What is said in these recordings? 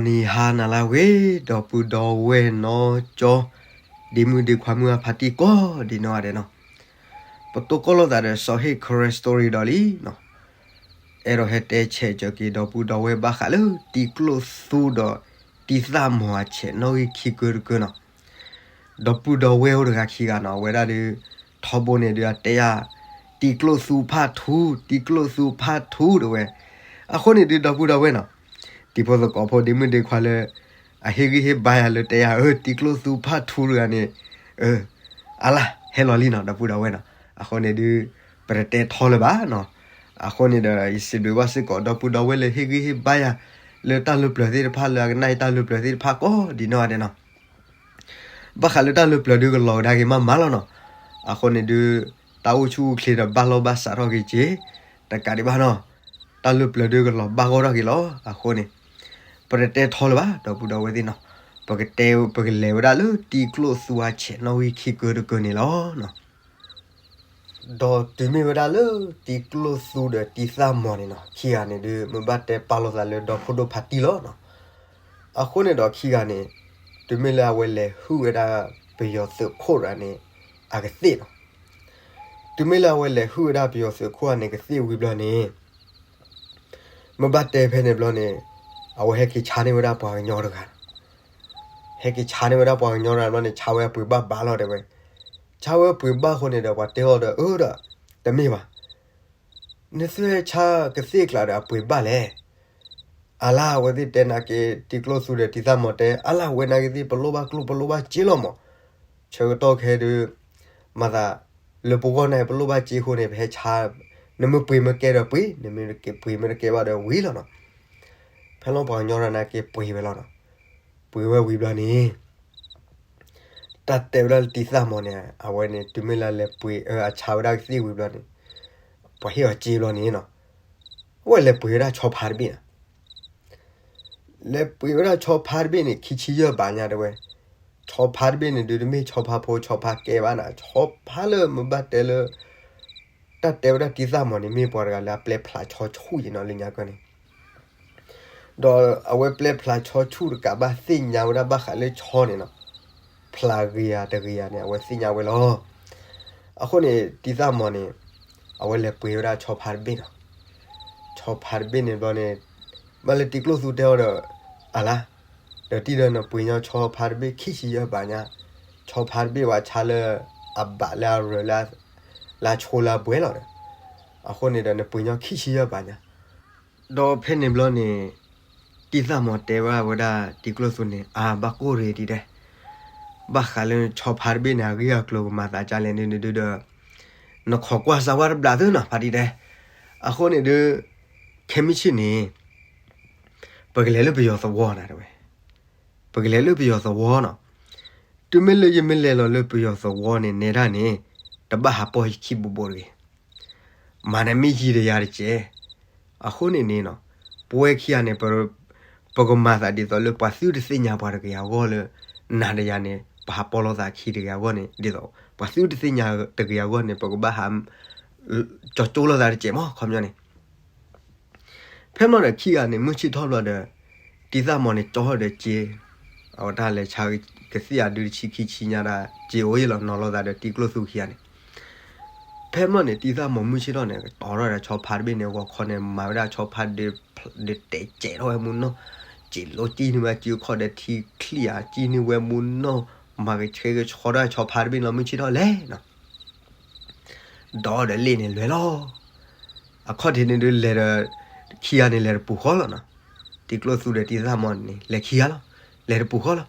နံၤဟါနၤလၢအဂ့ၤ ဒီပုၢ်ဒီဝဲၢ်နီၢ်ကၠီ ဒ့မုၣ်ဒ့ခွါမုၣ်အဖါတံၢ်ကိးဒံးနီၢ်ဂၤဒဲးနီၤ, ပတိၢ်ကီၢ်လိာ်သးဒီးစီၤဟ့ၣ် Karen Story ဒီးလံနီၤ, အဲၣ်ဒိးဟဲတဲဆဲးကၢၤက့ၤ ဒီပုၢ်ဒီဝဲၢ်ဘၣ်ဃးလၢတံၤကျိၣ်သူဒီးတံၤသၣ်မီၤအဆဲးနီၣ်ဂံၢ်ခံကၢတကၢနီၤ, ဒီပုၢ်ဒီဝဲၢ်အိၣ်တဂၤခံဂၤနီၤ, အဝဲဒၣ်ဒုး ထီဘိန့ၣ်ဒုးအတဲယၤ တံၤကျိၣ်သူဖးထူ တံၤကျိၣ်သူဖးထူတဲဝဲ, အဃိန့ၣ်ဒုး ဒီပုၢ်ဒီဝဲၢ်နီၤ, တံၤဖိသကိးဖိဒ့မုၣ်ဒ့ခွါလၢ အဟ့ၣ်ဂံၢ်ဟ့ၣ်ဘါယၤလၢတဲယၤ အၢ တံၤကျိၣ်သူဖးထူတဂၤန့ၣ်, အၢ အလၢ်ဟဲလီၤလံနီၤ ဒီပုၢ်ဒီဝဲၢ်နီၤ, အဃိန့ၣ်ဒုး ပတတဲထီလၢၤဘၣ်နီၤ, အဃိန့ၣ်ဒီး ယစံးဘျုးဘၣ်စ့ၢ်ကီး ဒီပုၢ်ဒီဝဲၢ်လၢဟ့ၣ်ဂံၢ်ဟ့ၣ်ဘါယၤ လၢတၢ်လၢပျၢၤသ့ၣ်တဖၣ် လၢအကနၣ်အံၤတၢ်လၢပျၢၤသ့ၣ်တဖၣ်ကိးဒံးနီၢ်ဂၤဒဲးနီၤ, ဘၣ်ဃးလၢတၢ်လၢပျၢၤဒုးကလီၤကဒါက့ၤမးမးလီၤနီၤ, အဃိန့ၣ်ဒုး တၢ်အိၣ်ဆူၣ်အိၣ်ချ့ဒီးဘၣ်လီၢ်ဘၣ်စးထီၣ်က့ၤက့ၤ, တကးဒံးဘၣ်နီၤ, တၢ်လၢပျၢၤဒုးကလီၤဘၣ်ဂီၢ်ထီၣ်က့ၤလီၤ, အဃိန့ၣ် ပတတဲထီလၢၤဘၣ် ဒီပုၢ်ဒီဝဲၢ်သ့ၣ်နီၤ, ပကတဲ ပကလဲၤဝဲဒၣ်လၢတံၤကျိၣ်သူအဆဲးနီၣ်ဂံၢ်ခံကၢတကၢန့ၣ်လီၤနီၤ. ဒီးတုၤမ့ၢ်ဝဲဒၣ်လၢတံၤကျိၣ်သူဒီးတံၤသၣ်မီၤန့ၣ်နီၤ, ခံဂၤန့ၣ်ဒုး မ့ၢ်ဘၣ်တဲပာ်လိာ်သးလၢဒီဖိဒိၣ်ဖးတံၢ်လီၤနီၤ, အဃိန့ၣ်ဒီးခံဂၤန့ၣ် တုၤမ့ၢ်လၢအဝဲလဲၤဟုၣ်ဝဲဒၣ်ပယီၤသုးခိၣ်တဂၤန့ၣ် အကသ့ၣ်နီၤ, တုၤမ့ၢ်လၢအဝဲလဲၤဟုၣ်ဝဲဒၣ်ပယီၤသုးခိၣ်တဂၤန့ၣ် ကသ့ၣ်ဝံၤဘျီန့ၣ် မ့ၢ်ဘၣ်တဲဖဲန့ၣ်ဘျီန့ၣ် အဝဲဟဲက့ၤဆါန့ၢ်ဝဲဒၣ်ပှၤကညီတဂၤ, ဟဲက့ၤဆါန့ၢ်ဝဲဒၣ်ပှၤကညီတဂၤဘျီန့ၣ် ဆါဝဲအပှ့ၤဘၣ်ဘၣ်လီၤတဲဝဲ, ဆါဝဲအပှ့ၤဘၣ်အဃိန့ၣ်ဒီး ပှၤတဲအီၤဒီး အၢဒီး တမ့ၢ်ဘၣ်, နသုဟဲဆါကသ့ၣ်ကျးဒီးအပှ့ၤဘၣ်လဲၣ်, အလၢ်အဝဲသ့ၣ်တဲနာ်က့ၤ တံၤကျိၣ်သူဒီးတံၤသၣ်မီၤတဲ အလၢ်ဝဲနာ်က့ၤသ့ၣ် ပလိၣ်ဘၣ်ကျိၣ်ပလိၣ်ဘၣ်စ့လီၤမး, ဆၢကတီၢ်ခဲဒုး မၤသး လၢပဂီၢ်န့ၣ် ပလိၣ်ဘၣ်စ့အဃိန့ၣ် ပဟဲဆါ, နမ့ၢ်ပှ့ၤမ့ၢ်ကဲဒီးပှ့ၤ, နမ့ၢ်ပှ့ၤမ့ၢ်တကဲဘၣ်ဒီးဝံၤလီၤနီၤ, ဖဲလီၤပှၤကညီတဂၤနာ်က့ၤပှ့ၤဝဲလီၤနီၤ, ပှ့ၤဝဲဝံၤဘျီန့ၣ် တၢ်တဲဝဲဒၣ်လၢတံၤသၣ်မီၤန့ၣ် အဝဲန့ၣ် တုၤမ့ၢ်လၢလဲၤပှ့ၤ အဆါဝဲဒၣ်ကသ့ၣ်ဝံၤဘျီန့ၣ် ပှၤဟ့ၣ်အီၤစ့ဘျီန့ၣ်နီၤ, အဝဲလဲၤပှ့ၤဝဲဒၣ်ဆီဖါတဘ့ၣ်နီၤ, လဲၤပှ့ၤဝဲဒၣ်ဆီဖါတဘ့ၣ်န့ၣ် ခံဆံယဲၢ်ဘးညါတဲဝဲ, ဆီဖါတဘ့ၣ်န့ၣ်ဒုး တမ့ၢ်ဆီဖါဖိဆီဖါကဲဘၣ်နီၤ, ဆီဖါလၢမ့ၢ်ဘၣ်တဲလၢ တၢ်တဲဝဲဒၣ်တံၤသၣ်မီၤန့ၣ် မ့ၢ်ပှၤတဂၤလၢအပျဲဖျးဆီဆူၣ်က့ၤနီၤ လၢညါကီၢ်န့ၣ် ဒီးအဝဲပျဲဖျးဆီဆူၣ်တကးဘၣ် သ့ၣ်ညါဝဲဒၣ်ဘၣ်ဃးလၢဆီန့ၣ်နီၤ, ဖျးဂ့ၤဧါတဂ့ၤဧါန့ၣ် အဝဲသ့ၣ်ညါဝဲလီၤ. အဃိန့ၣ် တံၤသၣ်မီၤန့ၣ် အဝဲလဲၤပှ့ၤဝဲဒၣ်ဆီဖါတဘ့ၣ်နီၤ, ဆီဖါတဘ့ၣ်န့ၣ်ဘျီန့ၣ် ဘၣ်လၢတံၤကျိၣ်သူတဲအီၤဒီး အလါ ဒီးတံၢ်ဒီးနပှ့ၤညီဆီဖါတဘ့ၣ်ခံဆံယဲၢ်ဘးညါ, ဆီဖါတဘ့ၣ်ဝဲဆါလၢ အဘးလၢအရၢၢ်လၢ လၢအဆိလၢအဘှဲလီၤဒီး, အဃိန့ၣ်ဒီးနပှ့ၤညီခံဆံယဲၢ်ဘးညါ ဒီးဖဲန့ၣ်ဘျီန့ၣ် တံၤသၣ်မီၤတဲဘၣ်ဝဲဒၣ်တံၤကျိၣ်သူန့ၣ် အါဘၣ်ကိၣ်ရ့ၣ်တံၤတဲ, ဘၣ်ဃးလၢဆီဖါတဘ့ၣ်န့ၣ် အဂ့ၢ်အကျိၤကမၤသးဒ်လဲၣ်န့ၣ်ဒုးဒီး နခိးကွၢ်စၢ်ဝဲတဘျးသုနီၤ ဖါတံၢ်တဲ, အဃိန့ၣ်ဒီး ခဲမုၢ်ဆ့ၣ်န့ၣ် ပကလဲၤလၢပယီၤသဝီနၤတဲဝဲ, ပကလဲၤလၢပယီၤသဝီနီၤ, တုၤမ့ၢ်လၢယမ့ၢ်လဲၤလီၤလၢပယီၤသဝီန့ၣ် နဲဒၣ်န့ၣ် တဘၣ်ဟးပီၢ်ယခံဘိးဘိးတဂ့ၤ မၤနမ့ၢ်ယံၤဒီးယၤတကဲး, အဃိန့ၣ်န့ၣ်နီၤ, ပဝဲခံဂၤန့ၣ် ပကမၤသးဒ်သိးလၢပှၤသုတသ့ၣ်ညါပှၤတဂ့ၤအဂီၢ်လၢ နၤဒီးယၤန့ၣ် ပဟးပီၢ်လိာ်သးခံတဂ့ၤအဂီၢ်န့ၣ် ဒ်သိး ပှၤသုတသ့ၣ်ညါတဂ့ၤအဂီၢ်န့ၣ် ပကဘၣ်ဟး ကၠီကၠိလိာ်သးတကဲးမး ခီပညီန့ၣ် ဖဲမီၢ်ဒီးခံဂၤန့ၣ် မုၢ်ဆ့ၣ်ထီၣ်ဘျီဒီး တံၤသၣ်မီၤန့ၣ် ကၠီထီၣ်ဒီးစ့, အဝဲတၢ်လဲၤဆါကသ့ၣ်အဒုတဆံခံဆံညါဒၣ် စ့အိၣ်ယဲလီၤနီၤလိာ်သးဒီးတံၤကျိၣ်သူခံဂၤန့ၣ်, ဖဲမီၢ်န့ၣ် တံၤသၣ်မီၤမုၢ်ဆ့ၣ်ထီၣ်န့ၣ် ကတီၤထီၣ်ဒီးဆီဖါတဘ့ၣ်န့ၣ် ဂီၤခီန့ၣ် မၤဝဲဒၣ်ဆီဖါဒုးတဲာ်စဲးထီၣ်ဝဲမူနီၢ်, စ့လိကံၢ်န့ၢ်ဝဲစုခီၣ်ဒီးထံချံၣ်ဧါ ကံၢ်န့ၢ်ဝဲမူနီၢ်, မၤကဆှဲကဆှီဒၣ်ဆီဖါတဘ့ၣ်လီၤ မုၢ်ဆ့ၣ်ထီၣ်လဲၣ်နီၤ ဒီးဒီးလ့ၣ်န့ၣ်လွဲၤလီၤ. အခီၣ်ထံးန့ၣ်ဒုးလဲၤဒီး ခံဂၤန့ၣ်လဲၤတပူၤဃီလီၤနီၤ. တံၤကျိၣ်သူဒီးတံၤသၣ်မီၤန့ၣ် လဲၤခံဂၤလီၤ, လဲၤတပူၤဃီလီၤ.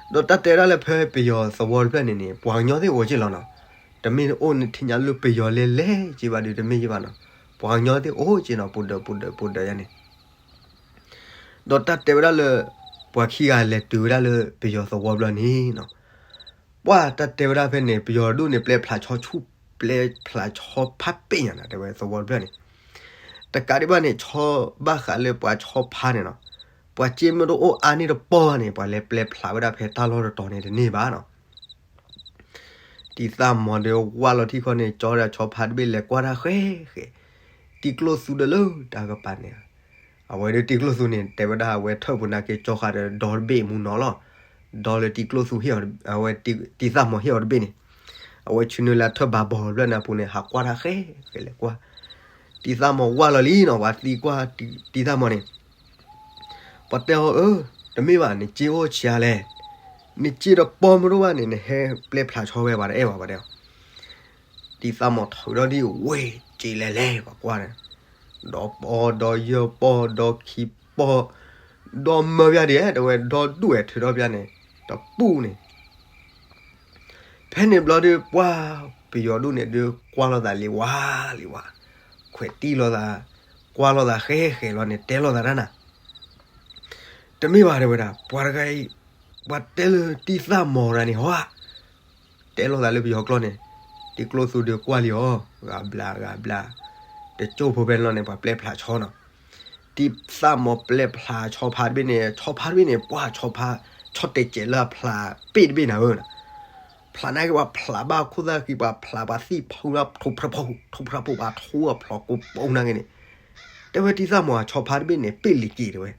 ဒီးတၢ်တဲဝဲဒၣ်လၢဖဲပယီၤသဝီတဖျၢၣ်န့ၣ်န့ၣ် ပှၤကညီသ့ၣ်အိၣ်က့လီၤနီၤ. တမ့ၢ်အိၣ်န့ၣ်ထံၣ်ညါလၢပယီၤလဲၤလဲၤက့ဘၣ်ဒုးတမ့ၢ်က့ဘၣ်နီၤ. ပှၤကညီသ့ၣ်အိၣ်က့နီၤ ပူၤဒၢးပူၤဒၢးပူၤဒၢးယါန့ၣ် ဒီးတၢ်တဲဝဲဒၣ်လၢ ပှၤခံဂၤလဲၤတုၤဝဲဒၣ်လၢပယီၤသဝီတဖျၢၣ်န့ၣ်နီၤ. ပှၤတၢ်တဲဝဲဒၣ်ဖဲန့ၣ် ပယီၤဒိၣ်န့ၣ် ပျဲဖျးဆီဆူၣ် ပျဲဖျးဆီဖါပ့ၣ်ညါနၤ တဲဝဲသဝီတဖျၢၣ်န့ၣ်. တကးဒံးဘၣ်န့ၣ် ဆီဘၣ်ဃးလၢပှၤဆီဖါန့ၣ်နီၤ, ပှၤစ့မ့ၢ်တအိၣ်အါန့ၢ်တပီၢ်ဘၣ်န့ၣ် ပှၤလဲၤပျဲဖျးဝဲဒၣ်ဖဲတၢ်လီၢ်တတီၤန့ၣ်တန့ၢ်ဘၣ်နီၤ. တံၤသၣ်မီၤဒီးဝၢ်လီၤထံၣ်ခီန့ၣ် ကၠီဒီးဆီဖါတဘ့ၣ်လဲၤကွၢ်တၢ်ဃဲဃဲ, တံၤကျိၣ်သူဒီးလၢတၢ်ကပၤန့ၣ် အဝဲဒၣ်တံၤကျိၣ်သူန့ၣ် တဲဝဲဒၣ်အဝဲထၢၣ်ပူၤနာ်က့ကၠီဃာ်ဒီးဒီတဘ့ၣ်မူနီၤလီၤ. ဒီလၢတံၤကျိၣ်သူဟ့ၣ်အီၤ, အဝဲတံၤသၣ်မီၤဟ့ၣ်အီၤတဘ့ၣ်န့ၣ်, အဝဲဆ့ၣ်နီၤလၢအထၢၣ်ဘၣ်ဘီၣ်တဖျၢၣ်န့ၣ်အပူၤန့ၣ် ဟးကွၢ်တၢ်ဃဲဃဲလဲၤကွၢ်, တံၤသၣ်မီၤဝၢ်လီၤလံနီၤ, ပှၤသံကွၢ်တံၤသၣ်မီၤန့ၣ်, ပှၤတဲအီၤအၢ, တမ့ၢ်ဘၣ် နစ့အိၣ်ဆံးအါလဲၣ်, နစ့တပီမ့ၢ်တအိၣ်ဘၣ်န့ၣ် နဟဲပျဲဖျးဆီဝဲ ပှၤတအဲၣ်ဘၣ် ပှၤတဲအီၤ. တံၤသၣ်မီၤထုးဒီးဒ်ဝ့ၢ်စ့လဲၤလဲၤ ပှၤကွၢ်ဒီး, ဒီပီၢ် ဒီယဲၢ်ပီၢ် ဒီခံပီၢ်, ဒီမၢပၠးဒံး တဲဝဲ ဒီဒူၣ်ဝဲထုးထီၣ်ပၠးန့ၣ်, တပူၤန့ၣ် ဖဲန့ၣ်ဘျီဒုး ပှၤပယီၤဒိၣ်န့ၣ်ဒုးကွၢ်လိာ်သးလံဝါလံဝါ, ခွဲးတံၢ်လိာ်သး, ကွၢ်လိာ်သးဃဲဃဲလီၤန့ၣ် တဲလိာ်သးတၢ်နၤ, တမ့ၢ်ဘၣ် တဲဝဲဒၣ် ပှၤတဂၤအံၤ, ပှၤတဲလၢတံၤသၣ်မီၤတဂၤန့ၣ်ဟီဧါ, တဲလိာ်သးလၢပယီၤကျိာ်န့ၣ်, တံၤကျိၣ်သူဒုးကွၢ်လံအီၤ ဂၤဘျါဂၤဘျါ, တကၠိၢ်ဖိဖဲန့ၣ်လီၤန့ၣ် ပှၤပျဲဖျးဆီနီၤ တံၤသၣ်မီၤပျဲဖျးဆီဖါတဘ့ၣ်န့ၣ်, ဆီဖါတဘ့ၣ်န့ၣ် ပှၤဆီဖါ, ဆီတဲာ်ကဲးလၢအဖျးပ့ၣ်တဘ့ၣ်နၤဧၢ, ဖျးန့ၢ်က့ၤပှၤဖျးဘၣ်ခိၣ်သၣ်ဃံ ပှၤဖျးပှၤသံၣ်ဖုလၢထိၣ်ဖြၣ်ဖိ, ထိၣ်ဖြၣ်ဖိ ပှၤထိအဖျိးကိးပူၤနာ်က့န့ၣ်, တဲဝဲတံၤသၣ်မီၤဆီဖါတဘ့ၣ်န့ၣ် ပ့ၣ်လံၤက့ၤတဲဝဲ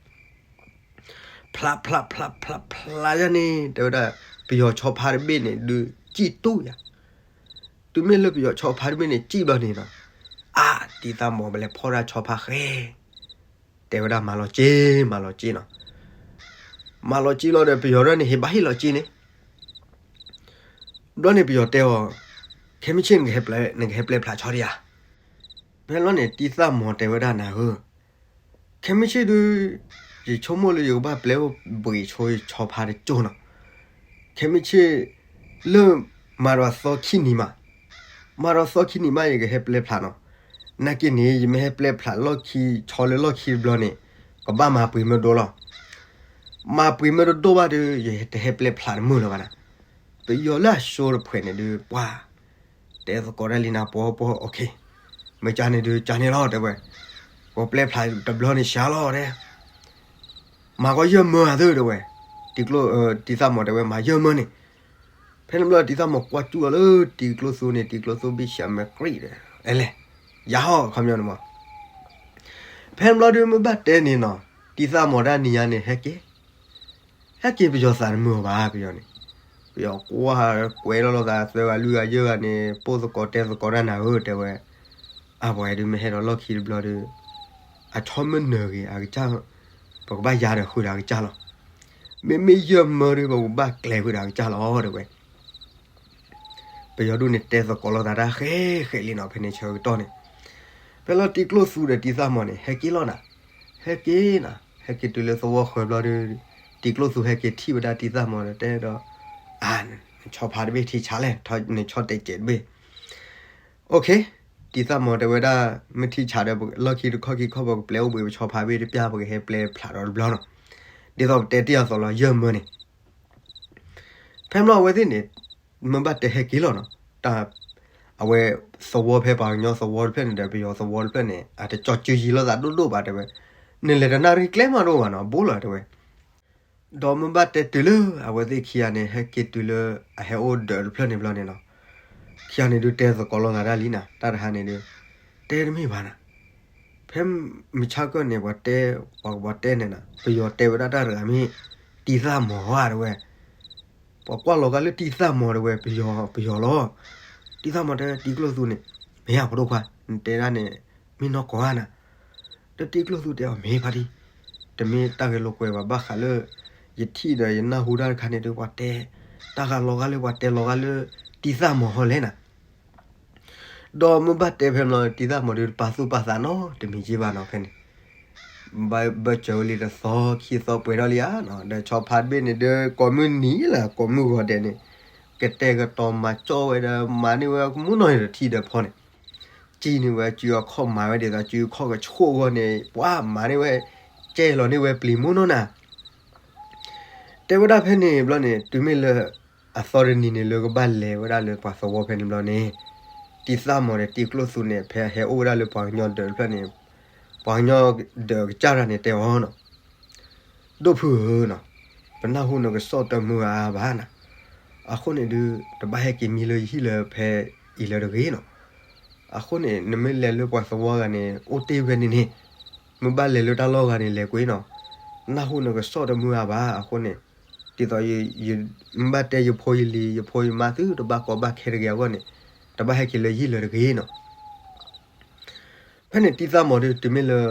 ဖျးဖျးဖျးဖျးဖျးယၤန့ၣ် တဲဝဲဒၣ်, ပယီၤဆီဖါတဘ့ၣ်န့ၣ်ဒုးစံၣ်တူၢ်ယၤ, တုၤမ့ၢ်လၢပယီၤဆီဖါတဘ့ၣ်န့ၣ် စံၣ်ဘျီန့ၣ်နီၤ, အါ, တံၤသၣ်မီၤပလဲၤဖီၣ်တၢ်ဆီဖါဃဲ, တဲဝဲဒၣ်မၤလီၤစ့, မၤလီၤစ့နီၤ, မၤလီၤစ့လီၤဒီး ပယီၤဒၣ်န့ၣ် ဟ့ၣ်ဘၣ်ဟ့ၣ်လီၤစ့န့ၣ်, ဘျီန့ၣ်ပယီၤတဲအီၤ, ခဲမုၢ်ဆ့ၣ် နကဟဲပျဲဖျးဆီဒံးဧါ, ဖဲလီၤန့ၣ် တံၤသၣ်မီၤတဲဝဲဒၣ်နၤဧၢ ခဲမုၢ်ဆ့ၣ်ဒုး, ယဆိကမိၣ်လၢယကဘၣ်ပျဲအိၣ်ဘှံးဆိယဆီဖါတကၠိၢ်နီၤ, ခဲမုၢ်ဆ့ၣ်, လၢ, မၤဒီးသီခံနံၤမး, မၤဒီးသီခံနံၤမး ယကဟဲပျဲဖျးနီၤ, နာ်က့န့ၣ် ယမ့ၢ်ဟဲပျဲဖျးလီၢ်ခံ ဆီလၢလီၢ်ခံတဘျီန့ၣ်, ကဘၣ်မၤပှ့ၤမ့ၢ်ဒိၣ်လီၤ, မၤပှ့ၤမ့ၢ်တဒိၣ်ဘၣ်ဒီး ယတဟဲပျဲဖျးတမုာ်လၢၤဘၣ်နၤ, ပယီၤလၢအစိတဖှဲးန့ၣ်ဒုး ပှၤ တဲသကိးတၢ်လံနၤ ပှၤပှၤ okay, မ့ၢ်ကန့ၣ်ဒုး ကန့ၣ်လီၤ တဲဝဲ, ပပျဲဖျးတဘျီန့ၣ်စှၤလီၤတဲ, မၤကီးယဲၢ်မၢအသၢ တဲဝဲ, တံၤကျိၣ်, တံၤသၣ်မီၤတဲဝဲမၤယဲၢ်မၢန့ၣ်, ဖဲန့ၣ်ဘျီတံၤသၣ်မီၤကွၢ်ကၠူၣ်အီၤလၢတံၤကျိၣ်သူန့ၣ် တံၤကျိၣ်သူဘံၣ်ဆှးမဲာ်ကြံၣ်ဒီး, အဲလဲၣ်, ယၤဟီၣ်ခီပညီန့ၣ်မး ဖဲန့ၣ်ဘျီဒုးမ့ၢ်ဘၣ်တဲန့ၣ်နီၤ, တံၤသၣ်မီၤတၢ်နံၤညါန့ၣ် ဟဲက့ၤ, ဟဲက့ၤပယီၤသးတမုာ်အီၤဘၣ် ပယီၤန့ၣ်, ပယီၤကွၢ်ကွဲးလီၤလိာ်သးသၢဂၤလွံၢ်ဂၤယဲၢ်ဂၤန့ၣ် ပိၢ်သကိးတဲသကိးတၢ်နၤဧၢ တဲဝဲ, အပှၤဒုးမ့ၢ်ဟဲဒီးလီၢ်ခံတဘျီဒီး, အဆီမ့ၢ်နၢၤဂ့ၤအကစၢ်, ပကဘၣ်ယၤဒီးဃုာ်ဒီးအကစၢ်လီၤ, မ့မ့ၢ်ယဲၢ်မၢဒုး ပကဘၣ်ကျဲၤဃုာ်ဒီးအကစၢ်လီၤ တဲဝဲ ပယီၤဒိၣ်န့ၣ်တဲသကိးလိာ်သးတၢ်ဃဲဃဲလံနီၤ ဖဲန့ၣ်ဆၢကတီၢ်န့ၣ်, ဖဲလီၤတံၤကျိၣ်သူဒီးတံၤသၣ်မီၤန့ၣ် ဟဲက့ၤလီၤနၤ, ဟဲက့ၤနၤ ဟဲက့ၤတုၤလၢသဝီဃၢၤဘျီဒီး, တံၤကျိၣ်သူဟဲက့ၤထံၣ်ဝဲဒၣ်တံၤသၣ်မီၤဒီးတဲဒီး, အါ, နဆီဖါတဘ့ၣ်ထံဆးလဲၣ်, နဆီတဲာ်ကဲးတဘ့ၣ်, okay, တံၤသၣ်မီၤတဲဝဲဒၣ်, မ့ၢ်ထံဆးဒီးလီၢ်ခံတခီၣ်ခံခီၣ် ပကပျဲအိၣ်ဘှံးပဆီဖါဘ့ၣ်တပျၢ် ပကဟဲပျဲဖျးဒီးတဘျီနီၤ, ဒ်သိးပတဲတ့ၢ်အသိးလီၤ ယဲၢ်မၢန့ၣ် ဖဲမ့ၢ်လီၤအဝဲသ့ၣ်န့ၣ်, မ့ၢ်ဘၣ်တဲဟဲက့ၤလီၤနီၤ, တၢ်, အဝဲသဝီဖဲပှၤကညီသဝီတဖျၢၣ်န့ၣ်ဒီး ပယီၤသဝီတဖျၢၣ်န့ၣ် အတကၠီၤစုယံၤလိာ်သးဒိၣ်ဒိၣ်ဘၣ်တဲဝဲ, နလဲၤတနၣ်ရံၣ်ကျဲမးတအိၣ်ဘၣ်နီၤ ဘိလီၤတဲဝဲ, ဒီးမ့ၢ်ဘၣ်တဲတုၤလၢ အဝဲသ့ၣ်ခံဂၤန့ၣ် ဟဲက့ၤတုၤလၢအဟဲအိၣ်ဒၢးတဖျၢၣ်န့ၣ်ဘျီန့ၣ်နီၤ, ခံဂၤန့ၣ်ဒုးတဲသကိးလိာ်သးတၢ်လံနၤ တၢ်တဟါန့ၣ်ဒုး, တဲတမ့ၢ်ဘၣ်နၤ ဖဲမုၢ်ဆါခီန့ၣ် ပှၤတဲ, ပှၤကဘၣ်တဲန့ၣ်နၤ ပယီၤတဲဝဲဒၣ်တၢ်တဂၤမ့ၢ်, တံၤသၣ်မီၤဧါတဲဝဲ, ပှၤကွၢ်လီၤဂာ်လၢတံၤသၣ်မီၤတဲဝဲ ပယီၤ, ပယီၤလီၤ, တံၤသၣ်မီၤတဲတံၤကျိၣ်သူန့ၣ်, မ့ၢ်ဧါဖိဒိၣ်ခွါ, နတဲဒၣ်န့ၣ်, မ့ၢ်နီၢ်ကီၢ်ဧါနၤ, ဒီးတံၤကျိၣ်သူတဲအီၤမ့ၢ်ဖါတံၢ်, တမ့ၢ်တၢ်ဂဲၤလိာ်ကွဲဘၣ်ဘၣ်ဃးလၢ, ယထံၣ်ဒီးယနၢ်ဟူတၢ်တခါန့ၣ်ဒုး ပှၤတဲ, တၢ်ဂၤလီၤဂာ်လၢပှၤတဲလီၤဂာ်လၢ, တံၤသၣ်မီၤဟီလဲၣ်နၤ ဒီးမ့ၢ်ဘၣ်တဲဖဲမ့ၢ်လီၤ တံၤသၣ်မီၤဒုးတပာ်သူၣ်ပာ်သးနီတမံၤက့ဘၣ်နီၤဖဲန့ၣ်, ဘၣ်ဘၢၣ်စၢၤဝဲလံတသီခံသီပှဲၤထီၣ်လံဧါ, ဒီးဆီဖါတဘ့ၣ်န့ၣ်ဒုး ကိးမုၢ်နံၤလၢကိးမုၢ်ဂီၤဒဲးန့ၣ်, ကတဲာ်ကတီၤမၤကၠီၣ်ဝဲဒီးမၤန့ၢ်ဝဲမူနီၢ်န့ၣ်တထံၣ်ဒီးဖီန့ၣ်, ကံန့ၢ်ဝဲစုအခီၣ်မၤဝဲဒ်သိးစုအခီၣ်ကဆိၣ်အဂီၢ်န့ၣ် ပှၤမၤန့ၢ်ဝဲ, ကဲလီၤန့ၢ်ဝဲပျံၤမူနီၢ်နၤ တဲဝဲဒၣ်ဖဲန့ၣ်ဘျီန့ၣ် တုၤမ့ၢ်လၢအသီတနံၤန့ၣ်လၢကဘၣ်လဲၤဝဲဒၣ်လၢပှၤသဝီဖဲန့ၣ်ဘျီန့ၣ်, တံၤသၣ်မီၤဒီးတံၤကျိၣ်သူန့ၣ် ဖဲဟဲအိၣ်ဝဲဒၣ်လၢပှၤကညီဒၢးတဖျၢၣ်န့ၣ်, ပှၤကညီဒၢးကစၢ်တၢ်န့ၣ်တဲအီၤနီၤ, ဒိၣ်ဖုဧၢနီၤ, ပနၢ်ဟူနကစီၣ်တမုာ်အါဘၣ်နၤ, အဃိန့ၣ်ဒုး တဘၣ်ဟဲက့ၤမံလၢယဟံၣ်လၢဖဲအံၤလၢတဂ့ၤနီၤ, အဃိန့ၣ် နမ့ၢ်လဲၤလၢပှၤသဝီဂၤန့ၣ် အိၣ်တ့ၢ်ဖဲန့ၣ်န့ၣ် မ့ၢ်ဘၣ်လဲၤလၢတၢ်လီၢ်ဂၤန့ၣ် လဲၤကွံာ်နီၤ, နၢ်ဟူနကစီၣ်တမုာ်အါဘၣ်အဃိန့ၣ်, ဒ်သိးယ, ယ, မ့ၢ်ဘၣ်တဲယဖိယလံၤ ယဖိယမါသုတဘၣ်ကီဘၣ်ခဲတဂ့ၤအဂီၢ်န့ၣ်, တဘၣ်ဟဲက့ၤလၢယဟံၣ်လၢၤတဂ့ၤနီၤ. ဖဲန့ၣ်တံၢ်သၣ်မီၤဒုး တုၤမ့ၢ်လၢ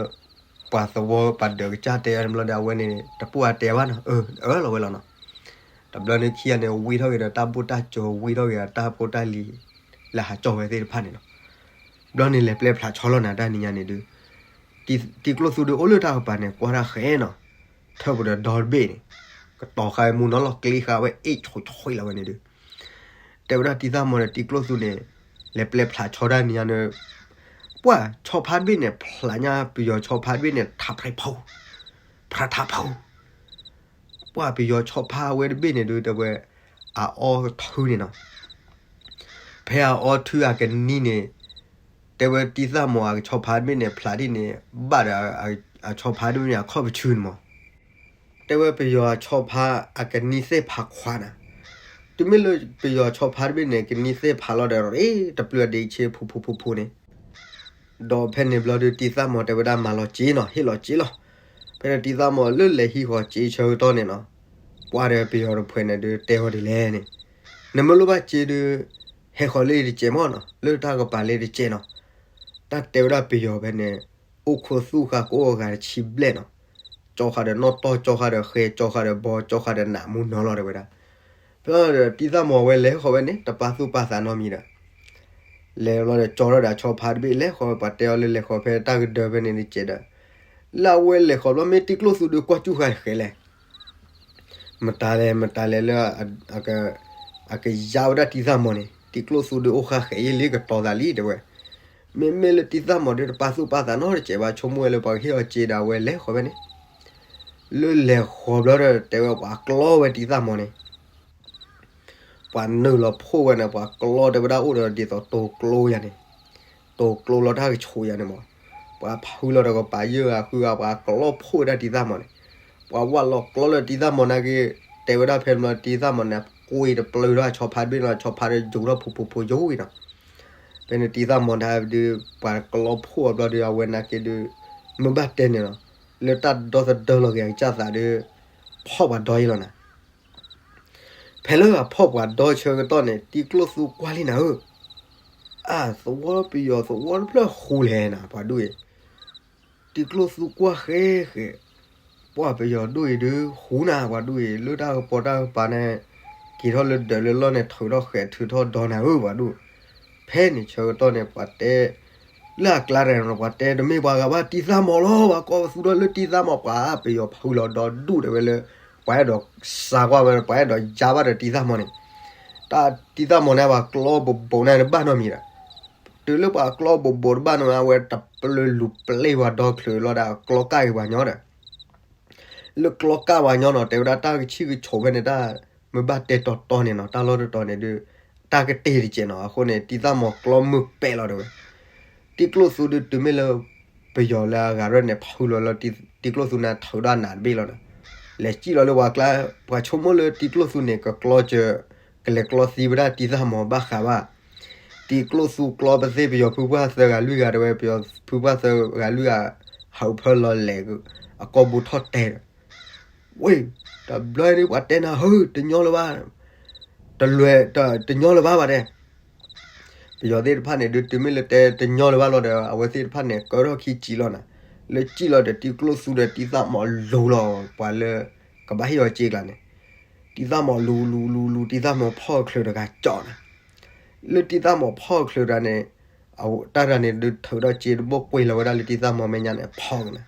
ပှၤသဝီပှၤဒၢးကစၢ်တဲအါန့ၣ်ဘျီဒီး အဝဲန့ၣ် တပိၢ်အတဲဘၣ်နီၤ, အၢ အၢၣ်လီၤဝဲလီၤနီၤ. တဘျီန့ၣ်ခံဂၤန့ၣ် ဝံထီၣ်က့ၤဒီးတၢ်ဘူၣ်တၢ်စၢၤ ဝံထီၣ်က့ၤဒီးတၢ်ဖိတၢ်လံၤ လၢဟးကၠီဝဲသ့ၣ်တဖၣ်န့ၣ်နီၤ. ဘျီန့ၣ်လဲၤပျဲဖျးဆီလီၤနၤတၢ်နံၤညါန့ၣ်ဒုး, တံၢ်ကျိၣ်သူဒုးအိၣ်လၢတၢ်ကပၤန့ၣ် ကွၢ်တၢ်ဃဲနီၤ, ထၢၣ်ပဒီးဒီတဘ့ၣ်န့ၣ်, ကတီၤဃာ်ဝဲမူနီၤလီၤ ကျ့ဃာ်ဝဲအ့ၣ်ဆိးဆိးလီၤဝဲန့ၣ်ဒုး တဲဝဲဒၣ်တံၢ်သၣ်မီၤဒီးတံၢ်ကျိၣ်သူန့ၣ်, လဲၤပျဲဖျးဆီတၢ်နံၤညါန့ၣ်, ပှၢ်ဆီဖါတဘ့ၣ်န့ၣ် ဖျးညါပယီၤဆီဖါတဘ့ၣ်န့ၣ် ထးဖျိဖီ, ဖျးထးဖီ, ပှၢ်ပယီၤဆီဖါဝဲတဘ့ၣ်န့ၣ်ဒုး တဲဝဲ, အအီထုန့ၣ်နီၤ. ဖဲအအီထုအကနံၤန့ၣ်, တဲဝဲတံၢ်သၣ်မီၤအကဆီဖါတဘ့ၣ်န့ၣ် ဖျးဒ်န့ၣ်, ဘၣ်ဒီးအဆီဖါတဘ့ၣ်န့ၣ် အခီၣ်ပဆူန့ၣ်မီၤ တဲဝဲပယီၤအဆီဖါအကနံၤသ့ၣ်ဖးခွါနၤ, တုၤမ့ၢ်လၢပယီၤဆီဖါတဘ့ၣ်န့ၣ် ကနံၤသ့ၣ်ဖးလီၤဒီး တပျုၢ်အဒ့ဆ့ဖူဖူဖူဖူန့ၣ်, ဒီးဖဲန့ၣ်ဘျီဒုးတံၢ်သၣ်မီၤတဲဝဲဒၣ်မၤလီၤစ့နီၤ ဟ့ၣ်လီၤစ့လီၤ. ဖဲန့ၣ်တံၢ်သၣ်မီၤလၢလဲၤဟံးဃီၤစ့ဆၢကတီၢ်န့ၣ်နီၤ, ပှၢ်ဒီးပယီၤတဖုန့ၣ်ဒုးတဲအီၤဒ်လဲၣ်န့ၣ်, နမ့ၢ်လိၣ်ဘၣ်စ့ဒုး, ဟဲဃီၤလၢတစဲးမီၢ်နီၤ လၢတၢ်ကပၤလၢတစဲးနီၤ. တၢ်တဲဝဲဒၣ်ပယီၤဖဲန့ၣ်, အိၣ်ခိးသူၣ်ဃာ်ကိးဂၤတဆံဘျဲၣ်နီၤ, ကၠီဃာ်ဒီးနီၣ်တီၢ် ကၠီဃာ်ဒီးဃဲ ကၠီဃာ်ဒီးဘီ ကၠီဃာ်ဒီးနးမူနီၤလီၤတဲဝဲဒၣ်. ဖဲဒီးတံၢ်သၣ်မီၤဝဲလဲၤဃီၤဝဲန့ၣ် တပာ်သူၣ်ပာ်သးနီတမံၤဒီး လဲၤလီၤဒီးကၠီထီၣ်ဒီးအဆီဖါတဘ့ၣ် လဲၤဃီၤဝဲပှၤတဲအီၤလၢလဲၤဃီၤဖဲတၢ်ကဒၢဖဲန့ၣ်တစဲးဒီး, လၢအဝဲလဲၤဃီၤဘျီမ့ၢ်တံၢ်ကျိၣ်သူဒုးကွၢ်စူၣ်ဃာ်ဃဲလဲၣ် မတၤလဲၣ် မတၤလဲၣ်လၢ အကယါဝဲဒၣ်တံၢ်သၣ်မီၤန့ၣ် တံၢ်ကျိၣ်သူဒုးအိၣ်ဃာ်ဃဲယ့လံ ကတီၤသးလံတဲဝဲ. မ့မ့ၢ်လၢတံၢ်သၣ်မီၤဒုးတပာ်သူၣ်ပာ်သးနီတစဲးဘၣ် ဆိကမိၣ်ဝဲလၢပှၤကဟ့ၣ်အီၤစ့ဒီးအဝဲလဲၤဃီၤဖဲန့ၣ်, လၢလဲၤဃီၤဘျီဒီးတဲဝဲပှၤကျီဝဲတံၢ်သၣ်မီၤန့ၣ် ပှၤနုာ်လီၤဖှိၣ်ဝဲန့ၣ် ပှၤကျီတဲဝဲဒၣ်အိၣ်ဒီးဒ်သိးတိၤကျိယၤန့ၣ်, တိၤကျိလီၤတၢ်ကဆိးယၤန့ၣ်မီၤ, ပှၤဖုလီၤဒီးကပၤယဲၢ်ဂၤဃုဂၤ ပှၤကျီဖှိၣ်ဝဲဒၣ်တံၢ်သၣ်မီၤန့ၣ်, ပှၤဝးလီၤကျီလၢတံၢ်သၣ်မီၤနာ်က့, တဲဝဲဒၣ်ဖဲမီၤတံၢ်သၣ်မီၤန့ၣ် ကွံာ်တပျုာ်ထီၣ်ဆီဖါတဘ့ၣ်လီၤ ဆီဖါဒီးယူၤထီၣ်ဖိဖိဖိယိၤဝံၤနီၤ, ဖဲန့ၣ်တံၢ်သၣ်မီၤဒၣ်ဒုး ပှၤကျီဖှိၣ်အဘျီဒုး အဝဲနာ်က့ဒုး မ့ၢ်ဘၣ်တဲန့ၣ်လီၤ, လၢတၢ်ဒီသဒၢလီၤက့ၤအကစၢ်သးဒုး ဖီၣ်ပှၤဒီယ့လီၤနၤ ဖဲလၢအဖီၣ်ပှၤဒီဆၢကတီၢ်န့ၣ် တံၤကျိၣ်သူကွၢ်လံနၤဧၢ, အါ သဝီပယီၤသဝီတဖျၢၣ်ဃူလဲၣ်နၤ ပှၤဒိၣ်အံၤ, တံၤကျိၣ်သူကွၢ်ဃဲဃဲ, ပှၢ်ပယီၤဒိၣ်အံၤဒုးဃူနၤ ပှၤဒိၣ်အံၤ လၢတၢ်ကပီၤတၢ်ကပၤန့ၣ်, က့ၤထီၣ်လၢဒၢးလၢလီၢ်န့ၣ် ထုးထီၣ်ဃဲးထုးထီၣ်ဒီနၤဧၢ ပှၤဒိၣ်, ဖဲန့ၣ်ဆၢကတီၢ်န့ၣ် ပှၤတဲ လၢအကျါတဂၤန့ၣ် ပှၤတဲတမ့ၢ်ပှၤဂၤဘၣ်တံၤသၣ်မီၤလီၤ ပှၤကိးပသူထီၣ်လၢတံၤသၣ်မီၤ ပှၤပယီၤဖုလီၤဒီဒူၣ်တဲဝဲလၢ ပှၤအဲၣ်ဒိးစးကွၢ်ဝဲ ပှၤအဲၣ်ဒိးယါဘၣ်ဒီးတံၤသၣ်မီၤန့ၣ်, တၢ်တံၤသၣ်မီၤန့ၣ် ပှၤကျီဘိးဘိးန့ၣ်တဘၣ်နီတမံၤဒီး, တုၤလၢပှၤကျီဘိးဘိးတဘၣ်န့ၣ် အဝဲတပျၢၤလူၤပျဲဝဲဒီချၢးလီၤဒီး ကျီကၢ်က့ၤပှၤညီဒီး လၢကျီကၢ်ပှၤညီနီၤ တဲဝဲဒၣ်တၢ်ကဆံၣ်ကဆိးဖဲန့ၣ် တၢ်မ့ၢ်ဘၣ်တဲတီတီန့ၣ်နီၤ တၢ်လီၢ်တတီၤန့ၣ်ဒုး တၢ်ကတ့ၢ်တကဲးနီၤ အဃိန့ၣ် တံၤသၣ်မီၤကျီမုၢ်ပဲာ်လီၤတဲဝဲ, တံၤကျိၣ်သူဒုးတုၤမ့ၢ်လၢ ပယီၤလၢအဂၤရဲၣ်န့ၣ် ဖုလီၤလၢ တံၤကျိၣ်သူန့ၣ်ထုးဒီးနးတဘ့ၣ်လီၤနီၤ, လဲၤစံၣ်လီၤလၢပှၤကျါ, ပှၤဆိကမိၣ်လၢတံၤကျိၣ်သူန့ၣ် ကကျီစၢၤ, ကလဲၤကျီသံဝဲဒၣ်တံၤသၣ်မီၤဘၣ်ဃးဘၣ် တံၤကျိၣ်သူကျီပသ့ၣ်ပယီၤဖုပှၢ်သၢဂၤလွံၢ်ဂၤတဲဝဲ ပယီၤဖုပှၢ်သၢဂၤလွံၢ်ဂၤ ဟးဖၢလီၤလဲၤ အကိာ်ပူၤထီၣ်တဲာ်ဒီး, ဝ့ၢ်, တဘျီန့ၣ်ပှၤတဲနၤဟၢ တညီလၢၤဘၣ်, တလွဲၢ်, တညီလၢၤဘၣ်ဘၣ်တဲ ပယီၤသ့ၣ်တဖၣ်န့ၣ်ဒုးတုၤမ့ၢ်လၢတဲတညီလၢၤဘၣ်လီၤဒီး အဝဲသ့ၣ်တဖၣ်န့ၣ် ကၢထီၣ်ခံစံးလီၤနၤ, လၢစံၣ်လီၤဒီးတံၤကျိၣ်သူဒီးတံၤသၣ်မီၤလူၤလီၤ ပှၤလၢ ကဘၣ်ဟ့ၣ်အီၤစ့ကျါန့ၣ်, တံၤသၣ်မီၤလူၤလူၤလူၤလူၤ တံၤသၣ်မီၤဖီၣ်ချုးတဂၤကၠီနၤ, လၢတံၤသၣ်မီၤဖီၣ်ချုးတဂၤန့ၣ်, တၢ်တဂၤန့ၣ်ဒုးထုးထီၣ်စ့တဘိၣ်ကွံာ်လီၤဝဲဒၣ်လၢတံၤသၣ်မီၤမဲာ်ညါန့ၣ်ဖီၣ်ကနၤ,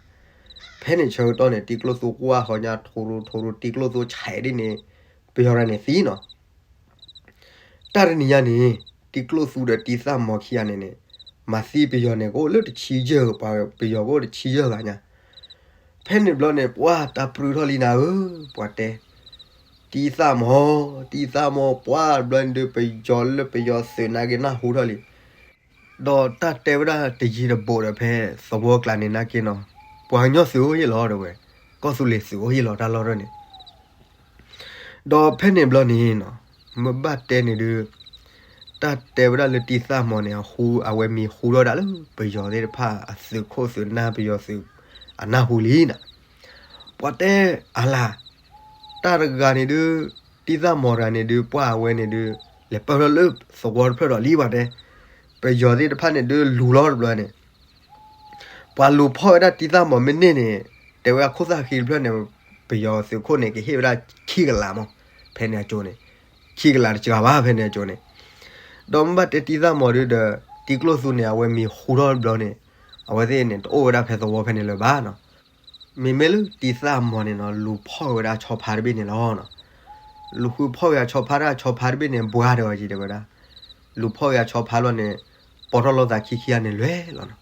ဖဲန့ၣ်ဆၢကတီၢ်န့ၣ် တံၤကျိၣ်သူကွၢ်ဃီညါ ထိရူၤထိရူၤ တံၤကျိၣ်သူဆဲးဒ်န့ၣ်, ပယီၤတဂၤန့ၣ်သံနီၤ တၢ်တနံၤညါန့ၣ်, တံၤကျိၣ်သူဒီးတံၤသၣ်မီၤခံဂၤန့ၣ်န့ၣ်, မၤသံပယီၤန့ၣ် ကအိၣ်လၢတဆံယဲၢ် ပှၤပယီၤကအိၣ်တဆံယဲၢ်ဂၤညါ, ဖဲန့ၣ်ဘျီန့ၣ် ပှၢ်တၢ်ပြူထီၣ်လံနၤဧၢ, ပှၤတဲ, တံၤသၣ်မီၤ, တံၤသၣ်မီၤ ပှၢ်ဘျီန့ၣ်ဒုး ပယီၤသုးနာ်က့ၤနၢ်ဟူထီၣ်လံ ဒီးတၢ်တဲဝဲဒၣ်တယံၤတဘူးဒီးဖဲသဝီကျါန့ၣ်နာ်က့ၤနီၤ, ပှၤကညီသုးအိၣ်ဟ့ၣ်လီၤတဲဝဲ, ကီၢ်သူလ့ၤသုးအိၣ်ဟ့ၣ်လီၤတၢ်လီၢ်တၢ်န့ၣ်, ဒီးဖဲန့ၣ်ဘျီန့ၣ်နီၤ, မ့ၢ်ဘၣ်တဲန့ၣ်ဒုး, တၢ်တဲဝဲဒၣ်လၢတံၤသၣ်မီၤန့ၣ် အဃူ အဝဲမံၤဃူထီၣ်ဒၣ်လၢပယီၤသ့ၣ်တဖၣ်အသုးခိၣ်သုးနၢ်ပယီၤသုး, အနၢ်ဟူလံနၤ. ပှၤတဲအလၤ, တၢ်တဂၤန့ၣ်ဒုး, တံသၣ်မီၤတဂၤန့ၣ်ဒုး ပှၢ်အဝဲန့ၣ်ဒုး လဲၤပၢၢ်ထီၣ်လၢသဝီတဖျၢၣ်ဒီးလံပှၤတဲ, ပယီၤသ့ၣ်တဖၣ်န့ၣ်ဒုးလူၤလီၤတဘျီန့ၣ် ပှၤလူၤဖီၣ်ဝဲဒၣ်တံသၣ်မီၤမ့ၢ်န့ၢ်န့ၣ်, တဲဝဲအခိၣ်သၣ်ဃံတဖျၢၣ်န့ၣ်, ပယီၤသုးခိၣ်န့ၣ်ကဟ့ၣ်ဝဲဒၣ်ခံကလးမး, ဖဲန့ၣ်အကၠိန့ၣ်, ခံကလးတစှၤဘၣ်ဖဲန့ၣ်အကၠိန့ၣ်, ဒီးမ့ၢ်ဘၣ်တဲတံသၣ်မီၤဒုးဒီး, တံကျိၣ်သူန့ၣ် အဝဲမံၤဟူထီၣ်တဘျီန့ၣ်, အဝဲသ့ၣ်န့ၣ် တအိၣ်ဝဲဒၣ်ဖဲသဝီဖဲန့ၣ်လၢၤဘၣ်နီၤ. မ့မ့ၢ်လၢတံသၣ်မီၤန့ၣ်နီၤ လူၤဖီၣ်ဝဲဒၣ်ဆီဖါတဘ့ၣ်န့ၣ်လီၤ. လူၤဃုဖီၣ်ဝဲဆီဖါဒၣ်ဆီဖါတဘ့ၣ်န့ၣ် ဘှါဒီးအီၤက့ၤတဲဝဲဒၣ်, လူၤဖီၣ်ဝဲဆီဖါလီၤန့ၣ်, ပိာ်ထီၣ်လိာ်သးခံခံဂၤန့ၣ်လွဲၢ်လီၤနီၤ.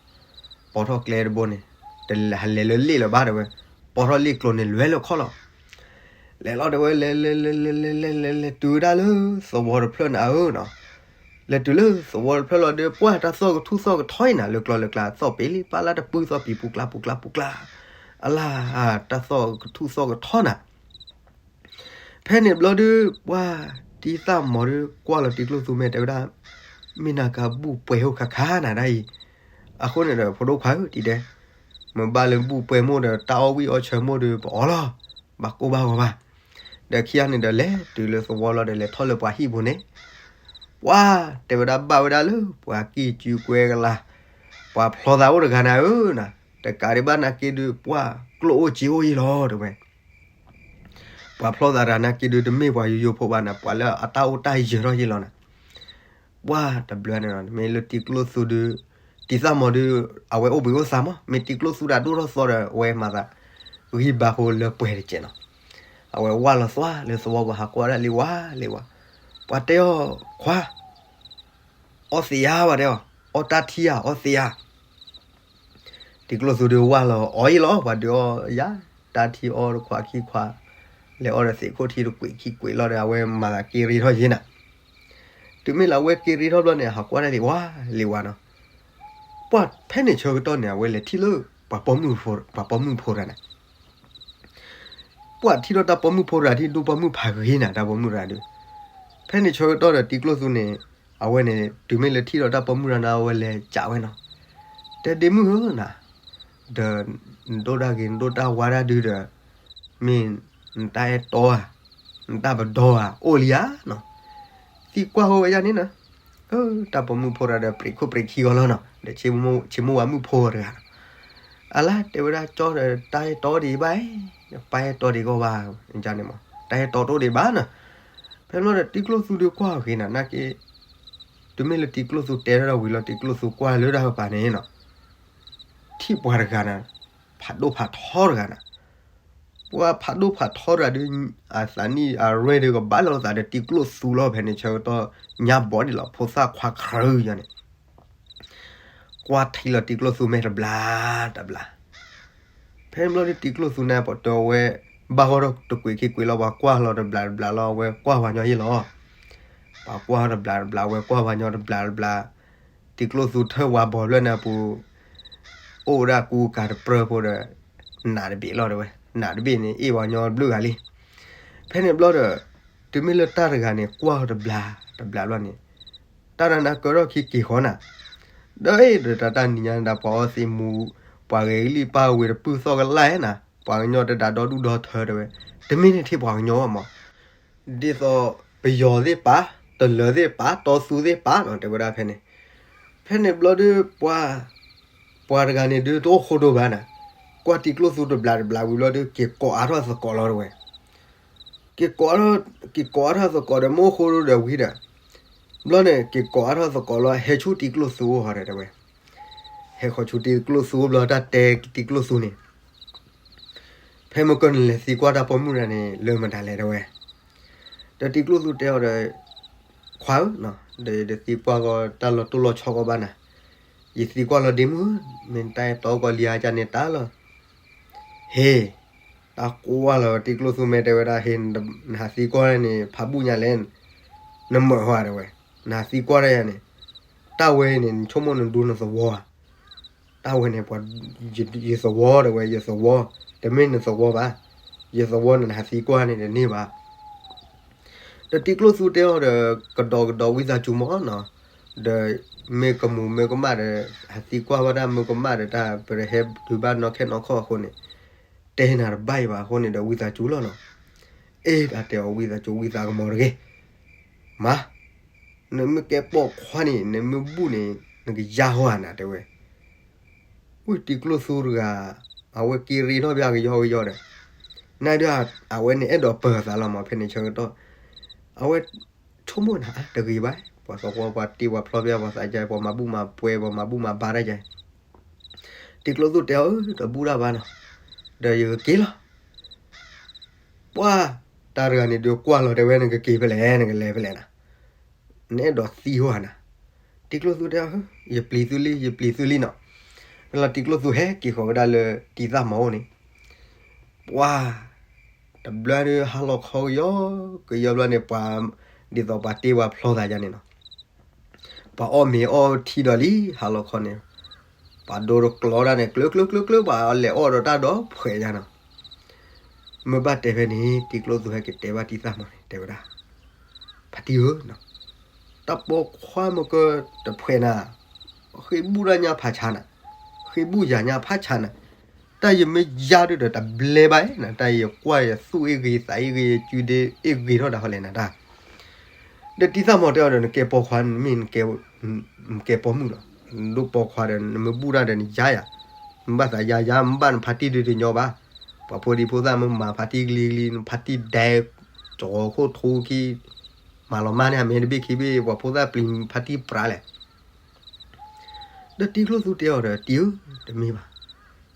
ပိာ်ထီၣ်ကျဲတဘိန့ၣ်, တလဲၤလဲၤလၢလ့ၣ်လၢၤဘၣ်တဲဝဲ, ပိာ်ထီၣ်လ့ၣ်ကျိၤန့ၣ်လွဲၢ်လၢခီၣ်လီၤ. လဲၤလီၤတဲဝဲ လဲၤလဲၤလဲၤလဲၤလဲၤလဲၤလဲၤတုၤဝဲဒၣ်လၢသဝီတဖျၢၣ်န့ၣ်ဧၢနီၤ. လဲၤတုၤလၢသဝီတဖျၢၣ်လီၤဒီး ပှၢ်တၢ်သီၣ်ကထူၣ်သီၣ်ကထီအံၤနၤ လၢကျီလၢကျါ သီၣ်ပ့ၤလံပၢ်လၢတပုၢ် သီၣ်ပံၤပူၤကျါပူၤကျါပူၤကျါ, အလါ, တၢ်သီၣ်ကထူၣ်သီၣ်ကထီနၤ. ဖဲန့ၣ်ဘျီဒုး ပှၢ်တံသၣ်မီၤဒုး ကွၢ်လီၤတံကျိၣ်သူမဲာ်တဲဝဲဒၣ်, မ့ၢ်နၤကဘူၣ်ပှဲၤဟိခါခါနၤဒၣ်အံၤ, အဃိန့ၣ်ဒီး ဖိဒိၣ်ခွါဧၢ တံတဲ, မ့ၢ်ဘၣ်လၢဘူၣ်ပှဲၤမိၢ်ဒီး တၢ်အီၣ်ဝံၣ်အီၣ်ဆၢမိၢ်ဒီး ပအီလီၤ, ဘၣ်ကိၢ်ဘၣ်ဂီၤဘၣ်. ဒီးခံဂၤန့ၣ်ဒီး လဲၤတုၤလၢသဝီလီၤဒီး လဲၤထီၣ်လၢပှၤဟံၣ်ပူၤန့ၣ်, ပှၢ်တဲဝဲဒၣ် ဘၣ်ဝဲဒၣ်လၢပှၤကံၢ်ကုကွဲကလါ, ပှၤဖျီသးအိၣ်တဂၤနၤဧၢနၤ, တကးဒံးဘၣ်နာ်က့ဒုး ပှၢ်ကျိၣ်အိၣ်စ့အိၣ်ယံလီၤတဲဝဲ ပှၤဖျီသးတဂၤနာ်က့ဒုး တမ့ၢ်ပှၤယိယိဖိဘၣ်နၤ, ပှၤလၢအတၢ်အိၣ်တၢ်ယၢၤထီၣ်ယံလီၤနၤ. ပှၢ်တဘျီန့ၣ် မ့ၢ်လၢတံကျိၣ်သူဒုး, တံသၣ်မီၤဒုး, အဝဲအိၣ်ဘှံးအိၣ်သါမး, မ့ၢ်တံကျိၣ်သူဒၣ်ဒိၣ်ထီၣ်သီဒီး အဝဲမၤသးဂံၢ်ဘါဖိလၢပှဲၤတကဲးနီၤ. အဝဲဝၢ်လီၤသွါလၢသဝီပူၤ ဟးကွၢ်ဒၣ်လံဝါလံဝါ, ပှၤတဲအီၤခွါ အီသံးဧါ ပှၤတဲအီၤ, အီတၢ်ထံဧါ အီသံးဧါ. တံကျိၣ်သူဒုးဝၢ်လီၤအီယံလီၤ, ပှၤဒုးအီယၤ, တၢ်ထံအီတခွးခံခွး, လဲၤအီဒီးသ့ၣ်ခိၣ်ထံတကွံာ်ခံကွံာ်လီၤဒီး အဝဲမၤသးက့ၤရ့ထီၣ်ယံနၤ. တုၤမ့ၢ်လၢအဝဲက့ၤရ့ထီၣ်ဘျီန့ၣ် ဟးကွၢ်ဒၣ်လံဝါလံဝါနီၤ. ပှၢ်ဖဲန့ၣ်ဆၢကတီၢ်န့ၣ် အဝဲလဲၤထံၣ်လၢ ပှၤပိာ်မုၣ်ဖိတဂၤန့ၣ် ပှၢ်ထံၣ်ထီၣ်တၢ်ပိာ်မုၣ်ဖိတဂၤထံၣ်ဒူၣ်ပိာ်မုၣ်ဖးဂ့ၤနၤ တၢ်ပိာ်မုၣ်တဂၤဒီး, ဖဲန့ၣ်ဆၢကတီၢ်ဒီးတံကျိၣ်သူန့ၣ်, အဝဲန့ၣ် တုၤမ့ၢ်လၢထံၣ်ဒီးတၢ်ပိာ်မုၣ်တဂၤန့ၣ် အဝဲလဲၤကးဝဲနီၤ, တဲဒ့မုၣ်ဧၢနၤ, ဒီးနဒိၣ်တၢ်ဂ့ၤ နဒိၣ်တၢ်ဝါတၢ်ဒုးဒီး, မ့ၢ်နတၢ်အဲၣ်တီဧါ, နတၢ်ပဒီဧါ အိၣ်လံဧါနီၤ. သံကွၢ်ဃီဝဲယၤန့ၣ်နၤ, တၢ်ပိာ်မုၣ်ဖိတဂၤဒီး ပရံးခိၣ်ပရံးခံဂီၢ်လီၤနီၤ, ဒီးဆ့မိၢ်ဝၤမုၣ်ဖိတဂၤနီၤ. အလါတဲဝဲဒၣ်ကၠီဒီး တၢ်အဲၣ်တီဒံးဘၣ်, ပၢ်အဲၣ်တီဒံးကီးဘၣ်, န့ၣ်မး တၢ်အဲၣ်တီတအိၣ်ဒံးဘၣ်နီၤ. ဖဲန့ၣ်ဒီးတံကျိၣ်သူဒုးကွၢ်ဂ့ၤနၤနာ်က့, တုၤမ့ၢ်လၢတံကျိၣ်သူတဲထီၣ်ဝံၤလီၤ တံကျိၣ်သူကွၢ်လၢတၢ်ကပၤန့ၣ်နီၤ, ထံၣ်ပှၤတဂၤနၤ, ဖးဒိၣ်ဖးထီတဂၤနၤ. ပှၤဖးဒိၣ်ဖးထီတဂၤဒီး, အသးနံၣ်အရဲဒုးကဘၣ်လီၤသးဒီးတံကျိၣ်သူလီၤ ဖဲန့ၣ်ဆၢကတီၢ်ညါဘီဒံးလီၤ ဖိသၣ်ခွါခရၢယၤန့ၣ် ကွၢ်ထံလီၤတံကျိၣ်သူမဲာ်တဘျါတဘျါ. ဖဲန့ၣ်ဘျီဒုးတံကျိၣ်သူန့ၣ် ပှၤတဲဝဲ, ဘၣ်ဂီၢ်ဒီးတကွံာ်ခံကွံာ်လီၤ ပှၤကွၢ်လီၤတဘျါတဘျါလီၤ အဝဲကွၢ်ဝၤညီယံလီၤ. ပှၤကွၢ်တဘျါတဘျါ အဝဲကွၢ်ဝၤညီတဘျါတဘျါ. တံကျိၣ်သူထၢၣ်ဝၤဘီဖျၢၣ်န့ၣ်အပူၤ, အိၣ်ဝဲဒၣ်ကူကၤတပြၢဖိဒီး, နးတဘ့ၣ်လီၤတဲဝဲ, နးတဘ့ၣ်န့ၣ် အ့ၣ်ဝၤညီဘျုးဂၤလံ. ဖဲန့ၣ်ဘျီဒီး, တုၤမ့ၢ်လၢတၢ်တဂၤန့ၣ် ကွၢ်တဘျါတဘျါဘျီန့ၣ်, တၢ်နးနးကၢထီၣ်ခံက့ၤဃီနၤ, ဒီးအ့ၣ်ဒီးတၢ်တၢ်နံၤညါဒၣ် ပှၤအီသံးမူ, ပှၤဂဲၤကလံၣ်ပၢ်ဝ့ၤတပုၢ်သီၣ်ကလါနၤ, ပှၤကညီတဒၣ်ဒီဒူၣ်ဒီထၢတဲဝဲ, တမ့ၢ်န့ၣ်ထံၣ်ပှၤကညီဘၣ်မး ဒ်သိးပယီၤသ့ၣ်ပာ်, တလၢၤသ့ၣ်ပာ်, တီသူသ့ၣ်ပာ်နီၤ တဲဝဲဒၣ်ဖဲန့ၣ်. ဖဲန့ၣ်ဘျီဒုးပှၤ, ပှၤတဂၤန့ၣ်ဒုးတအိၣ်ဃိဒိဘၣ်နၤ, ကွၢ်တံကျိၣ်သူတဘျးတဘျးဝံၤဘျီဒုး က့ၤကိးအါထီၣ်သကိးလီၤတဲဝဲ. က့ၤကိး, က့ၤကိးအါထီၣ်သကိးဒီး မ့ၢ်အိၣ်ဃိဒိဒီးဝံၤဒီး, ဘျီန့ၣ် က့ၤကိးအါထီၣ်သကိးလီၤ ဟဲဆူတံကျိၣ်သူအိၣ်ဟီဒီးတဲဝဲ. ဟဲဃီၤဆူတံကျိၣ်သူအိၣ်ဘျီ တၢ်တဲတံကျိၣ်သူန့ၣ် ဖဲမုၢ်ကၢၢ်နလဲၤသံကွၢ်တၢ်ပိာ်မုၣ်တဂၤန့ၣ် လၢမတၤလဲၣ်တဲဝဲ. ဒီးတံကျိၣ်သူတဲအီၤဒီး, ခွါဧၢ, ဒီးယတသံကွၢ်ကီးတၢ်လီၤတိၢ်လီၤဆီကီးဘၣ်နၤ, ယသံကွၢ်လီၤဒ့မုၣ်ဧၢ, မ့ၢ်တၢ်အဲၣ်တီကီးလံဧါ ကန့ၣ်တၢ်လီၤ. ဟ့ၣ်, တၢ်ကွၢ်လီၤတံကျိၣ်သူမဲာ်တဲဝဲဒၣ် ဟ့ၣ်, နဟးသံကွၢ်န့ၣ် ဖးဘူၣ်ညါလဲၣ်, နမၢၢ်ဟီတဲဝဲ, နဟးသံကွၢ်တၢ်ယၤန့ၣ်, တၢ်ဝဲန့ၣ် နဆိကမိၣ်နဒိနသဝီဧါ. တၢ်ဝဲန့ၣ်ပှၤ, ယသဝီတဲဝဲ ယသဝီ, တမ့ၢ်နသဝီဘၣ်, ယသဝီန့ၣ် နဟးသံကွၢ်န့ၣ်တန့ၢ်ဘၣ်. ဒီးတံကျိၣ်သူတဲအီၤဒီး, ကဒီးကဒီးဝံသးစူၤမးနီၤ, ဒီးမ့ၢ်ကမူၤမ့ၢ်ကမၣ်ဒီး ဟးသံကွၢ်ဝဲဒၣ်မ့ၢ်ကမၣ်ဒီးတၢ် ပဟဲတုၤဘၣ်နီၢ်ခဲနီၢ်ခီၣ်အဃိန့ၣ် တဲနၤတဘၣ်အံၤဘၣ်အဃိန့ၣ်ဒီး ဝံသးစူၤလီၤနီၤ. အ့ တၢ်တဲအီၤ ဝံသးစူၤ ဝံသးကမီၤတဂ့ၤ, မၤ, နမ့ၢ်ကဲပိာ်ခွါန့ၣ် နမ့ၢ်ဘူၣ်န့ၣ် နကယါဟီဧါနၤ တဲဝဲ. ဝံတံကျိၣ်သူတဂၤ အဝဲက့ၤရ့ထီၣ်ဘၣ်ကယီကယီဒီး နဒုး အဝဲန့ၣ်အဲၣ်ဒိးပၢၤသးလီၤမး ဖဲန့ၣ်ဆၢကတီၢ် အဝဲဆိကမိၣ်နၤ တဂ့ၤဘၣ်, ပှၤသဝီပှၤတ့ပှၤဖျီပျဲ ပှၤသးယါ ပှၤမၤဘူၣ်မၤပှဲၤ ပှၤမၤဘူၣ်မၤဘါတၢ်ယါ. တံကျိၣ်သူတဲအီၤ တဘူၣ်တၢ်ဘါနီၤ, ဒီးယကက့ၤလီၤ. ပှၢ် တၢ်တဂၤန့ၣ်ဒုးကွၢ်လီၤတဲဝဲ နကက့ၤဖဲလဲၣ် နကလဲၤဖဲလဲၣ်နၤ, နအဲၣ်ဒိးသံဟီဧါနၤ. တံကျိၣ်သူတဲအီၤ ယပျံၤသုလံ ယပျံၤသုလံနီၤ. ဖဲလီၤတံကျိၣ်သူဟဲက့ၤဃီၤဝဲဒၣ်လၢတံသၣ်မီၤအိၣ်န့ၣ် ပှၢ် တဘျီဒုးဟါလီၤခီကယီကယီဘျီန့ၣ် ပှၤဒ်သိးပှၤတ့ပှၤဖျီသးယါန့ၣ်နီၤ, ပှၤအီၣ်မ့ၤအီထံဒီးလံ ဟါလီၤခီန့ၣ်, ပှၤဒိတကျီဒၣ်န့ၣ် ကျၢကျၢကျၢကျၢ ပှၤလဲၤအီၣ်ဒီးတၢ်ဒီးဖှဲးယါနီၤ. မ့ၢ်ဘၣ်တဲဖဲန့ၣ် တံကျိၣ်သူဟဲက့ၤတဲဘၣ်တံသၣ်မီၤန့ၣ် တဲဝဲဒၣ်, ဖါတံၢ်ဧၢ, တၢ်ပိာ်ခွါမ့ၢ်ကတဖှဲးနၤ, ဃ့ဘူၣ်ဒၣ်ညါဖးဆါနၤ, ဃ့ဘူၣ်ယၤညါဖးဆါနၤ, တၢ်ယမ့ၢ်ယါဒုးဒီးတဘျဲဘၣ်နၤ, တၢ်ယကွၢ်ယသူၣ်အ့ၣ်ဂ့ၤသးအ့ၣ်ဂ့ၤ ယစုဒ့အ့ၣ်ဂ့ၤထီၣ်ဒၣ်ဟီလဲၣ်နၤတၢ်. ဒီးတံသၣ်မီၤတဲအီၤဒီး နကဲပိာ်ခွါ မ့ၢ်နကဲပိာ်မုၣ်လီၤ, နဒိၣ်ပိာ်ခွါဒီး နမ့ၢ်ဘူၣ်တၢ်ဒီးနယါယၤ, နဘၣ်သးယါယါ နဘၣ်နဖါတံၢ်ဒုးတညီဘၣ်, ပှၤဖိဒံဖိသၣ်မ့ၢ်မၤဖါတံၢ်ကလံၤကလံၤ နဖါတံၢ်ဒဲး ကီၤခိၣ်ထူခံ မၤလီၤမၢ်န့ၢ်အမဲာ်တဘ့ၣ်ခံဘ့ၣ် ပှၤဖိသၣ်ပျံၤဖါတံၢ်ပြးလဲၣ်. ဒီးတံကျိၣ်သူတဲအီၤဒီး တံၢ်ဧၢ, တမ့ၢ်ဘၣ်,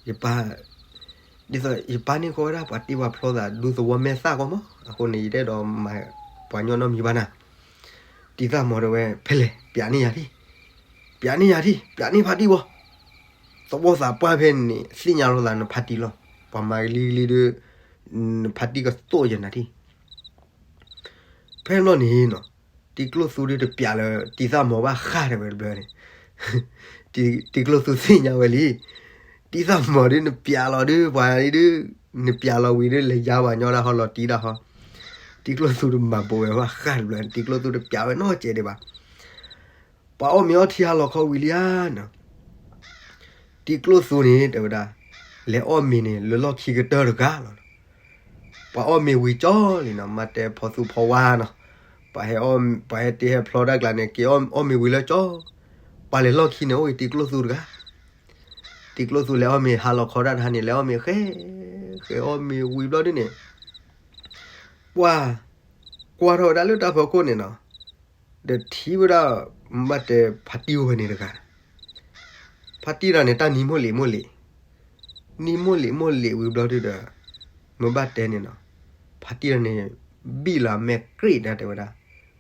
ယပၢ်, ဒ်သိးယပၢ်န့ၢ်ဃီဝဲဒၣ်ပှၤတ့ပှၤဖျီသး ဒူသဝီမဲာ်သၣ်ကီမး, အဃိန့ၣ် ယတအဲၣ်ဒိးမၤပှၤညီနီတမံၤဘၣ်နၤ. တံသၣ်မီၤတဲဝဲ ဖဲလဲၣ် ပျးန့ၢ်ယၤထံၣ်, ပျးန့ၢ်ယၤထံၣ် ပျးန့ၢ်ဖါတံၢ်ဝီ, သဝီသးပှၢ်ဖဲန့ၣ် သ့ၣ်ညါလိာ်သးနဖါတံၢ်လီၤ, ပှၤမၤကလံၤကလံၤဒီး နဖါတံၢ်ကသိၣ်ယနၤထံၣ်. ဖဲန့ၣ်ဘျီန့ၣ်နီၤ, တံကျိၣ်သူဒုးတပျးလၢတံသၣ်မီၤဘၣ်ဃၣ်တဲဝဲတဘျီန့ၣ်, တံကျိၣ်သူသ့ၣ်ညါဝဲလံ, တံသၣ်မီၤဒုးနပျးလီၤဒုး ပှၤဒုး, နပျးလီၤဝံၤဒုး လဲၤယါပှၤညီတၢ်ဟီလီၤတံၢ်တၢ်ဟီ, တံကျိၣ်သူတမၤဘိးဝဲဘၣ်ဃၣ်တဘျီန့ၣ် တံကျိၣ်သူတပျးဝဲနီတစဲးဒံးဘၣ်. ပှၤအီၣ်မ့ၤအီထံဟါလီၤခီဝံၤလံဧါနီၤ, တံကျိၣ်သူန့ၣ် တဲဝဲဒၣ်, လဲၤအီၣ်မ့ၤန့ၣ် လၢလီၢ်ခံကတၢၢ်တဂၤလီၤ. ပှၤအီၣ်မ့ၤဝံၤကၠီလံနီၤ, မ့ၢ်တဲဖီသူဖီဝါနီၤ, ပှၤဟဲအီၣ်, ပှၤဟဲတ့ဟဲဖျီတၢ်ကျါန့ၣ် က့ၤအီၣ်မ့ၤဝံၤလၢကၠီ, ပှၤလဲၤလီၢ်ခံန့ၣ် အိၣ်က့ၤတံကျိၣ်သူတဂၤ. တံကျိၣ်သူလဲၤအီၣ်မ့ၤဟါလီၤခီတၢ်တဟါန့ၣ် လဲၤအီၣ်မ့ၤဃဲ, ဃဲအီၣ်မ့ၤဝံၤဘျီဒုးန့ၣ် ပှၤကွၢ်ထီၣ်ဝဲဒၣ်လၢတၢ်ဖီခိၣ်န့ၣ်နီၤ, ဒီးထံၣ်ဝဲဒၣ်, မ့ၢ်ဘၣ်တဲဖါတံၢ်အိၣ်ဝဲန့ၣ်တဂၤ, ဖါတံၢ်တဂၤန့ၣ် တၢ်နံၤမိၢ်လံးမိၢ်လံး, နံၤမိၢ်လံးမိၢ်လံးဝံၤဘျီဒုးဒီး, မ့ၢ်ဘၣ်တဲန့ၣ်နီၤ, ဖါတံၢ်တဂၤန့ၣ် ဘံၣ်လီၤအမဲာ်ကြ့ၣ်ဒၣ်တဲဝဲဒၣ်,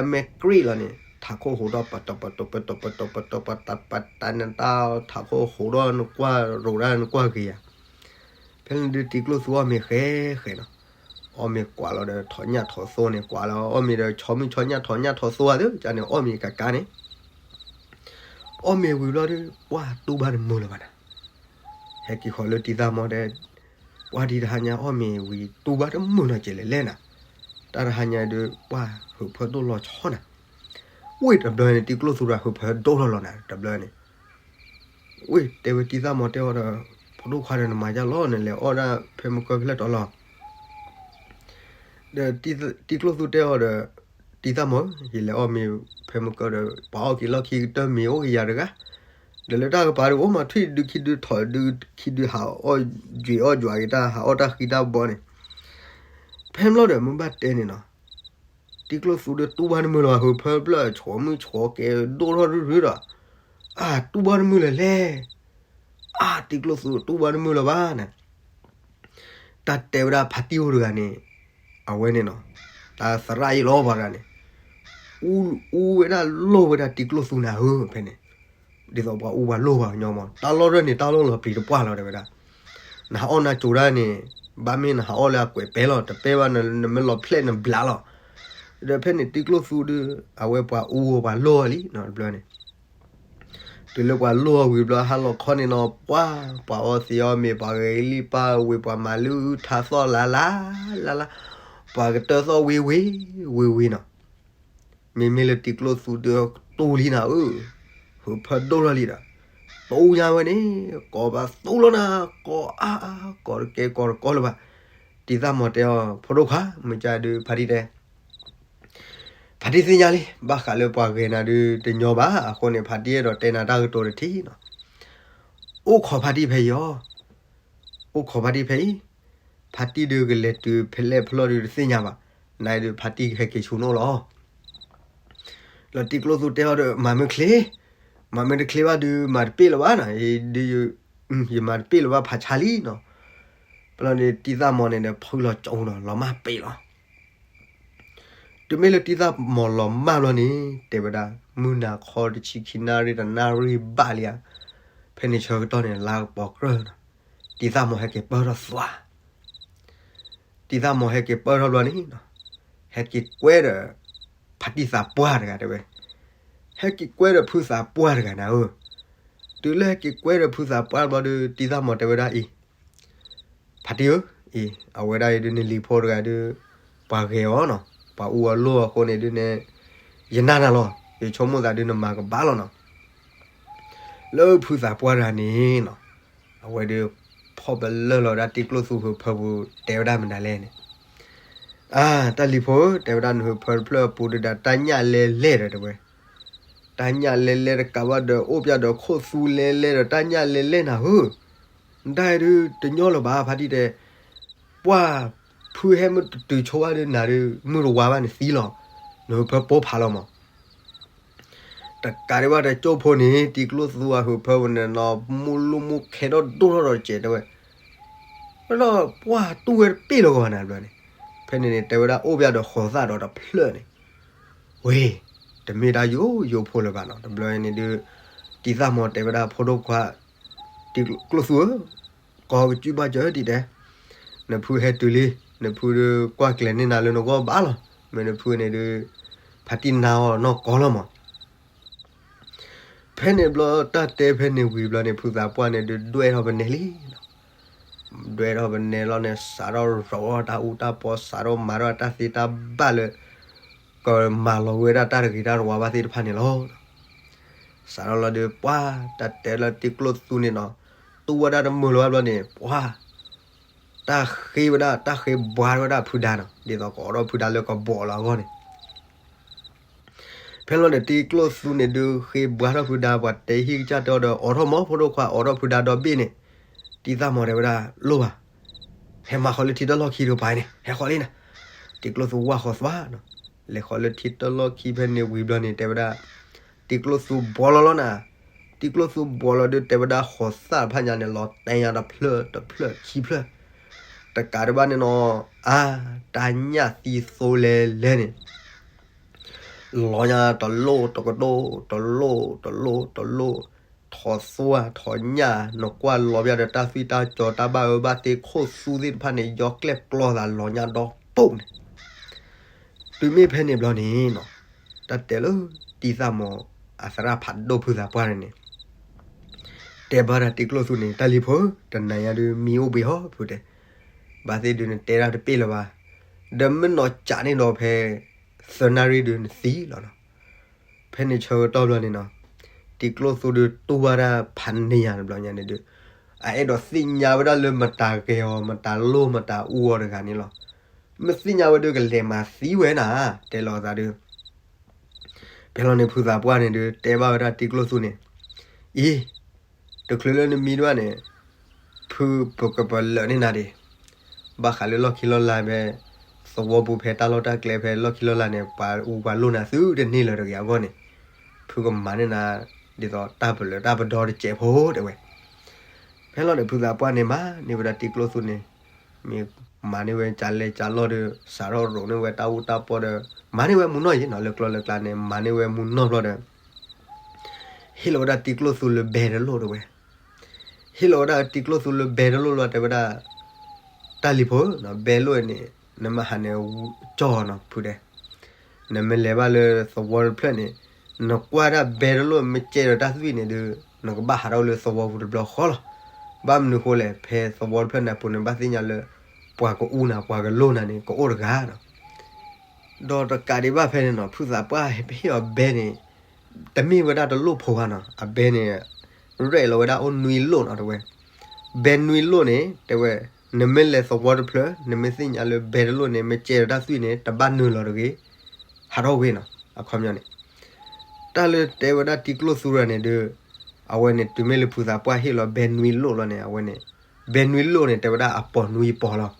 ဘံၣ်အမဲာ်ကြ့ၣ်လီၤန့ၣ် ထးခိၣ်ဟိးထီၣ်ပတီၤပတီၤပတီၤပတီၤပတီၤပတီၤပတီၤပတီၤနတၢ် ထးခိၣ်ဟိးထီၣ်နကွၢ်ရိးဒၣ်နကွၢ်ဂ့ၤဧါ. ဖဲန့ၣ်ဒုးတံကျိၣ်သူအီၣ်မ့ၤဃဲဃဲနီၤ, အီၣ်မ့ၤကွၢ်လီၤဒီး ထိးညၣ်ထိးသိန့ၣ် ကွၢ်လီၤအီၣ်မ့ၤဒီး ဆီမုၢ်ဆီညၣ်ထိးညၣ်ထိးသိဧါသ့ ကန့ၣ်အီၣ်မ့ၤကကါန့ၣ် အီၣ်မ့ၤဝံၤဘျီဒုး ပှၢ်တူၢ်ဘၣ်တမုာ်လၢၤဘၣ်နၤ, ဟဲက့ၤဃီၤလၢတံသၣ်မီၤတဲ, ပှၢ်ဒံတဟါညါအီၣ်မ့ၤဝံၤ တူၢ်ဘၣ်တမုာ်နီၤကဲလဲၣ်လဲၣ်နၤ, တၢ်တဟါညါဒုး ပှၢ်ဟုးဖၢဒိၣ်လီၤဆီနၤ, ဝ့ၢ်တဘျီန့ၣ် တံကျိၣ်သူတဂၤဟုးဖၢဒိၣ်ထီၣ်လီၤနၤ တဘျီန့ၣ် ဝ့ၢ်တဲဝဲတံသၣ်မီၤတဲအီၤဒီး, ဖိဒိၣ်ခွါဒီးနမၤယါလီၤ နလဲၤအီၣ်ဒၣ်ဖဲမုၢ်ကၢဖဲလဲၣ်တီၤလီၤ. ဒီးတံကျိၣ်သူတဲအီၤဒီး, တံသၣ်မီၤဧၢ, ယလဲၤအီၣ်မ့ၤဖဲမုၢ်ကၢဒီး ပှၤအီၣ်က့ၤလီၢ်ခံကတၢၢ်မ့ၤအိၣ်က့ၤယၤတဂၤ, ဒီးလၢတၢ်ကပၤဒုးအိၣ်မးထွံၣ်ဒုခံဒုထီၣ်ဒုခံဒုဟးအီၣ်ယွၤအီၣ်ယွၤက့ၤတၢ် ဟးအီၣ်တၢ်ဃံတၢ်ဘီန့ၣ်, ဖဲမုၢ်လီၤဒီးမ့ၢ်ဘၣ်တဲန့ၣ်နီၤ တံကျိၣ်သူဒီးတူၢ်ဘၣ်တမုာ်လၢၤဘၣ် ဟုးဖၢဖျၢၣ် ဆိးမုၢ်ဆိးကဲဒိၣ်ထီၣ်ရုရုဒီး, အၢ တူၢ်ဘၣ်တမုာ်လၢၤလဲၣ်, အၢ တံကျိၣ်သူတူၢ်ဘၣ်တမုာ်လၢၤဘၣ်န့ၣ်, တၢ်တဲဝဲဒၣ်ဖါတံၢ်အိၣ်တဂၤန့ၣ်, အဝဲန့ၣ်နီၤ, တၢ်သရၣ်ယံၤလီၤပှၤတဂၤန့ၣ်, အူဝဲဒၣ်လိၣ်ဝဲဒၣ်တံကျိၣ်သူနၤဧၢ ဖဲန့ၣ်, ဒ်သိးပှၤအူပှၤလိၣ်ပှၤကညီမး တၢ်လီၢ်တၢ်န့ၣ် တၢ်လီၢ်လီၤပျံၤတပှၢ်လီၤတဲဝဲဒၣ်, နဟးအီၣ်နၤကိၤဒၣ်န့ၣ်, ဘၣ်မ့ၢ်နဟးအီၣ်လၢအကွဲးပဲလီၤ တပဲဘၣ် နမ့ၢ်လီၤဖျဲၣ်နဘျးလီၤ. ဒီးဖဲန့ၣ်တံကျိၣ်သူဒီး အဝဲပှၤအူပှၤလိၣ်အီၤလံနီၤ တဘျီန့ၣ် တုၤလၢပှၤလိၣ်အီၤဝံၤဘျီ ဟါလီၤခီန့ၣ်နီၤ ပှၢ် ပှၤအီသံးအီမ့ၤ ပှၤဂဲၤလံပၢ်ဝ့ၤ ပှၤမၤလုၢ်အုၣ်ထါသီၣ်လၢ်လၢ်လၢ်လၢ်, ပှၤကတၢၢ်သီၣ်ဝ့ၤဝ့ၤဝ့ၤဝ့ၤနီၤ. မ့မ့ၢ်လၢတံကျိၣ်သူဒီး တူၢ်လံနၤဧၢ, ဟုးဖၢဒိၣ်ထီၣ်လံဒီး, တူၢ်ညါဝဲန့ၣ်, ကိးဘၣ်သူလီၤနၤ, ကိးအါအါ, ကိးတကဲကိးတကီလၢၤဘၣ်. တံၤသၣ်မီၤတဲအီၤ ဖိဒိၣ်ခွါ, မုၢ်ကဒုး ဖါတံၢ်တဲ ဖါတံၢ်သ့ၣ်ညါလံ, ဘၣ်ဃးလၢပှၤဂဲၤနၤဒုးတညီဘၣ်, အဃိန့ၣ် ဖါတံၢ်အဲၣ်ဒိးတဲနၤတၢ်ကတိၤတထံၣ်နီၤ. အိၣ်ခိးဖါတံၢ်ဖဲအံၤအီၤ, အိၣ်ခိးဖါတံၢ်ဖဲအံၤ, ဖါတံၢ်ဒုးကလဲၤတုၤဖဲလဲၣ်ဖဲလဲၣ်ဒုးတသ့ၣ်ညါဘၣ်, နဒုးဖါတံၢ်ဟဲက့ၤဆူနအိၣ်လီၤ. လီၤတံၤကျိၣ်သူတဲအီၤဒီး မၤမ့ၢ်ချ့, မၤမ့ၢ်တချ့ဘၣ်ဒုး မၤတပ့ၢ်လၢၤဘၣ်နီၤ, ယမၤတပ့ၢ်လၢၤဘၣ်ဖးဆါလံနီၤ. ပလီၤန့ၣ် တံၤသၣ်မီၤန့ၣ်ဒီး ဖုလီၤကၠိနီၤ, လီၤမၢ်ပ့ၢ်လီၤ. တုၤမ့ၢ်လၢတံၤသၣ်မီၤလီၤမၢ်ဘျီန့ၣ် တဲဝဲဒၣ် မုၢ်နၤခီတဆံခံနၣ်ရံၣ်တနၣ်ရံၣ်ဘၣ်လံဧါ, ဖဲန့ၣ်ဆၢကတီၢ်န့ၣ် လါကပီၤကြၢၢ်နီၤ, တံၤသၣ်မီၤဟဲက့ၤပၢၢ်ထီၣ်သွါ တံၤသၣ်မီၤဟဲက့ၤပၢၢ်ထီၣ်ဘျီန့ၣ်နီၤ, ဟဲက့ၤကွဲဒီး ဖါတံၢ်သးပှၢ်တဂၤတဲဝဲ, ဟဲက့ၤကွဲဒီးဖုသးပှၢ်တဂၤနၤဧၢ. တုၤလၢဟဲက့ၤကွဲဒီးဖုသးပှၢ်ဘျီဒီး တံၤသၣ်မီၤတဲဝဲဒၣ်အံၤ, ဖါတံၢ်ဧၢ, အံၤ အဝဲဒၣ်အံၤဒုးနလံၤဖိတဂၤဒုး ပှၤဂဲၤအီၤနီၤ, ပှၤအူအီၤလိၣ်အဃိန့ၣ်ဒုးန့ၣ် ယနာ်နၤလီၤ, ယဆိကမိၣ်သးဒုးနမၤကဘၣ်လီၤနီၤ. လၢဖုသးပှၢ်တဂၤန့ၣ်နီၤ, အဝဲဒုးဖီၣ်ပလၢၢ်လီၤဒၣ်တံၤကျိၣ်သူဟုးဖၢပူၤ တဲဝဲဒၣ်မနုၤလဲၣ်န့ၣ်, အါ တၢ်လံၤဖိဧၢ, တဲဝဲဒၣ်နဟုးဖၢတဖျၢၣ်အပူၤဒုးဒီး တၢ်ညၣ်လဲလဲၣ်ဒီးတဲဝဲ, တၢ်ညၣ်လဲလဲၣ်တကးဘၣ်ဒီး အိၣ်ပျဲဒီးခိၣ်သူလဲလဲၣ်ဒီး တၢ်ညၣ်လဲလဲၣ်နၤဧၢ. နတၢ်အံၤဒုးတညီလၢၤဘၣ် ဖါတံၢ်တဲ, ပှၢ်ဖုဟဲမုၢ်တတုၤဆိဘၣ်ဒုးနၤဒုး မုၢ်တဝါဘၣ်န့ၣ်သံလီၤ, နဟုးဖၢပိာ်ဖးလီၤမး. တကးဒံးဘၣ်ဒီးကၠိဖိန့ၣ် တံၤကျိၣ်သူအဟုးဖၢပူၤန့ၣ်နီၤ မူလူမူခဲထီၣ်ဒိၣ်ထီၣ်ဒီးတစဲးတဲဝဲ, ဒီးပှၢ်တူၢ်ဝဲတပ့ၢ်လၢၤဂီၤနၤဘျီန့ၣ်, ဖဲန့ၣ်န့ၣ် တဲဝဲဒၣ်အိၣ်ပျဲဒီးဃိးသၣ်ဒီးတဖျၢၣ်န့ၣ်, ဝ့ၢ် တမ့ၢ်တၢ်ယိယိဖိလၢၤဘၣ်နီၤ. တဘျီန့ၣ်ဒုး တံၤသၣ်မီၤတဲဝဲဒၣ်ဖိဒိၣ်ခွါ တံၤကျိၣ်သူဧၢ, ကီကစုၣ်ဘၣ်စၢၤဒံးတဲ, နဖုဟဲတုၤလံ, နဖုဒုးကွၢ်ကျဲၤန့ၢ်နၤလၢနဂီၢ်ဘၣ်လီၤ. မ့ၢ်နဖုန့ၣ်ဒုး ဖါတံၢ်နာ်အီၤနီၢ်ကီၢ်လီၤမး. ဖဲန့ၣ်ဘျီတၢ်တဲဖဲန့ၣ်ဝံၤဘျီန့ၣ် ဖုသးပှၢ်န့ၣ်ဒုးဒွဲၣ်ထီၣ်ပနဲလံနီၤ. ဒွဲၣ်ထီၣ်ပနဲလီၤန့ၣ် စးထီၣ်ရီၤအီၣ်တၢ်အူတၢ်ပီ စးထီၣ်မၤထီၣ်တၢ်သ့တၢ်ဘၣ်လၢ ကမၤလီၤဝဲဒၣ်တၢ်တဂ့ၤတၢ်တဝါဘၣ်သ့ၣ်တဖၣ်န့ၣ်လီၤ. စးထီၣ်လီၤဒုး ပှၢ်တၢ်တဲလၢတံၤကျိၣ်သူန့ၣ်နီၤ, တူၢ်ဝဲဒၣ်တမုာ်လၢၤဘၣ်ဘျီန့ၣ် ပှၢ် တၢ်ဃ့ဝဲဒၣ် တၢ်ဃ့ဘှါထီၣ်ဝဲဒၣ်ဖုဒါနီၤ, ဒ်သိးကအိးထီၣ်ဖုဒါလၢကဘီးလီၤအဂီၢ်န့ၣ် ဖဲလီၤန့ၣ် တံၤကျိၣ်သူန့ၣ်ဒုး ဃ့ဘှါထီၣ်ဖုဒါ ပှၤတဲဟံၣ်ကစၢ်တဲအီၤဒီး အိးထီၣ်မး ဖိဒိၣ်ခွါ အိးထီၣ်ဖုဒါဒီဘ့ၣ်န့ၣ်, တံၤသၣ်မီၤတဲဝဲဒၣ် လိၣ်ဘၣ်, ဟဲမၤဃီၤလၢထံတၢ်လီၢ်ခံတကပၤန့ၣ် ဟဲဃီၤလံနၤ. တံၤကျိၣ်သူဝၢ်ဃီၤသွါနီၤ, လဲၤဃီၤလၢထံတၢ်လီၢ်ခံဖဲန့ၣ်ဝံၤဘျီန့ၣ် တဲဝဲဒၣ်, တံၤကျိၣ်သူဘှီလီၤလီၤနၤ, တံၤကျိၣ်သူဘှီလီၤဒုး တဲဝဲဒၣ်ဃိးသၣ်တဖၣ်ညါန့ၣ် လီၤတဲညါတဖျၢၣ်တဖျၢၣ်ခံဖျၢၣ် တကးဒံးဘၣ်န့ၣ်နီၤ, အါ, တၢ်ညၣ်သံသိလဲလဲန့ၣ် လီၤညါတလိၣ်တကဒိၣ် တလိၣ်တလိၣ်တလိၣ်, ထိးသွါထိးညၣ် နကွၢ်လီၤပျၢ်ဒီးတၢ်သွံၣ်တၢ်ကၠီၤ တၢ်ဘၣ်အၢဘၣ်သီ ခိၣ်သူသ့ၣ်တဖၣ်န့ၣ် ယီၤကျဲၣ်ကျီသးလီၤညါဒီပုၢ်န့ၣ်, တုၤမ့ၢ်ဖဲန့ၣ်ဘျီန့ၣ်နီၤ, တၢ်တဲလၢတံၤသၣ်မီၤအသရၣ်ဖးဒိၣ်ဖုသးပှၢ်န့ၣ်န့ၣ် တဲဘၣ်တၢ်တံၤကျိၣ်သူန့ၣ် တၢ်လံၤဖိဧၢ, တနၤညါဒုးမံအိၣ်ဘှံးဟီၣ်ဖုတဲ, ဘၣ်သ့ၣ်ဒုးနတဲတၢ်တပ့ၢ်လၢၤဘၣ်, ဒီးမ့ၢ်နီၢ်ကးန့ၣ်ဒီးဖဲ သၢနၣ်ရံၣ်ဒုးနသံလီၤနီၤ. ဖဲန့ၣ်ဆၢကတီၢ်ဘျီန့ၣ်နီၤ, တံၤကျိၣ်သူဒုးတူၢ်ဘၣ်တၢ်ဖးန့ၢ်ယၤတဘျီညါန့ၣ်ဒုး, အအဲၣ်ဒိးသ့ၣ်ညါဝဲဒၣ်လၢမတၤဂဲၤအီၤ မတၤလိၣ်မတၤအူအီၤတဂၤန့ၣ်လီၤ. မ့ၢ်သ့ၣ်ညါဝဲဒုးကလဲၤမၤသံဝဲနၤ, တဲလီၤသးဒုး ဖဲလီၤန့ၣ် ဖုသးပှၢ်န့ၣ်ဒုး တဲဘၣ်ဝဲဒၣ်တံၤကျိၣ်သူန့ၣ်, အံၤ, တချုးလၢနမံဒၣ်န့ၣ်, ဖုပကပလၢာ်န့ၢ်နၤဒံး, ဘၣ်ဃးလၢလီၢ်ခံလီၢ်လၤဖဲ သဝီပူၤဖဲတၢ်လီၢ်တၢ်ကျဲဖဲလီၢ်ခံလီၢ်လၤန့ၣ် ပှၤအူပှၤလိၣ်နၤသုတန့ၢ်လၢၤတဂ့ၤအဂီၢ်န့ၣ်, ဖုကမၤန့ၢ်နၤ ဒ်သိးတၢ်ပလၢာ်တၢ်ပဒီတစဲးဖိတဲဝဲ. ဖဲလီၤန့ၣ် ဖုသးပှၢ်န့ၣ် မၤန့ၢ်ဝဲဒၣ်တံၤကျိၣ်သူန့ၣ်, မ့ၢ်မၤန့ၢ်ဝဲကလဲကလီၢ်ဒီး စးထီၣ်ရိးန့ၢ်ဝဲတၢ်အူတၢ်ပီဒီး မၤန့ၢ်ဝဲမုၢ်နီၢ်ယံၤနီၤ, လၢကျီၢ်လၢကျါန့ၣ် မၤန့ၢ်ဝဲမုၢ်နီၢ်ဘျီဒီး ဟ့ၣ်လီၤဝဲဒၣ်တံၤကျိၣ်သူလၢဘဲတလိၣ်တဲဝဲ. ဟ့ၣ်လီၤဝဲဒၣ်တံၤကျိၣ်သူလၢဘဲတလိၣ်လီၤ တဲဝဲဒၣ်, တၢ်လံၤဖိဧၢ, ဘဲလိၣ်န့ၣ် နမ့ၢ်ဟးန့ၣ်ကၠီၣ်နီၤဖုတဲ, နမ့ၢ်လဲၤဘၣ်လၢသဝီတဖျၢၣ်န့ၣ်, နကွၢ်ဒၣ်ဘဲတလိၣ်မ့ၢ်ကဲဒီးတၢ်သွံၣ်န့ၣ်ဒုး နကဘၣ်ဟးထီၣ်လၢသဝီပူၤတဘျီဃီလီၤ. ဘၣ်မနုၤဃိလဲၣ်, ဖဲသဝီတဖျၢၣ်န့ၣ်အပူၤန့ၣ် ဘၣ်သ့ၣ်ညါလၢ ပှၤကအူနၤ ပှၤကလိၣ်နၤန့ၣ် ကအိၣ်တဂၤနီၤ. ဒီးတကးဒံးဘၣ်ဖဲန့ၣ်နီၤ, ဖုသးပှၢ်ဟ့ၣ်အီၤဘဲန့ၣ်, တမ့ၢ်ဝဲဒၣ်တလိၣ်ဖိဘၣ်နီၤ, အဘဲန့ၣ် ရဲၣ်လီၤဝဲဒၣ်အိၣ်နွံလိၣ်နီၤ တဲဝဲ. ဘဲနွံလိၣ်န့ၣ် တဲဝဲ, နမ့ၢ်လဲၤသဝီတဖျၢၣ် နမ့ၢ်သ့ၣ်ညါလၢဘဲတလိၣ်န့ၣ် မ့ၢ်ကဲဒီးတၢ်သွံၣ်န့ၣ် တဘၣ်နုာ်လီၤတဂ့ၤ, ဟးထီၣ်ဝ့ၤနီၤ, အခီပညီန့ၣ်. တၢ်လၢတဲဝဲဒၣ်တံကျိၣ်သူတဂၤန့ၣ်ဒီး အဝဲန့ၣ် တုၤမ့ၢ်လၢဖုသးပှၢ်ဟ့ၣ်လီၤဘဲနွံလိၣ်လီၤန့ၣ် အဝဲန့ၣ် ဘဲနွံလိၣ်န့ၣ် တဲဝဲဒၣ်အပီၤနွံပီၤလီၤ.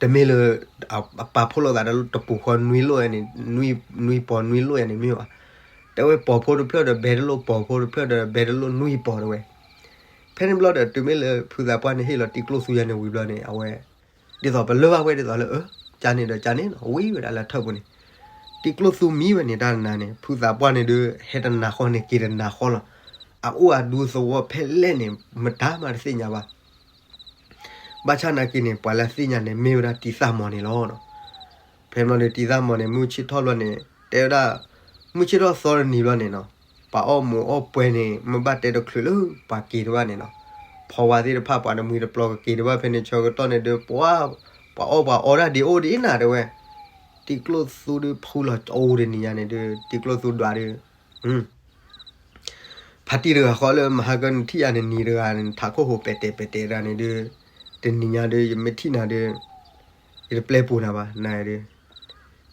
တမ့ၢ်လၢ အပာ်ဖှိၣ်လိာ်သးဒီးတပူၤဃီနွံလိၣ်န့ၣ်, နွံပီၤနွံလိၣ်န့ၣ်မ့ၢ်ဘၣ်. တဲဝဲပီၤဖိတဖျၢၣ်ဒီးဘဲတလိၣ်, ပီၤဖိတဖျၢၣ်ဒီးဘဲတလိၣ်နွံပီၤတဲဝဲ. ဖဲန့ၣ်ဘျီဒီး တုၤမ့ၢ်လၢဖုသးပှၢ်န့ၣ်ဟ့ၣ်လီၤတံကျိၣ်သူယၤန့ၣ်ဝံၤဘျီန့ၣ် အဝဲ ဒ်သိးပလၢၢ်ဘၣ်ဝဲ ဒ်သိးလၢ အၢ ကန့ၣ်ဒီးကန့ၣ်နီၤ ဝံၤဝဲဒၣ်လၢထၢၣ်ပူၤန့ၣ်. တံကျိၣ်သူမံဝဲန့ၣ် တၢ်နၤန့ၣ် ဖုသးပှၢ်န့ၣ်ဒီး ဟဲတနၤဃီန့ၣ် က့ၤတနၤဃီလီၤ. အအိၣ်အဒူသဝီဖဲလဲၣ်န့ၣ် မတၤမးတသ့ၣ်ညါဘၣ်. ဘၣ်ဆၣ်နာ်က့န့ၣ် ပှၤလၢသ့ၣ်ညါန့ၣ် မ့ၢ်ဝဲဒၣ်တံသၣ်မီၤန့ၣ်လီၤ. ဖဲမီၤန့ၣ် တံသၣ်မီၤန့ၣ် မုၢ်ဆ့ၣ်ထီၣ်ဘျီန့ၣ် တဲဝဲဒၣ် မုၢ်ဆ့ၣ်ထီၣ်သီတနံၤဘျီန့ၣ်နီၤ ပှၤအီၣ်မူးအီၣ်ပွဲန့ၣ် မ့ၢ်ဘၣ်တဲတချုးလၢပှၤက့ၤတဘၣ်န့ၣ်နီၤ, ဖီဝါသ့ၣ်တဖၣ် ပှၤတမှံၤတပျီၤကက့ၤတဘၣ်ဖဲန့ၣ် ဆၢကတီၢ်န့ၣ်ဒီး ပှၤ ပှၤအီၣ်ပှၤအီတၢ်ဒံးအိၣ်ဒံးနၤတဲဝဲ. တံကျိၣ်သူဒီးဖုလီၤကအိၣ်တနံၤညါန့ၣ်ဒီး တံကျိၣ်သူဒွးဒီး ဖါတံၢ်တဂၤဃီလၢမဟါကနထံၣ်ယၤန့ၣ် နံၤတဂၤန့ၣ် ထးခိၣ်ဟိးပဲာ်တဲာ်ပဲာ်တဲာ်တဂၤန့ၣ်ဒီး တနံၤညါဒီး ယမ့ၢ်ထံၣ်နၤဒီး ယတပျဲပူၤနၤဘၣ် နၤဒီး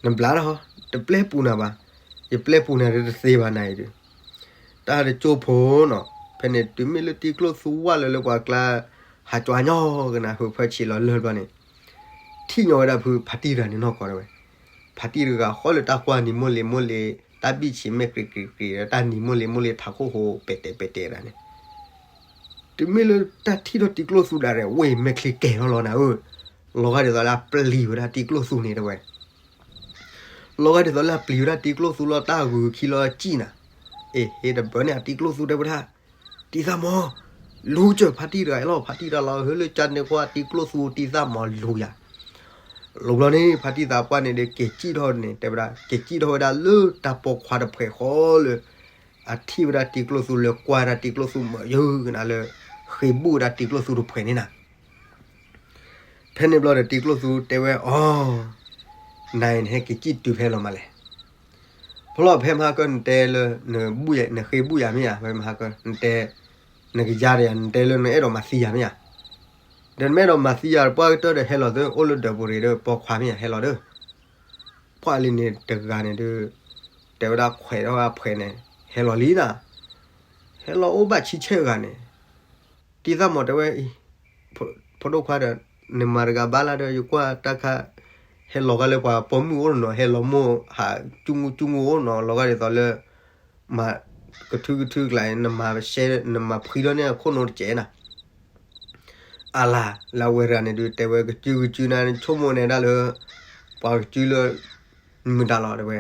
နဘျါလီၤ, တပျဲပူၤနၤဘၣ်, ယပျဲပူၤနၤဒီးတသ့ဘၣ်နၤအံၤဒီး တၢ်တကၠိဖိနီၤ. ဖဲန့ၣ်တုၤမ့ၢ်လၢတံကျိၣ်သူဝၣ်လၢလၢပှၤကျါ ဟးကွၢ်ညီကနၣ် ဟုးဖၢဆံးလီၤလၢၢ်ဘျီန့ၣ် ထံၣ်ညီဝဲဒၣ်ဖုဖါတံၢ်တဂၤန့ၣ်နီၢ်ကီၢ်တဲဝဲ. ဖါတံၢ်တဂၤဃီလၢတၢ်ကွၢ်နံၤမိၢ်လံၤမိၢ်လံၤ တၢ်ဘံၣ်ဆံးမဲာ်ကြံးကြံးကြံး တၢ်နံၤမိၢ်လံၤမိၢ်လံၤ ထးခိၣ်ဟိးပဲာ်တဲာ်ပဲာ်တဲာ်တဂၤန့ၣ် တုၤမ့ၢ်လၢတၢ်ထံၣ်ထီၣ်တံကျိၣ်သူဒၣ်ရဲၣ် ဝ့ၢ်မဲာ်ချံကဲၤထီၣ်လီၤနၤဧၢ, လီၤဂာ်ဒ်သိးလၢအပျံၤဝဲဒၣ်တံကျိၣ်သူန့ၣ်တဲဝဲ. လီၤဂာ်ဒ်သိးလၢအပျံၤဝဲဒၣ်တံကျိၣ်သူလီၤ တၢ်ဂုာ်ခံလီၤစံၣ်နၤ. အ့ ဟ့ၣ်တဘၢန့ၣ် အတံကျိၣ်သူတဲဝဲဒၣ် တံသၣ်မီၤ လူၤစၢၤဖါတံၢ်တဂၤအံၤလီၤ. ဖါတံၢ်တဂၤလီၤ ဟဲလၢကန့ၣ်ကွၢ်တံကျိၣ်သူတံသၣ်မီၤလူၤယၤ လူၤဘျီန့ၣ် ဖါတံၢ်သးပှၢ်န့ၣ်ဒီး က့ၤစံၣ်ထီၣ်န့ၣ် တဲဝဲဒၣ် က့ၤစံၣ်ထီၣ်ဝဲဒၣ်လၢတၢ်ပိာ်ခွါတဖှဲးဃီလၢ အထံၣ်ဝဲဒၣ်တံကျိၣ်သူလၢကွၢ်ဒၣ်တံကျိၣ်သူမၤယုၤကနၣ်လၢ ဃ့ဘူၣ်ဝဲဒၣ်တံကျိၣ်သူတဖှဲးန့ၣ်နၤ. ဖဲန့ၣ်ဘျီဒီးတံကျိၣ်သူတဲဝဲ အီ နၤအံၤနဟဲက့ၤစံၣ်တုၤဖဲလီၤမးလဲၣ်. ဖဲလီၤဖဲမဟါကၢ နတဲလၢ နဘူၣ်ယၤ နဃ့ဘူၣ်ယၤမ့ၢ်ဧါ, ဖဲမဟါကၢ နတဲ နကယါဒီးယၤ နတဲလၢနအဲၣ်ဒိးမၤသံယၤမ့ၢ်ဧါ. ဒီးနမ့ၢ်အဲၣ်ဒိးမၤသံယၤ ပှၢ်ကတၢၢ်ဒီးဟဲလီၤသု အိၣ်လၢဒၢးပူၤရ့ၤဒီး ပိာ်ခွါမ့ၢ်ဧါ ဟဲလီၤဒီး ပှၢ်လံန့ၣ်တဂၤန့ၣ်ဒီး တဲဝဲဒၣ်ခွဲးထီၣ်ဝဲဖှဲးန့ၣ် ဟဲလီၤလံနၤ. ဟဲလီၤအိၣ်ဘၣ်ဆံဆဲၣ်ဂၤန့ၣ် တံသၣ်မီၤတဲဝဲအံၤ ဖိဒိၣ်ခွါဒီး နမၤတဂၤဘၣ်လၢဒီး ယကွၢ်တၢ်ခါ ဟဲလီၤဂာ်လၢပှၤပိာ်မုၣ်အိၣ်နီၤ ဟဲလီၤမိၢ်ဟး ကၠူမူကၠူမူအိၣ်နီၤ လီၤဂာ်ဒ်သိးလၢ မၤ ကထုကထုကျါ နမၤရှဲ နမၤဖှံထီၣ်န့ၢ်အခိၣ်နူာ်တစဲးနၤ. အလၤ လၢအဝဲတဂၤန့ၣ်ဒုး တဲဝဲကစုကစုနၤ နဆိကမိၣ်န့ၣ်ဒၣ်လၢ ပှၤကစုလၢ မုၢ်တၢ်လီၤတဲဝဲ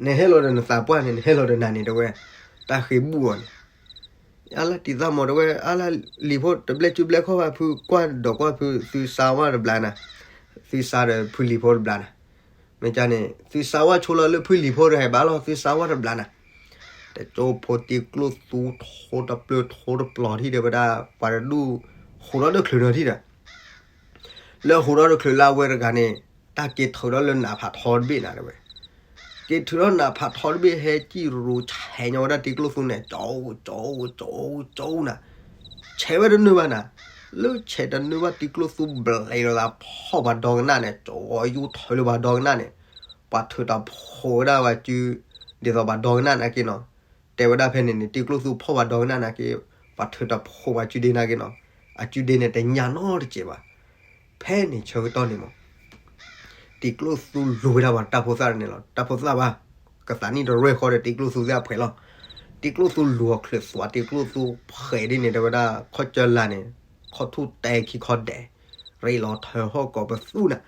နဟဲလီၤဒီးနသးပှၢ်န့ၣ် နဟဲလီၤဒီးနၤန့ၣ်တဲဝဲ တၢ်ဃ့ဘူၣ်အီၤန့ၣ် အလၢတံသၣ်မီၤတဲဝဲ အလၢ လံၤဖိတဘျဲၣ်စုဘျဲၣ်ခီၣ်ဘၣ်ဖု ကွၢ်ဒီးကွၢ်ဖု သုစါဝါတဘျါနၤ, သုစါဒီးဖုလံၤဖိတဘျါနၤ, မ့ၢ်ကန့ၣ် သုစါဝါဆိလီၤလၢဖုလံၤဖိတဟဲဘၣ်လီၤ သုစါဝါတဘျါနၤ, တကၠိဖိတံကျိၣ်သူထိတပျၢၤထိတပျီၤထံၣ်ဒီးဝဲဒၣ် ပှၤတဒူၣ် ဟူးထီၣ်တချုးနီၤထံၣ်ဒီး လၢဟူးထီၣ်တချုးလၢအဝဲတဂၤန့ၣ် တၢ်က့ၤထုးထီၣ်လၢနးဖးထီတဘ့ၣ်နၤတဲဝဲ, က့ၤထုးထီၣ်နးဖးထီတဘ့ၣ် ဟဲစံၣ်ရူၤဆဲးညီဝဲဒၣ်တံကျိၣ်သူန့ၣ် ကၠိ ကၠိ ကၠိ ကၠိနၤ, ဆဲးဝဲတနုာ်ဘၣ်နၤ, လၢဆဲးတနုာ်ဘၣ်တံကျိၣ်သူဘျဲးလိာ်သးဖီၣ်ပှၤဒီကနၣ်န့ၣ် ကၠိယူထၢလၢပှၤဒီကနၣ်န့ၣ်, ပှၤထုးတၢ်ဖိးဝဲဒၣ်ပှၤစု ဒ်သိးပှၤဒီကနၣ်နာ်က့နီၤ, တဲဝဲဒၣ်ဖဲန့ၣ်န့ၣ် တံကျိၣ်သူဖီၣ်ပှၤဒီကနၣ်နာ်က့, ပှၤထုးတၢ်ဖိးပှၤစုဒ့နာ်က့နီၤ, အစုဒ့န့ၣ်တညါနီတစဲးဘၣ်. ဖဲန့ၣ်ဆၢကတီၢ်န့ၣ်မး တံကျိၣ်သူလူၤဝဲဒၣ်ပှၤတၢ်ဖိသၣ်န့ၣ်လီၤ. တၢ်ဖိသၣ်ဘၣ်, ကသးနံၣ်တရဲၢ်ဃီဒီးတံကျိၣ်သူသ့ၣ်အဖှဲးလီၤ. တံကျိၣ်သူလူၤအီၤချုးသွး တံကျိၣ်သူဖှဲးဒ်န့ၣ် တဲဝဲဒၣ်ခီၣ်ကၢလါန့ၣ်, ခီၣ်ထူၣ်တဲခံခီဒဲး, ရ့လီၤထၢဟီၣ်ကိးပသူနၤ.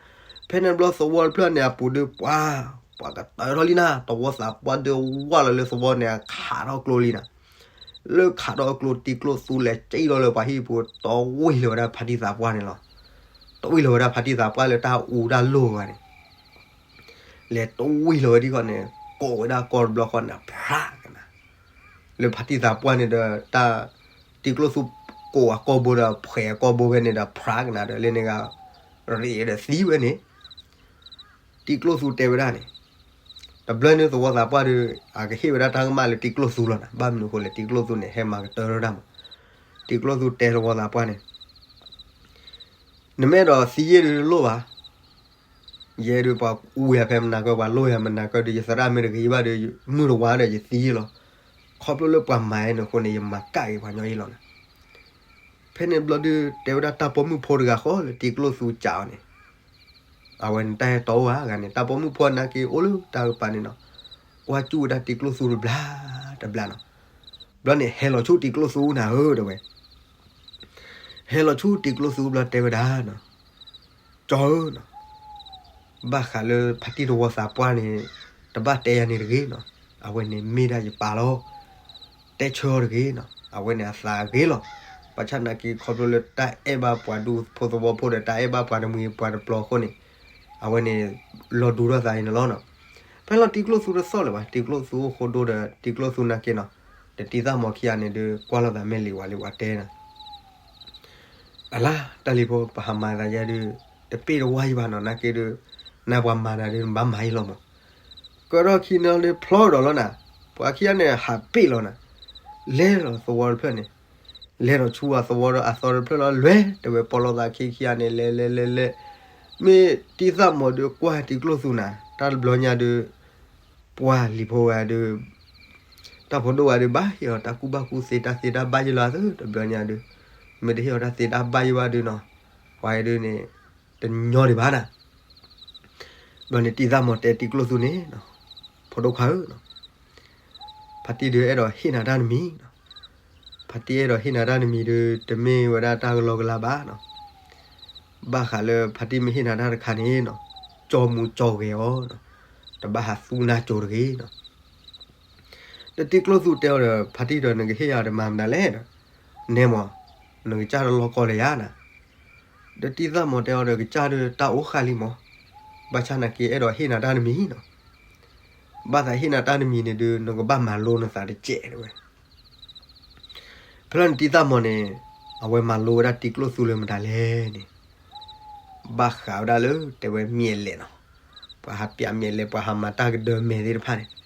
ဖဲန့ၣ်ဘျီသဝီတဖျၢၣ်န့ၣ်အပူၤဒီးပှၤ, ပှၤကတၢၢ်ထီၣ်လံနၤ, သဝီသးပှၢ်ဒီးဝၢ်လီၤလၢသဝီန့ၣ် ခးထီၣ်ကျိလံနၤ. လၢခးထီၣ်ကျိတံကျိၣ်သူလဲၤစံၣ်လီၤလၢပှၤဟံၣ်ပူၤ တဝံၢ်လီၤဝဲဒၣ်ဖါတံၢ်သးပှၢ်န့ၣ်လီၤ. တဝံၢ်လီၤဝဲဒၣ်ဖါတံၢ်သးပှၢ်လၢတၢ်အူတၢ်လိၣ်ဂၤန့ၣ် လဲၤတဝံၢ်လီၤဝဲဒ်ခီန့ၣ် ကိးဝဲဒၣ်ကီၢ်တဘျီဃီန့ၣ် ဖြးကနၤ, လၢဖါတံၢ်သးပှၢ်န့ၣ်ဒီး တၢ် တံကျိၣ်သူကိးအကီၢ်ဘိဒီး ဖှဲးအကီၢ်ဘိဖဲန့ၣ်ဒီး ဖြးကနၤဒီး လၢန့ၣ်ဂၤ ရ့ဒီးသံဝဲန့ၣ် တံကျိၣ်သူတဲဝဲဒၣ်န့ၣ်, တဘျီန့ၣ်သဝီသးပှၢ်ဒီး အကဟ့ၣ်ဝဲဒၣ်တၢ်ကမၣ်လၢတံကျိၣ်သူလီၤနၤ. ဘၣ်မနုၤအဃိလဲၣ်, တံကျိၣ်သူန့ၣ် ဟဲမၤကတၢၢ်ဝဲဒၣ်မး. တံကျိၣ်သူတဲသဝီသးပှၢ်န့ၣ်, နမ့ၢ်အဲၣ်ဒိးသံယ့ၢ်ဒုးတလိၣ်ဘၣ်. ယဲဒုးပှၤအူယၤဖဲမနၤကၢ ပှၤလိၣ်ယၤမနၤကၢဒီး ယသရၣ်မ့ၢ်တဂ့ၤဘၣ်ဒီး မုၢ်တဝါဒီးယသံယ့ၢ်လီၤ. ခီဖျိလၢပှၤမၤအီၤန့ၣ်အဃိန့ၣ် ယမၤကၣ်က့ၤပှၤညီအံၤလီၤနၤ. ဖဲန့ၣ်ဘျီဒုး တဲဝဲဒၣ်တၢ်ပိာ်မုၣ်ဖိတဂၤဃီလၢတံကျိၣ်သူကးအီၤန့ၣ်, အဝဲန့ၣ်တၢ်ဟဲတီအိၣ်ဧါဂၤန့ၣ် တၢ်ပိာ်မုၣ်ဖိနာ်က့အိၣ်လၢတၢ်ကပၤန့ၣ်နီၤ, ကွၢ်စူၣ်ဝဲဒၣ်တံကျိၣ်သူတဘျီတဘျီနီၤ. ဘျီန့ၣ် ဟဲလီၤဆူတံကျိၣ်သူနၤဧၢ တဲဝဲ. ဟဲလီၤဆူတံကျိၣ်သူဘျီတဲဝဲဒၣ်နီၤ, ကၠီဧၢနီၤ, ဘၣ်ဃးလၢဖါတံၢ်တဝီသးပှၢ်န့ၣ် တဘၣ်တဲယၤန့ၣ်တဂ့ၤနီၤ, အဝဲန့ၣ်မ့ၢ်ဒၣ်ယပၢ်လီၤ. တဲဆၢအီၤတဂ့ၤနီၤ, အဝဲန့ၣ်အသးအဂ့ၤလီၤ. ဘၣ်ဆၣ်နာ်က့ခီဖျိလၢတၢ်အဲၣ်ဘၣ်ပှၤဒူဖိသဝီဖိဒီး တၢ်အဲၣ်ဘၣ်ပှၤတမှံၤပှၤတပျီၤအဃိန့ၣ်, အဝဲန့ၣ် လီၤဒူထီၣ်သးအံၤန့ၣ်လီၤနီၤ. ဖဲလီၤတံကျိၣ်သူတသီၣ်လၢၤဘၣ်, တံကျိၣ်သူအိၣ်ဃိဒိဒီး တံကျိၣ်သူနာ်က့နီၤ, ဒီးတံၢ်သၣ်မီၤခံဂၤန့ၣ်ဒုး ကွၢ်လိာ်သးမ့ၢ်လံဝဲလံဝဲတဲနီၤ အလါ တၢ်လံၤဖိ ပဟးမၤသးယဲဒုး တပ့ၢ်တဝါယံဘၣ်နီၤ, နာ်က့ဒုး နပှၤမၤနၤဒုး နဘၣ်မၤယံလီၤမး. ကဒီးခံန့ၣ်ဒုးဖျီဒီးလီၤနၤ, ပှၤခံဂၤန့ၣ်ဟးပ့ၢ်လီၤနၤ, လဲၤလီၤသဝီတဖျၢၣ်န့ၣ်, လဲၤဒီးဆူအသဝီဒီးအသီတဖျၢၣ်လီၤ လဲၤတဲဝဲ ပိာ်လိာ်သးခံခံဂၤန့ၣ် လဲၤလဲၤလဲၤလဲၤ, မ့ၢ်တံၢ်သၣ်မီၤဒုးကွၢ်တံကျိၣ်သူနၤ, တၢ်တဘျီညါဒုး ပှၤလံၤဖိဝဲဒုး တၢ်ဖိဒိၣ်ဝဲဒုး ဘၣ်ဟ့ၣ်အီၤတၢ်ကူၣ်ဘၣ်ကူၣ်သ့ တၢ်သ့တၢ်ဘၣ်ယံလီၤသၢ တဘျီညါဒုး, မ့ၢ်တဟ့ၣ်အီၤတၢ်သ့တၢ်ဘၣ်ယံဘၣ်ဒုးနီၤ, ပှၤဒုးန့ၣ် တညီဒံးဘၣ်နၤ. ဘျီန့ၣ်တံၢ်သၣ်မီၤတဲတံကျိၣ်သူန့ၣ်, ဖိဒိၣ်ခွါဧၢ, ဖါတံၢ်ဒုးအဲၣ်ဒိးဟ့ၣ်နၤတၢ်တမံၤနီၤ, ဖါတံၢ်အဲၣ်ဒိးဟ့ၣ်နၤတၢ်တမံၤဒုး တမ့ၢ်ဝဲဒၣ်တၢ်ကလီကလီဘၣ်နီၤ, ဘၣ်ဃးလၢဖါတံၢ်မ့ၢ်ဟ့ၣ်နၤတၢ်တခါန့ၣ်နီၤ, ကၠီမူကၠီဂဲၤအီၤနီၤ, တဘၣ်ဟးသူနၢ်ကၠိတဂ့ၤနီၤ. ဒီးတံကျိၣ်သူတဲအီၤဒီး ဖါတံၢ်ဒီး နကဟ့ၣ်ယၤတမၤမနုၤလဲၣ်ဒီး, နဲမး, နကစၢ်တလီၢ်ကီၢ်လၢယၤနၤ. ဒီးတံၢ်သၣ်မီၤတဲအီၤဒီး ကစၢ်ဒုးတၢ်အိၣ်ဃၣ်လံမး, ဘၣ်ဆၣ်နာ်က့အဲၣ်ဒိးဟ့ၣ်နၤတၢ်တမံၤနီၤ, ဘၣ်သးဟ့ၣ်နၤတၢ်တမံၤန့ၣ်ဒုး နကဘၣ်မၤလိနသးတစဲးတဲဝဲ ဖဲလီၤန့ၣ်တံၢ်သၣ်မီၤန့ၣ် အဝဲမၤလိဝဲဒၣ်တံကျိၣ်သူလၢမတၤလဲၣ်န့ၣ်, ဘၣ်ဃးဝဲဒၣ်လၢတဲဝဲမၠဲးလဲးနီၤ, ပှၤဟးပျးမၠဲးလဲး ပှၤဟးမၤတၢ်ကဒၢမဲာ်သ့ၣ်တဖၣ်န့ၣ်, တံ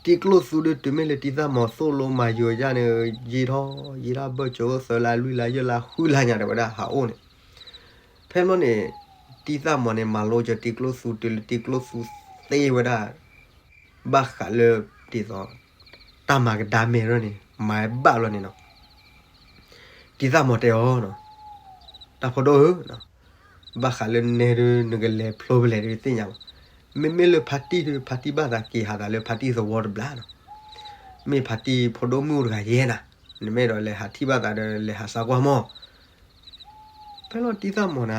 ကျိၣ်သူဒုးတုၤမ့ၢ်လၢတံၢ်သၣ်မီၤသိၣ်လိမၤယုၤအယၣ်န့ၣ် ယံာ်ထီၣ်ယံာ်ထီၣ် ဘၢၣ်စၢၤအိၣ်သၢလါလွံၢ်လါယဲၢ်လါဃုလါညါတဲဝဲဒၣ်ဟးအိၣ်န့ၣ်, ဖဲလီၤန့ၣ် တံၢ်သၣ်မီၤန့ၣ် မၤလိကၢၤတံကျိၣ်သူတုၤလၢတံကျိၣ်သူသ့ဝဲဒၣ် ဘၣ်ဃးလၢ ဒ်သိး တၢ်မၤကဒါမဲာ်ရၢန့ၣ် မၤဘၣ်လီၤန့ၣ်နီၤ, တံၢ်သၣ်မီၤတဲအီၤ, တၢ်ဖိဒိၣ်ဧၢ, ဘၣ်ဃးလၢနဲဒုး နကလဲၤဖျိဖဲလဲၣ်ဒုးသ့ၣ်ညါဘၣ်, မ့မ့ၢ်လၢဖါတံၢ်ဒုး ဖါတံၢ်ဘၣ်သးက့ၤဟးသးလၢဖါတံၢ်သဝီတဘျီနီၤ, မ့ၢ်ဖါတံၢ်ဖိဒိၣ်မုၣ်တဂၤယဲနၤ, နမ့ၢ်အဲၣ်ဒိးလဲၤဟးထံၣ်ဘၣ်သးဒီး လဲၤဟးစါကွၢ်မီၢ် ဖဲလီၤတံၢ်သၣ်မီၤနၤ တဲဒၣ်န့ၣ်ဝံၤဒီးတံကျိၣ်သူတဲအီၤ, နသဝီနက့ၤလၢၤတဂ့ၤ, နက့ၤပယီၤတဲဝဲဒၣ်နခိၣ်သၣ်ခံတဖျၢၣ်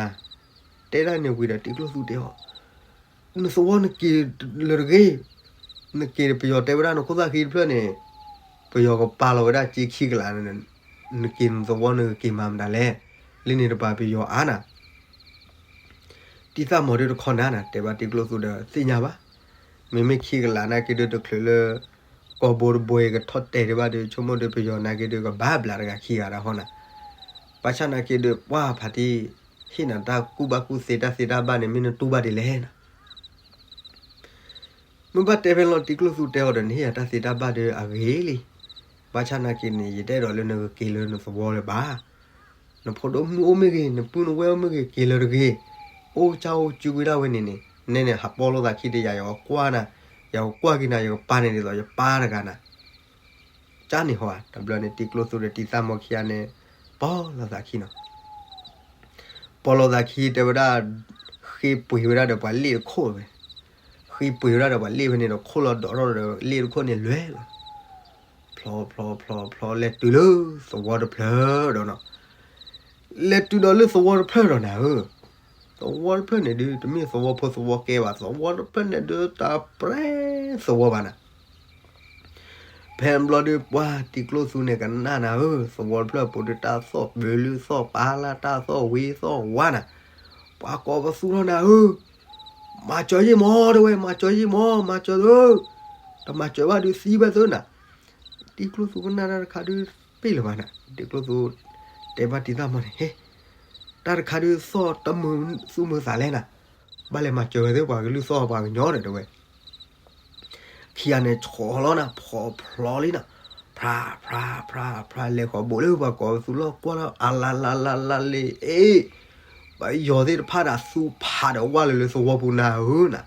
န့ၣ်, ပယီၤကပာ်လီၤဝဲဒၣ်က့ခံကလး, နက့ၤနသဝီနကက့ၤမၤမတၤလဲၣ်, လၢန့ၣ်တပၤပယီၤအါနၤ တံၢ်သၣ်မီၤဒုးတခီနၤနၤ တဲဘၣ်တံကျိၣ်သူဒီးသ့ၣ်ညါဘၣ်, မ့မ့ၢ်ခံကလးနာ်က့ဒုးတချုးလၢ ကီၢ်ဘိတဘိကထီၣ်တဲာ်ဒံးဘၣ်ဒီး ဆိကမိၣ်ဒီးပယီၤနာ်က့ဒုးကဘၣ်ဘျးတဂၤခံဂၤဒၣ်ဃီနၤ, ဘၣ်ဆၣ်နာ်က့ဒုးပှၢ်ဖါတံၢ် ဟ့ၣ်နၤတၢ်ကူၣ်ဘၣ်ကူၣ်သ့တၢ်သ့တၢ်ဘၣ်န့ၣ် မ့ၢ်နတူၢ်ဘၣ်ဒ်လဲၣ်နၤ မ့ၢ်ဘၣ်တဲဖဲလီၤတံကျိၣ်သူတဲအီၤဒီး နဟ့ၣ်ယၤတၢ်သ့တၢ်ဘၣ်ဒီးအဂ့ၤလံ, ဘၣ်ဆၣ်နာ်က့န့ၣ် ယတအဲၣ်ဒိးလၢနကက့ၤလၢနသဝီလၢၤဘၣ်, နဖိဒိၣ်မုၣ်အိၣ်မ့ၢ်ဂ့ၤ နပုၢ်နဝဲၢ်အိၣ်မ့ၢ်ဂ့ၤ က့ၤလၢၤတဂ့ၤ, အိၣ်ကစၢ်အိၣ်စုကွံာ်ဒၣ်ဝဲန့ၣ်န့ၣ် နဲန့ၣ်ဟးပီလိာ်သးခံဒီးယၤ ယကကွၢ်နၤ, ယကကွၢ်က့ၤနၤ ယကပာ်န့ၣ်ဒ်သိးယပၢ်တဂၤနၤ ကၢ်န့ၣ်ဟီဧါ တဘျီန့ၣ်တံကျိၣ်သူဒီးတံၢ်သၣ်မီၤခံဂၤန့ၣ် ပီလိာ်သးခံနီၤ, ပီလိာ်သးခံတဲဝဲဒၣ်, ဃ့ပှ့ၤဝဲဒၣ်ဒီးပှၤလ့ၣ်တခိၣ်ဝဲ, ဃ့ပှ့ၤဝဲဒၣ်ဒီးပှၤလ့ၣ်ဖဲန့ၣ်ဒီး ခိၣ်လီၤဒီးထီၣ်ဒီးလ့ၣ်တခိၣ်န့ၣ်လဲၤလီၤ, ဖျီဖျီဖျီဖျီလဲၤတုၤလၢသဝီတဖျၢၣ်ဒီးနီၤ လဲၤတုၤဒီးလၢသဝီတဖျၢၣ်ဒီးနၤဧၢ, သဝီတဖျၢၣ်န့ၣ်ဒုး တမ့ၢ်သဝီဖိသဝီကဲဘၣ်, သဝီတဖျၢၣ်န့ၣ်ဒုးတၢ်ပြဲသဝီဘၣ်နၤ, ဖဲဘျီဒုးပှၢ်တံကျိၣ်သူန့ၣ်ကနၣ်နၤဧၢ, သဝီတဖျၢၣ်ပူၤဒုးတၢ်သီၣ်ပၢၤလုၢ်သီၣ်ပာ်လၢ် တၢ်သီၣ်ဝံၤသီၣ်ဝါနၤ, ပှၤကိးပသူထီၣ်နၤဧၢ, မၤစၢၤယ့ၣ်မီၤတဲဝဲ, မၤစၢၤယ့ၣ်မီၤ, မၤစၢၤဧၢ, တမၤစၢၤဘၣ်ဒုးသံဝဲသၢနၤ တံကျိၣ်သူကနၣ်တၢ်တခါဒုးပ့ၢ်လၢၤဘၣ်နၤ, တံကျိၣ်သူတဲဘၣ်တံၢ်သၣ်မီၤန့ၣ် ဟ့, တၢ်တခါဒုးသီၣ်တမုာ်သူၣ်မုာ်သးလဲၣ်နၤ, ဘၣ်လဲၤမၤစၢၤဝဲသ့ၣ်ပှၤကလုၢ်သီၣ်ပှၤကညီဒီးတဲဝဲ, ခံဂၤန့ၣ်ဆီၣ်လီၤနၤ ဖီၣ်ဖျီလံနၤ, ဖြါဖြါဖြါဖြါ လဲၤဃီၤဘိးလၢပှၤကိးပသူလီၢ်ကွၢ်လီၤ အလါလါလါလါလ့ အ့ၣ်, ပယီၤသ့ၣ်တဖၣ်ဒီးသူဖးဒီးဝၢ်လီၤလၢသဝီပူၤနၤဧၢနၤ,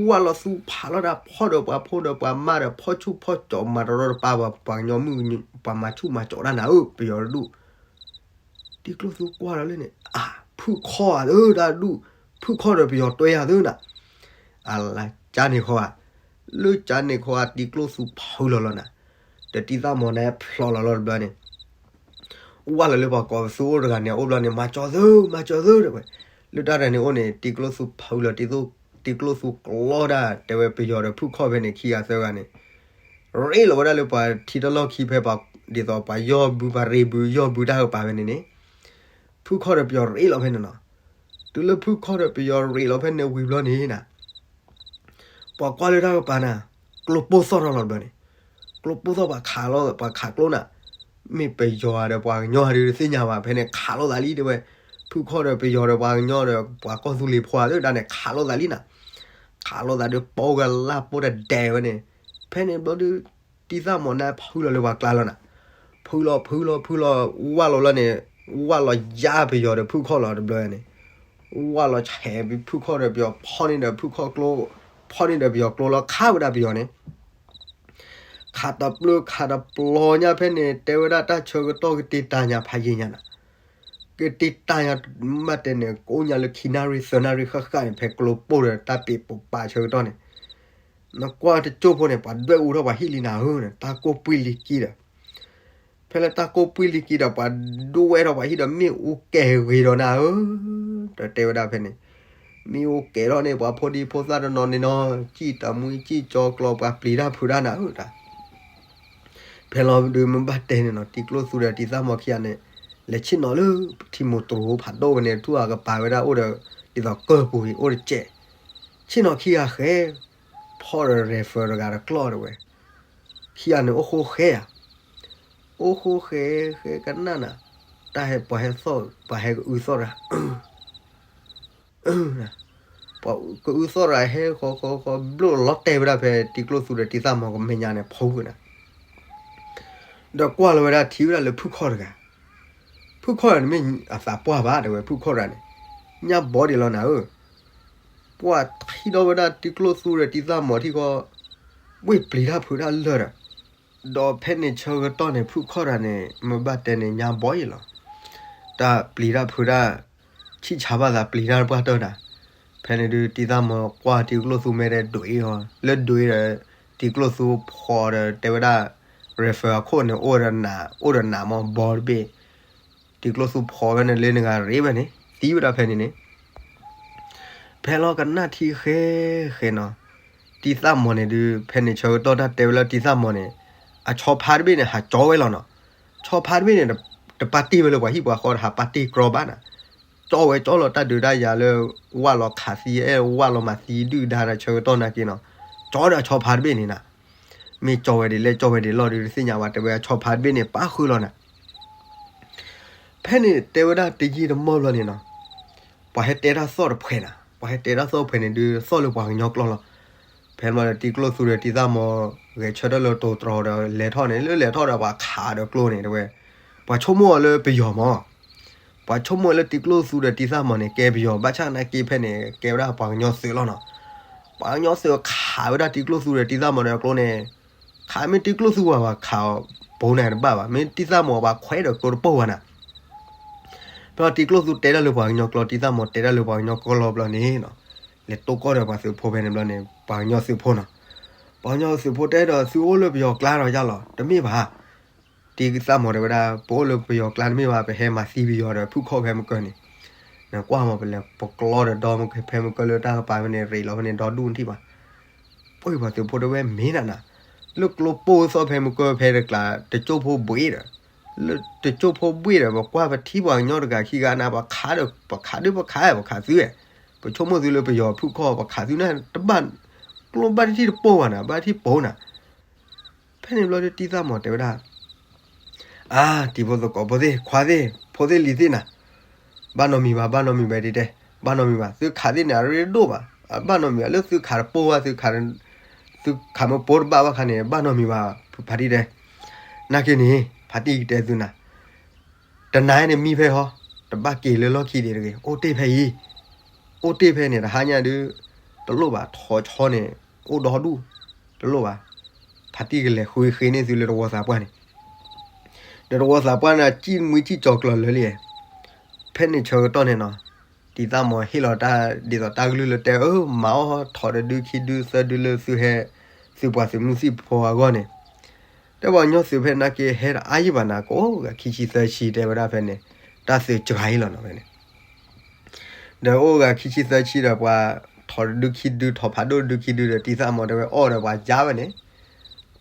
ဝၢ်လီၤသူဖးလီၤဒီးဖီၣ်ဒီးပှၤဖိဒီးပှၤမါဒီးဖီၣ်ဆူၣ်ဖီၣ်ကၠီၣ်မၤတရီတပါပှၤ ပှၤကညီမုၣ် ပှၤမၤဆူၣ်မၤကၠီၣ်တၢ်နၤဧၢ ပယီၤတဒူၣ် တံၤကျိၣ်သူကွၢ်လီၤလၢန့ၣ် အါ ဖုၣ်ခီၣ်ဧါသၢတၢ်ဒူၣ်, ဖုၣ်ခီၣ်ဒီးပယီၤတွဲဧါသၢနၤ, အလါကၠါန့ၣ်ဃီဧါ, လၢကၠါန့ၣ်ဃီဧါ တံၤကျိၣ်သူဖုလီၤလီၤနၤ, ဒီးတံၤသၣ်မီၤန့ၣ်ဖျီလီၤလီၤတဘျီန့ၣ် ဝၢ်လီၤလၢပှၤကိးပသူအိၣ်တဂၤန့ၣ် အိၣ်ဘျီန့ၣ် မၤကၠီသၢ မၤကၠီသၢတဲဝဲ, လၢတၢ်တဂၤန့ၣ်အိၣ်န့ၣ် တံၤကျိၣ်သူဖုလီၤ တံၤကျိၣ်သူကျီတၢ် တဲဝဲပယီၤဒီးဖုၣ်ခီၣ်ဖဲန့ၣ် ခံဂၤသၢဂၤန့ၣ် ရ့လိာ်ဝဲဒၣ်လၢပှၤထံတၢ်လီၢ်ခံဖဲပှၤ ဒ်သိးပှၤယီၢ်ဘုပှၤရ့ဘုယီၢ်ဘုတၢ်ကပၤဖဲန့ၣ်န့ၣ်, ဖုၣ်ခီၣ်ဒီးပယီၤရ့လီၤဖဲန့ၣ်နီၤ, တုၤလၢဖုၣ်ခီၣ်ဒီးပယီၤရ့လီၤဖဲန့ၣ်ဝံၤဘျီန့ၣ်နၤ ပှၤကွၢ်လၢတၢ်ကပၤနၤ, ကျိပိၢ်သီၣ်ထီၣ်လီၤတဘျီန့ၣ်, ကျိပိၢ်သီၣ်ပှၤခးလီၤ ပှၤခးကျိနၤ, မ့ၢ်ပယီၤဒီးပှၤကညီဒုးတသ့ၣ်ညါဘၣ် ဖဲန့ၣ်ခးလိာ်သးလံတဲဝဲ, ဖုၣ်ခီၣ်ဒီးပယီၤဒီးပှၤကညီဒီးပှၤကီၢ်သူလ့ၤဖိဧါသၢတၢ်န့ၣ် ခးလိာ်သးလံနၤ, ခးလိာ်သးဒီးပိၢ်ကလၢ်ပိၢ်တဒဲးဝဲန့ၣ်, ဖဲန့ၣ်ဘျီဒုး တံၤသၣ်မီၤန့ၣ်ဖုလီၤလၢပှၤကျါလီၤနၤ, ဖုလီၤဖုလီၤဖုလီၤ ဝၢ်လီၤလီၤန့ၣ်, ဝၢ်လီၤယါပယီၤဒီးဖုၣ်ခီၣ်လီၤတဘျီန့ၣ်, ဝၢ်လီၤဆဲးဖုၣ်ခီၣ်ဒီးပယီၤဖီၣ်န့ၢ်ဒီးဖုၣ်ခီၣ်ကျိ, ဖီၣ်န့ၢ်ဒီးပယီၤကျိလီၤခးဝဲဒၣ်ပယီၤန့ၣ် ခးတပျၢၤခးတပျီညါဖဲန့ၣ် တဲဝဲဒၣ်တၢ်ဆၢကတီၢ်ကတ့တၢ်ညါဖးယံာ်ညါနၤ, ကတ့တၢ်ညါ မ့ၢ်တဲန့ၣ် ကအိၣ်ညါလၢခံနၣ်ရံၣ်သၢနၣ်ရံၣ်ဃၣ်ဃၣ်န့ၣ် ဖဲကျိပိၢ်ဒီးတၢ်ပ့ၤပိာ်ပာ်ဆၢကတီၢ်န့ၣ်, နကွၢ်တကၠိၢ်ဖိန့ၣ် ပှၤဒွဲၣ်အူထီၣ်ပှၤဟံၣ်လံနၤဧၢ, တၢ်ကိၢ်ပှံၢ်လံကံဒီး ဖဲလၢတၢ်ကိၢ်ပှံၢ်လံကံဒီး ပှၤဒွဲၣ်ထီၣ်ပှၤဟံၣ်ဒီး မ့ၣ်အူကဲၤဂ့ၤဒီးနၤဧၢ, ဒီးတဲဝဲဒၣ်ဖဲန့ၣ်, မ့ၣ်အူကဲၤထီၣ်န့ၣ် ပှၤဖိဒံဖိသၣ်တနီၤန့ၣ်နီၤ, စံၣ်တမှံစံၣ်ကၠီကျီ ပှၤပျံၤတၢ်ဖုးတၢ်နၤဧၢတၢ် ဖဲလီၤဒုးမ့ၢ်ဘၣ်တဲန့ၣ်နီၤ တံၤကျိၣ်သူဒီးတံၤသၣ်မီၤခံဂၤန့ၣ်, လဲၤဆ့ၣ်နီၤလၢထံမိၢ်တြူၤဖးဒိၣ်ဝဲန့ၣ် ထူၣ်အကပၤဝဲဒၣ်အိၣ်ဒီး, ဒ်သိးကၢၢ်ပူၤအံၤအိၣ်တစဲး, ဆ့ၣ်နီၤခံဂၤဃဲ, ဖီၣ်ဒီး rifle တဂၤတကျီၢ်တဲဝဲ, ခံဂၤန့ၣ်အိၣ်ဃိဃဲဧါ, အိၣ်ဃိဃဲဃဲကနၣ်နၤ, တၢ်ဟဲပှၤဟဲသီၣ် ပှၤဟဲကအုသီၣ်တဂၤ ပှၤကအုသီၣ်တဂၤဟဲဃီဃီဃီ ဘျိၣ်လီၤတဲာ်ဝဲဒၣ်ဖဲတံၤကျိၣ်သူဒီးတံၤသၣ်မီၤကမဲာ်ညါန့ၣ် ဖီၣ်ဃုာ်နၤ, ဒီးကွၢ်လီၤဝဲဒၣ်ထံၣ်ဝဲဒၣ်လၢဖုၣ်ခီၣ်တဂၤ, ဖုၣ်ခီၣ်တဂၤန့ၣ်မ့ၢ်အသးပှၢ်ဘၣ်တဲဝဲ ဖုၣ်ခီၣ်တဂၤန့ၣ်, ညၣ်ဘီဒံးလီၤနၤဧၢ, ပှၤထံၣ်ဒီးဝဲဒၣ်တံၤကျိၣ်သူဒီးတံၤသၣ်မီၤထံၣ်ဃီ, ဝ့ၢ်ပျံၤတၢ်ဖုးတၢ်လၢာ်ဒီး, ဒီးဖဲန့ၣ်ဆၢကတီၢ်န့ၣ် ဖုၣ်ခီၣ်တဂၤန့ၣ် မ့ၢ်ဘၣ်တဲန့ၣ် ညၣ်ဘီအံၤလီၤ, တၢ်ပျံၤတၢ်ဖုးတၢ်, ဆံၣ်ဆါဘၣ်သးပျံၤတၢ်ပှၢ်တၢၢ်နၤ, ဖဲန့ၣ်ဒုးတံၤသၣ်မီၤကွၢ်တံၤကျိၣ်သူမဲာ်ဒီးဒွံးအီၤ လၢဒွံးဒီး, တံၤကျိၣ်သူဖီၣ်ဒီးတဲဝဲဒၣ်, rifle အခိၣ်န့ၣ် အိၣ်ဒီးနးမီၤဘီတဘ့ၣ်, တံၤကျိၣ်သူဖီၣ်ဝဲန့ၣ်လၢနဂၤရ့ဝဲန့ၣ် သံဝဲဒၣ်ဖဲန့ၣ်န့ၣ် ဖဲလီၤကနၣ်ထံဃဲဃဲနီၤ, တံၤသၣ်မီၤန့ၣ်ဒုး ဖဲန့ၣ်ဆၢကတီၢ်တၢ်တဲဝဲလၢတံၤသၣ်မီၤန့ၣ်, အဆီဖါတဘ့ၣ်န့ၣ် ဟးကၠီဝဲလီၤနီၤ, ဆီဖါတဘ့ၣ်န့ၣ်, တပာ်တ့ၢ်ဝဲလၢပှၤဟံၣ်ပှၤဃီ တဟးပာ်တ့ၢ်ကြီဘၣ်နၤ, ကၠီဝဲကၠီလီၤတၢ်ဒုးတၢ်ယၤလၢ, ဝၢ်လီၤခးသံအဲၣ်ဝၢ်လီၤမၤသံဒုၣ်ဒါဒီးဆၢကတီၢ်နာ်က့နီၤ, ကၠီဒီးအဆီဖါတဘ့ၣ်န့ၣ်နၤ, မ့ၢ်ကၠီဝဲဒ်လဲၣ်ကၠီဝဲဒ်လဲၣ်ဒုးတသ့ၣ်ညါဘၣ် တဲဝဲအဆီဖါတဘ့ၣ်န့ၣ် ပာ်ဃုာ်လီၤနၤ ဖဲန့ၣ်တဲဝဲဒၣ်တယံာ်တမီၢ်ဘျီန့ၣ်နီၤ, ပှၤဟဲတဲတၢ်သီၣ်တဖှဲးနၤ, ပှၤဟဲတဲတၢ်သီၣ်တဖှဲးန့ၣ်ဒုးသီၣ်လၢပှၤကညီကျိာ်လီၤ, ဖဲန့ၣ်ဘျီဒီးတံၤကျိၣ်သူဒီးတံၤသၣ်မီၤ, ဂဲၤဆၢထၢၣ်လၢတိၤတြီၤဒီးလဲၤထီၣ်န့ၣ် လၢလဲၤထီၣ်ဒီးပှၤခးဒီးကျိန့ၣ်တဲဝဲ, ပှၤဆိကမိၣ်အီၤလၢပယီၤမး, ပှၤဆိကမိၣ်လၢတံၤကျိၣ်သူဒီးတံၤသၣ်မီၤန့ၣ် ကဲပယီၤ ဘၣ်ဆၣ်နာ်က့ဖဲန့ၣ် ကဲဝဲဒၣ်ပှၤကညီသုးလီၤနီၤ, ပှၤကညီသုးခးဝဲဒၣ်တံၤကျိၣ်သူဒီးတံၤသၣ်မီၤဒီးကျိန့ၣ် ခးမ့ၢ်တံၤကျိၣ်သူဘၣ်ပှၤခးအီၤ, ပိန့ၣ်တဘၣ်ဘၣ် မ့ၢ်တံၤသၣ်မီၤပှၤခွဲးဒီးကျိတပိၢ်ဘၣ်နၤ, ဖဲလီၤတံၤကျိၣ်သူတဲတၢ်လၢပှၤကညီကျိာ် တံၤသၣ်မီၤတဲတၢ်လၢပှၤကညီကျိာ်ဘျီန့ၣ်နီၤ, လဲၤတိၢ်ကီၢ်ဒီးပှၤသုးဖိဖဲန့ၣ်ဘျီန့ၣ် ပှၤကညီသုးဖိနီၤ, ပှၤကညီသုးဖိတဲဒီးသုအိၣ်လၢပယီၤကျါဒီးယါလီၤ တမ့ၢ်ဘၣ် တံၤသၣ်မီၤတဲဝဲဒၣ် ပအိၣ်လၢပယီၤကျါတမ့ၢ်ဘၣ် ပဟဲမၤသံပယီၤဒီးဖုၣ်ခီၣ်ဖဲမုၢ်ကၢၢ်န့ၣ်, နကွၢ်မး ပလဲၤပကျီဒီးဒီမုၢ်ကၢၢ်ဖဲမုၢ်ကၢၢ်လၢတၢ်ကပၤဖဲန့ၣ် ရ့းလီၤဖဲန့ၣ် ဒီဒူၣ်နထံၣ်ဘၣ်, ပှၤသုးဖိတဲဝဲမ့ၢ်နၤနၤ, လၢကျိပိၢ်သီၣ်ဖဲမုၢ်ကၢၢ်ဖဲတကျါ တကၠိၢ်ဖိဘှ့းဒီး, လၢတကၠိၢ်ဖိဘှ့းဒီး ပကွၢ်ပထံၣ်ပှၤကညီတဂၤခံဂၤနၤ ပှၤခးဒီး ပှၤခးဒုးပခး ပှၤခးသုဝဲ, ပဆိကမိၣ်သုလၢပယီၤဖုၣ်ခီၣ် ပှၤခးသုန့ၣ် တဘၣ်, ကျိဘၣ်တထံၣ်တပိၢ်ဘၣ်နၤ ဘၣ်ထံၣ်ပိၢ်နၤ ဖဲန့ၣ်ဘျီဒုးတံၤသၣ်မီၤတဲဝဲဒၣ်, အါ တံၤဖိသကိးဖိသ့ၣ် ခွါသ့ၣ် ဖိသ့ၣ်လံၤသ့ၣ်နၤ, ဘၣ်နီတမံၤဘၣ် ဘၣ်နီတမံၤဘၣ်တဲတဲ, ဘၣ်နီတမံၤဘၣ် သုခးသ့ၣ်န့ၣ် အရ့ဒိၣ်ဘၣ်, ဘၣ်နီတမံၤဘၣ် လၢသုခးတပိၢ်ဘၣ် သုခး, သုခးမ့ၢ်ပိာ်တဘၣ်ဘၣ်ခါန့ၣ် ဘၣ်နီတမံၤဘၣ် ဖါတံၢ်တဲ. နာ်က့န့ၣ် ဖါတံၢ်ကတဲသုနၤ, တနၤန့ၣ်မံဖဲဟီ, တဘၣ်က့ၤလၢလီၢ်ခံဒံးတဂ့ၤ, အိၣ်တ့ၢ်ဖဲအံၤ, အိၣ်တ့ၢ်ဖဲန့ၣ် တဟါညါဒုး တလိၣ်ဘၣ် ထိးဆီန့ၣ် အိၣ်ဒီဒူၣ်, တလိၣ်ဘၣ်. ဖါတံၢ်ကလဲၤဃုဃ့န့ၢ်သုလၢတဝီသးပှၢ်န့ၣ်, ဒီးတဝီသးပှၢ်န့ၣ် စံၣ်မှံစံၣ်ကၠီၤကျၢၤလၢလံ. ဖဲန့ၣ်ဆၢကတီၢ်န့ၣ်နီၤ, တံၤသၣ်မီၤဟ့ၣ်လီၤတၢ်ဒ်သိးတၢ်ကလုၢ်လၢတဲအၢ မၤအီၣ်ထိးတဒုခံဒုသၢဒုလၢ သုဟဲ, သုပှၤသုးမုၢ်သံၣ်ဖိအဂီၢ်န့ၣ်, တဲပှၤကညီသုးဖဲနာ်က့ဟဲတအါယံာ်ဘၣ်နၤ ကအိၣ်ဂၤခံဆံသၢဆံတဲဝဲဒၣ်ဖဲန့ၣ်, တၢ်သုးစှၤအံၤလီၤနီၤဖဲန့ၣ်. ဒီးအိၣ်ဂၤခံဆံသၢဆံဒီး ပှၤထိးတဒုခံဒု ထိးဖးဒိၣ်တဒုခံဒုဒီး တံၤသၣ်မီၤတဲဝဲအီၣ်ဒီးပှၤယါဝဲန့ၣ်,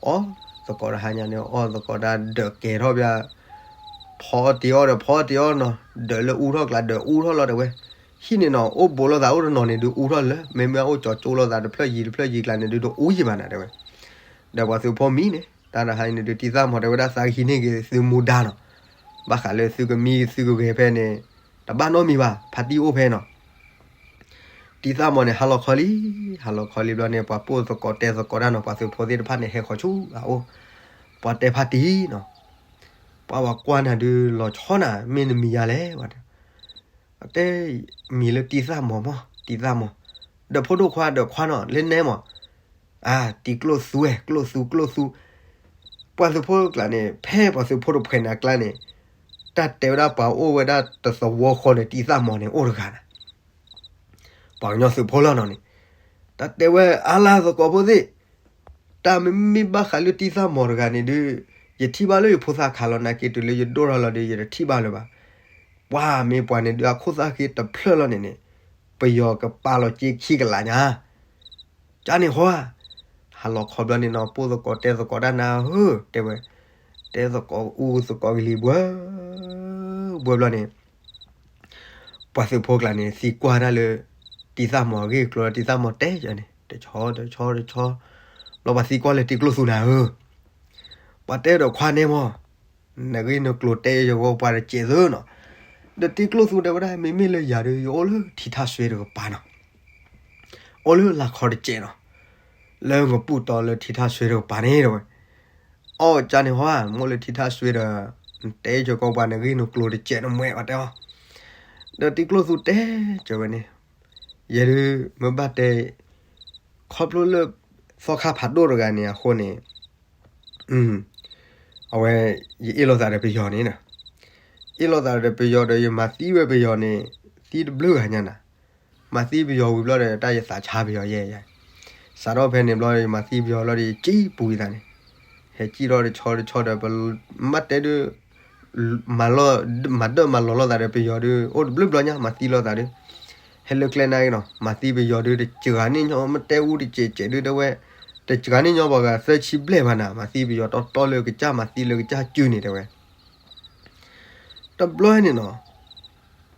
အီၣ်သကိးတဟါညါန့ၣ် အီၣ်သကိးတၢ်ဒၢးကဲထီၣ်ပျၢ်, ဖီတ့အီၣ်ဒီးဖီတ့အီၣ်နီၤ, ဒၢးလၢအူထီၣ်ကျါ ဒၢးအူထီၣ်လီၤတဲဝဲ. ဟံၣ်န့ၣ်နီၤ အိၣ်ဘူးလိာ်သးအိၣ်တနီၤန့ၣ်ဒုးအူထီၣ်လၢ မ့မ့ၢ်အိၣ်ကၠီကၠိလိာ်သးတဖျၢၣ်ယံၤတဖျၢၣ်ယံၤကျါန့ၣ်ဒုး တအူယံာ်ဘၣ်နၤတဲဝဲ. ဒီးပှၤသုးဖိမံန့ၣ် တၢ်တဟါအံၤန့ၣ်ဒုး တံၤသၣ်မီၤတဲဝဲဒၣ် သးကဟံးန့ၢ်က့ၤသုမူဒါနီၤ, ဘၣ်ဃးလၢသုကမံသုကဂဲၤဖဲန့ၣ် တဘၣ်နီတမံၤဘၣ် ဖါတံၢ်အိၣ်ဖဲနီၤ. တံၤသၣ်မီၤန့ၣ် ဟါလီၤခီလံ, ဟါလီၤခီလံဘျီန့ၣ် ပှၤပိာ်သကိးတဲသကိးတၢ်နီၤ, ပှၤသုးဖိသ့ၣ်တဖၣ်န့ၣ် ဟဲဃီၤဆူအအိၣ်, ပှၤတဲဖါတံၢ်နီၤ, ပှၤဝဲကွၢ်နၤဒုး လီၤဆီနၤ မ့ၢ်နမံၤယါလဲၣ်, တဲ, မံၤလၢတံၤသၣ်မီၤမီၤ တံၤသၣ်မီၤ, ဒီးဖိဒိၣ်ခွါဒီးခွါနီၤ လၢနဲမီၤ, အါ တံၤကျိၣ်သူဝဲ ကျိၣ်သူ ကျိၣ်သူ, ပှၤသုးဖိကျါန့ၣ် ဖဲပှၤသုးဖိတဖှဲးန့ၣ်အကျါန့ၣ်, တၢ်တဲဝဲဒၣ်ပှၤအိၣ်ဝဲဒၣ်တသဝီဃီန့ၣ် တံၤသၣ်မီၤန့ၣ်အိၣ်တဂၤနၤ ပှၤကညီသုးဖိလီၤနီၤန့ၣ်, တၢ်တဲဝဲအါလၢသကိးဖိသ့ၣ်, တၢ်မ့မ့ၢ်ဘၣ်ဃးလၢတံၤသၣ်မီၤတဂၤန့ၣ်ဒုး, ယထံၣ်ဘၣ်လၢယဖိသၣ်ခးလီၤနာ်က့ တုၤလၢယဒိၣ်ထီၣ်လီၤဒီး ယတထံၣ်ဘၣ်လၢၤဘၣ်. ပှၤမ့ၢ်ပှၤန့ၣ်ဒုး အခိၣ်သၣ်ဃ့တဖျၢၣ်လီၤန့ၣ်န့ၣ်, ပယီၤကပာ်လီၤက့ခံကလးညါ ကန့ၣ်ဟီဧါ, ဟါလီၤခီဘျီန့ၣ်နီၤ ပိာ်သကိးတဲသကိးတၢ်နၤဧၢ, တဲဝဲ, တဲသကိးအူသကိးကလံၤဘှၢ, ဘှၢဘျီန့ၣ်, ပှၤသုးဖိကျါန့ၣ် သံကွၢ်တၢ်လၢ တံၤသၣ်မီၤအဂ့ၢ်အကျိၤလီၤ, တံၤသၣ်မီၤတဲယၤန့ၣ် တဆီတဆီတဆီ, ဘျီပှၤသံကွၢ်လၢတံၤကျိၣ်သူနၤဧၢ, ပှၤတဲဒီးခွါန့ၣ်မီၤ နဂ့ၢ်နကျိၤတဲယဂီၢ်ပှၤတစဲးသုနီၤ, ဒီးတံၤကျိၣ်သူတဲဝဲဒၣ် မ့မ့ၢ်လၢယၤဒီး ယအိၣ်လၢထံထၣ်စွ့တကပၤနီၤ, အိၣ်လၢလၢခီတစဲးနီၤ, လၢငပူၣ်တီလၢထံထၣ်စွ့တကပၤန့ၣ်တဲဝဲ, အီၣ်ကန့ၣ်ဟီဧါ, မ့ၢ်လၢထံထၣ်စွ့ဒီး, နတဲယဂီၢ်ပှၤနဂ့ၢ်နကျိၤတစဲးနမဲာ်ဝဲတဲအီၤ, ဒီးတံၤကျိၣ်သူတဲကၢၤဝဲန့ၣ်, ယဲဒုးမ့ၢ်ဘၣ်တဲ ခီဖျိလၢ သီခါဖးဒိၣ်တဂၤန့ၣ်အဃိန့ၣ်, အဝဲ ယအ့ၣ်လိာ်သးဒီးပယီၤန့ၣ်, အ့ၣ်လိာ်သးဒီးပယီၤဒီးယမၤသံဝဲပယီၤန့ၣ်, သံတဘျုးဂၤညါနၤ, မၤသံပယီၤဝံၤဘျီဒီး တၢ်ယသးဆါပယီၤယဲယဲ, စးထီၣ်ဖဲန့ၣ်ဘျီဒီး ယမၤသံပယီၤလီၤဒီး ယစံၣ်ပူၤယသးန့ၣ်, ဟဲစံၣ်ထီၣ်တဆီတဆီဒီး ပမ့ၢ်တဲဒုး မၤလီၤ, မၤဒၢၣ်မၤလီၤလိာ်သးဒီးပယီၤဒုး အိၣ်တဘျုးဘျီညါမၤသံလိာ်သးဒုး, ဟဲလၢကျဲနာ်က့နီၤ မၤသံပယီၤဒုး တစှၤန့ၢ်ညီ မ့ၢ်တဲအူတစဲးစဲးဒုးတဲဝဲ, တစှၤန့ၢ်ညီပှၤဂၤသၢဆံဘျဲၣ်ဘၣ်နၤ မၤသံပယီၤတီတီလၢကစၢ်မၤသံလၢကစၢ်စုန့ၣ်တဲဝဲ တဘျီန့ၣ်နီၤ,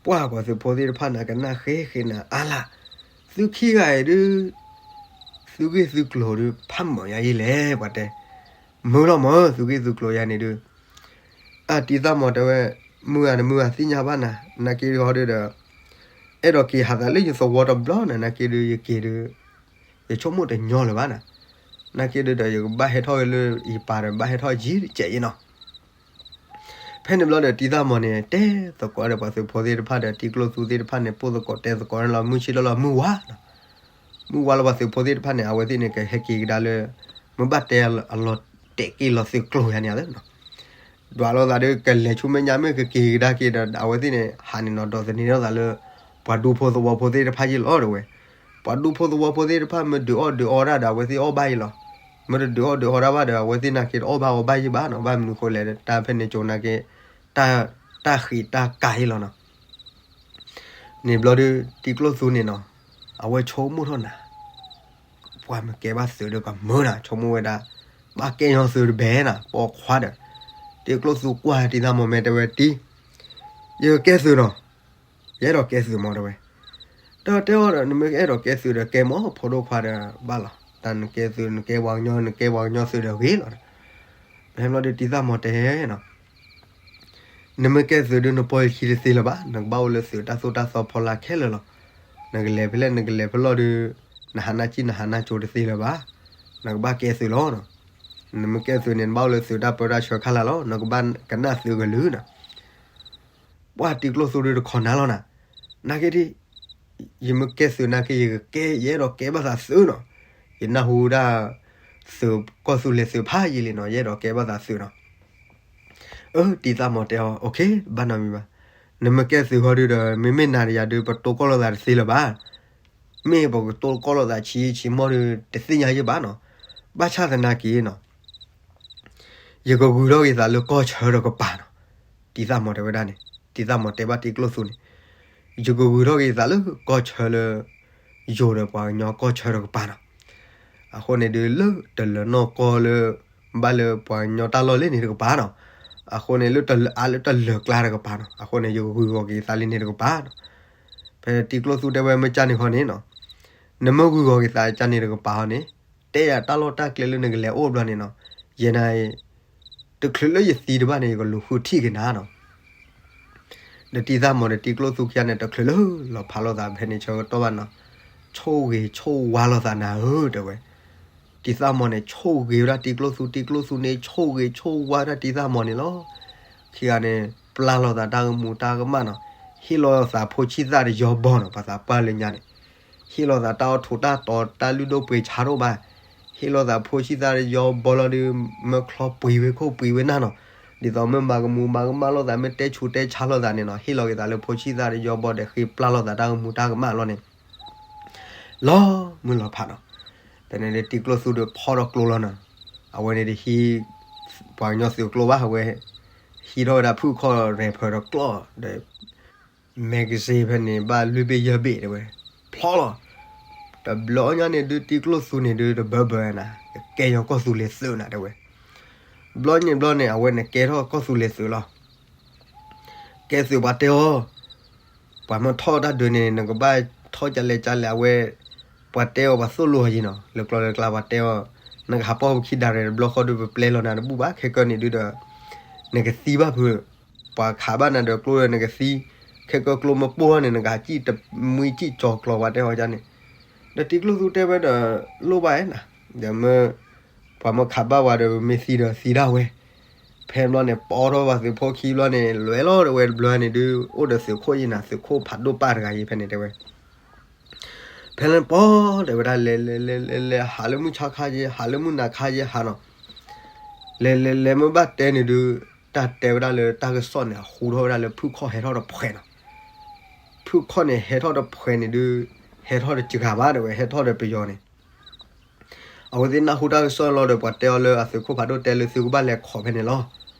ပှၢ်ပှၤသုးဖိသ့ၣ်တဖၣ်န့ၣ် ကနၣ်ဃ့ဃ့နၤအါလၢ်, သုခံဂၤအံၤဒုး သုဂ့ၢ်သုကျိၤဒုး ဖးမုာ်ညါအံၤလဲၣ် ပှၤတဲ, မုာ်လီၤမး သုဂ့ၢ်သုကျိၤယၤန့ၣ်ဒုး, အတံၤသၣ်မီၤတဲဝဲ, မုာ်ဧါနမုာ်ဧါသ့ၣ်ညါဘၣ်နၤ နာ်က့ဟီဒုးဒီး, အဲၣ်ဒိးက့ၤဟးသးလၢယသဝီတဘျီနၤ နာ်က့ဒုးယက့ၤဒုး ယဆိကမိၣ်တညီလၢၤဘၣ်နၤ, နာ်က့ဒုးဒီးယကဘၣ်ဟဲထီၣ်ဝဲလၢယပၤဒီးဘၣ်ဟဲထီၣ်ယံၤတစဲးအံၤနီၤ ဖဲန့ၣ်ဘျီဒီးတံၤသၣ်မီၤန့ၣ် တဲသကိးဒီးပှၤသုးဖိသ့ၣ်တဖၣ်ဒီးတံၤကျိၣ်သူသ့ၣ်တဖၣ်န့ၣ် ပိၢ်သကိးတဲသကိးန့ၣ်လီၤ မုၢ်ဆ့ၣ်လီၤလီၤ မုၢ်ဝါနီၤ, မုၢ်ဝါလီၤပှၤသုးဖိသ့ၣ်တဖၣ်န့ၣ် အဝဲသ့ၣ်န့ၣ်ကဟဲက့ၤကဒါလၢ, မ့ၢ်ဘၣ်တဲအလီၤတဲာ်က့ၤလီၤသုးကျိၤယါန့ၣ်လီၤ ဒွးလိာ်သးဒီးကလဲၤဆူမဲာ်ညါမ့ၢ်ကက့ၤကဒါက့ၤဒီး အဝဲသ့ၣ်န့ၣ် ဟးန့ၣ်နီၤ ဒိးသန့ၤထီၣ်သးလၢ ပှၤဒူဖိသဝီဖိသ့ၣ်တဖၣ်ယံၤလီၤတဲဝဲ, ပှၤဒူဖိသဝီဖိသ့ၣ်တဖၣ်မ့ၢ်ဒုးအီၣ်ဒုးအီတၢ်ဒီး အဝဲသ့ၣ်အီၣ်ဘၣ်ယံၤလီၤ, မ့ၢ်တဒုးအီၣ်ဒုးအီတၢ်ဘၣ်ဒီး အဝဲသ့ၣ်နာ်က့တအီၣ်ဘၣ်အီဘၣ်ယံၤဘၣ်နီၤ ဘၣ်မနုၤဃိလဲၣ် တၢ်ဖဲန့ၣ်ကၠိနာ်က့ တၢ်ဃံးတၢ်ကၤယံၤလီၤနီၤ န့ၣ်ဘျီဒုး တံၤကျိၣ်သူန့ၣ်နီၤ, အဝဲဆိကမိၣ်ထီၣ်နၤ, ပှၤမ့ၢ်ကဲဘၣ်သုးဒီးကမၢနၤ ဆိကမိၣ်ဝဲဒၣ်, ဘၣ်ကဲညီသုးတဘဲနၤ ပိာ်ခွါဒီး, တံၤကျိၣ်သူကွၢ်တံၤသၣ်မီၤမဲာ်တဲဝဲတံၤ, ယကကဲသုးနီၤ, ယအဲၣ်ဒိးကဲသုးမီၤတဲဝဲ, ဒီးတဲအီၤဒီး နမ့ၢ်အဲၣ်ဒိးကဲသုးဒီးကဲမီၤ ဖိဒိၣ်ခွါဒီးဘၣ်လီၤ, တၢ်နကဲသုး နကဲပှၤကညီ နကဲပှၤကညီသုးဒီးဂ့ၤလီၤဒီး ဖဲဘျီဒုးတံၤသၣ်မီၤတဲနီၤ နမ့ၢ်ကဲသုးဒုး နပီၢ်ယခံတသ့လၢၤဘၣ်, နကဘၣ်အိၣ်လၢသုးတၢ်သိၣ်တၢ်သီဖီလာ်ခဲလၢာ်လီၤ. နကလဲၤဖဲလဲၣ် နကလဲၤဖဲလဲၣ်ဒုး နဟးနၢ်ကံၣ် နဟးနၢ်ကၠိတသ့လၢၤဘၣ်. နကဘၣ်ကဲသုးလီၤနီၤ. နမ့ၢ်ကဲသုးန့ၣ် နဘၣ်အိၣ်လၢသုးတၢ်ပၢတၢ်ဆှၢခါလာ်လီၤ. နကဘၣ်ကနၣ်သုးကလုၢ်နီၤ. ပှၢ်တံၤကျိၣ်သူဒုးတခိးနၤလီၤနၤ. နာ်က့ဒ် ယမ့ၢ်ကဲသုးနာ်က့ ယကကဲ ယအဲၣ်ဒိးကဲဘၣ်သးသုးနီၤ. ယနၢ်ဟူဒၣ် သုးကီၢ်သူလ့ၤသုးဖးယံာ်လံနီၤ, ယအဲၣ်ဒိးကဲဘၣ်သးသုးနီၤ. အၢ တံၤသၣ်မီၤတဲအီၤ okay ဘၣ်နီတမံၤဘၣ်. နမ့ၢ်ကဲသုးဃီဒုးဒီး မ့မ့ၢ်နၤဒီးယၤဒုး ပတိၢ်ကီၢ်လိာ်သးတသ့လၢၤဘၣ်. မ့ၢ်ပကတိၢ်ကီၢ်လိာ်သးဆံးဆံးမီၢ်ဒုး တသ့ၣ်ညါယဘၣ်နီၤ. ဘၣ်ဆၣ်သနာ်က့နီၤ ယကဂုာ်ထီၣ်က့ၤသးလၢကီၢ်ဆၢတကပၤနီၤ. တံၤသၣ်မီၤတဲဝဲဒၣ်န့ၣ်, တံၤသၣ်မီၤတဲဘၣ်တံၤကျိၣ်သူန့ၣ်, ယကဂုာ်ထီၣ်က့ၤသးလၢကီၢ်ဆၢလၢ ယိၤဒီးပှၤကညီကီၢ်ဆၢတကပၤနီၤ. အဃိန့ၣ်ဒုးလၢတလၢၤနီၢ်ကီၢ်လၢ ဘၣ်လၢပှၤကညီတၢ်လီၢ်လၢန့ၣ်တကပၤနီၤ. အဃိန့ၣ်လၢတလၢၤအါလၢတလၢၤကျါတကပၤနီၤ. အဃိန့ၣ် ယကဂုာ်ဂီၤက့ၤသးလၢန့ၣ်တကပၤနီၤ. ဖဲတံၤကျိၣ်သူတဲဝဲမ့ၢ်ကၢ်န့ၣ်ဃီန့ၣ်နီၤ, နမ့ၢ်ဂုာ်ဂီၤက့ၤသးကၢ်န့ၣ်တကပၤဃီန့ၣ် တဲယၤတၢ်လီၢ်တၢ်ကျဲလၢနကလဲၤအိၣ်ဘျီန့ၣ်နီၤ, ယဲန့ၣ် တချုးလၢယသံတဘၣ်န့ၣ် ယကလူၤဃုထံၣ်က့ၤနၤနီၤ. ဒီးတံၤသၣ်မီၤဒီးတံၤကျိၣ်သူခံဂၤန့ၣ် တချုးလၢလီၤဖးလိာ်သးဖဲန့ၣ်ဆၢကတီၢ်ဘၣ်နီၤ, ဆိၣ်ဂ့ၤဆိၣ်ဝါလိာ်သးနၤဧၢ တဲဝဲ. တံၤသၣ်မီၤန့ၣ် ဆိၣ်ဂ့ၤဝဲဒၣ်တံၤကျိၣ်သူ, တံၤကျိၣ်သူန့ၣ် ဆိၣ်ဂ့ၤဆိၣ်ဝါဒၣ်တံၤသၣ်မီၤန့ၣ်လီၤ. ခံဂၤန့ၣ် ပျၢ်လိာ်သးတၢ်ကမူၤတၢ်ကမၣ်နီၤ, ဟ့ၣ်လိာ်သးဖိဆံးသၣ်တယီဘီနီၤ, ပှၤသးပှၢ်လၢညါန့ၣ် ဟ့ၣ်လိာ်သးတၢ်အိၣ်ထူးတၢ်တီၤ တၢ်လုၢ်ဒိၣ်ပှ့ၤဆါတအိၣ်ဘၣ်, ဟ့ၣ်လိာ်သးဖိဆံးသၣ်တယီဘီလီၤဒုး မ့ၢ်ချီပှ့ၤဝဲခိၣ်ပှ့ၤဝဲနၢ်နီၤ, ဒ်သိးမ့ၢ်မၤကမူၤမၤကမၣ်လိာ်သး မ့ၢ်တဲဆူးတဲဆါလိာ်သးန့ၣ်နီၤ, ဟ့ၣ်လီၤက့ၤသးလၢဖိဆံးသၣ်တယီဘီဒီး ဃ့ပျၢ်လိာ်သးတၢ်ကမူၤတၢ်ကမၣ်လီၤန့ၣ် လီၤမုၢ်လီၤဖးနီၤ. ဖဲန့ၣ်ဒီးတံၤကျိၣ်သူဒီးဖီၣ်ထီၣ်ကျိလီၤနီၤ, အဝဲန့ၣ်ဒီးဟံး ပှၤကညီသုးကျိဘၣ်, အဝဲ ဟံးထီၣ်ဝဲဒၣ်ဖုၣ်ခီၣ်ရဲၣ်ဖၢၣ်ဒီးကျီၢ်ဒီး magazine ဖဲန့ၣ် ဘၣ်လွံၢ်ဘ့ၣ်ယဲၢ်ဘ့ၣ်တဲဝဲ, ဖျီလီၤ. တဘျီညါန့ၣ်ဒုး တံၤကျိၣ်သူန့ၣ်ဒုးတဘၢဘၢနၤ, ကကဲယီၤကီၢ်သူလ့ၤသုးနၤတဲဝဲ. ဘျီန့ၣ်ဘျီန့ၣ် အဝဲန့ၣ်ကဲထီၣ်ကီၢ်သူလ့ၤသုးလီၤ. ကဲသုးပှၤတဲအီၤ, ပှၤမ့ၢ်ထီၣ်တၢ်ဒုးန့ၣ် နကဘၣ်ထီၣ်ကလဲကလဲ အဝဲ ပှၤတဲအီၤ ပှၤသိၣ်လိအီၤယံၤနီၤ, လၢကျီလၢကျါပှၤတဲအီၤ, နကဟးပီၢ်ပခံဒါရဲၣ်တဘျီဃီဒုး ပပျဲလီၤနၤတဘူၣ်ဘၣ်, ခဲကၢန့ၣ်ဒုးဒီး နကသံဘၣ်ဖုး, ပှၤခးဘၣ်နၤဒီးကျိဒီးနကသံ, ခဲကၢကျိမ့ၢ်ပိၢ်ထီၣ်န့ၣ် နကဟးစံၣ်တမှံစံၣ်ကၠီၤကျီၤ ပှၤတဲအီၤန့ၣ်. ဒီးတံၤကျိၣ်သူတဲဝဲဒီး လိၣ်ဘၣ်အဲၣ်နၤ, ဒီးမ့ၢ် ပှၤမ့ၢ်ခးဘၣ်ဝဲဒီး မ့ၢ်သံဒီးသံဒၣ်ဝဲ. ဖဲဘျီန့ၣ် ပီထီၣ်ဘၣ်သုးဖိခံဘျီန့ၣ် လဲၤလီၤတဝဲတဘျီန့ၣ်ဒုး အိၣ်ဒီးသုးခိၣ်ယံၤနၤ, သုးခိၣ်ဖးဒိၣ်ပၢ်တဂၤယံၤဖဲန့ၣ်တဲဝဲ. ဖဲန့ၣ်ပီဒီးဝဲဒၣ် လဲၤလဲၤလဲၤလဲၤလဲၤ ဟးလၢမုၢ်ဆါခါယဲၢ် ဟးလၢမုၢ်နၤခါယဲၢ်ဟးနီၤ, လဲၤလဲၤလဲၤမ့ၢ်ဘၣ်တဲန့ၣ်ဒုး တၢ်တဲဝဲဒၣ်လၢတၢ်ကစီၣ်န့ၣ် အဟူထီၣ်ဝဲဒၣ်လၢဖုၣ်ခီၣ်ဟဲထီၣ်တဖှဲးနီၤ. ဖုၣ်ခီၣ်န့ၣ်ဟဲထီၣ်တဖှဲးန့ၣ်ဒုး ဟဲထီၣ်တစှၤဘၣ်တဲဝဲ ဟဲထီၣ်ဒီးပယီၤန့ၣ် အဝဲသ့ၣ်နၢ်ဟူတၢ်ကစီၣ်လီၤဒီး ပှၤတဲအီၤလၢအသုးခိၣ်ဖးဒိၣ်တဲလၢသုကဘၣ်လဲၤခိးဖဲန့ၣ်လီၤ.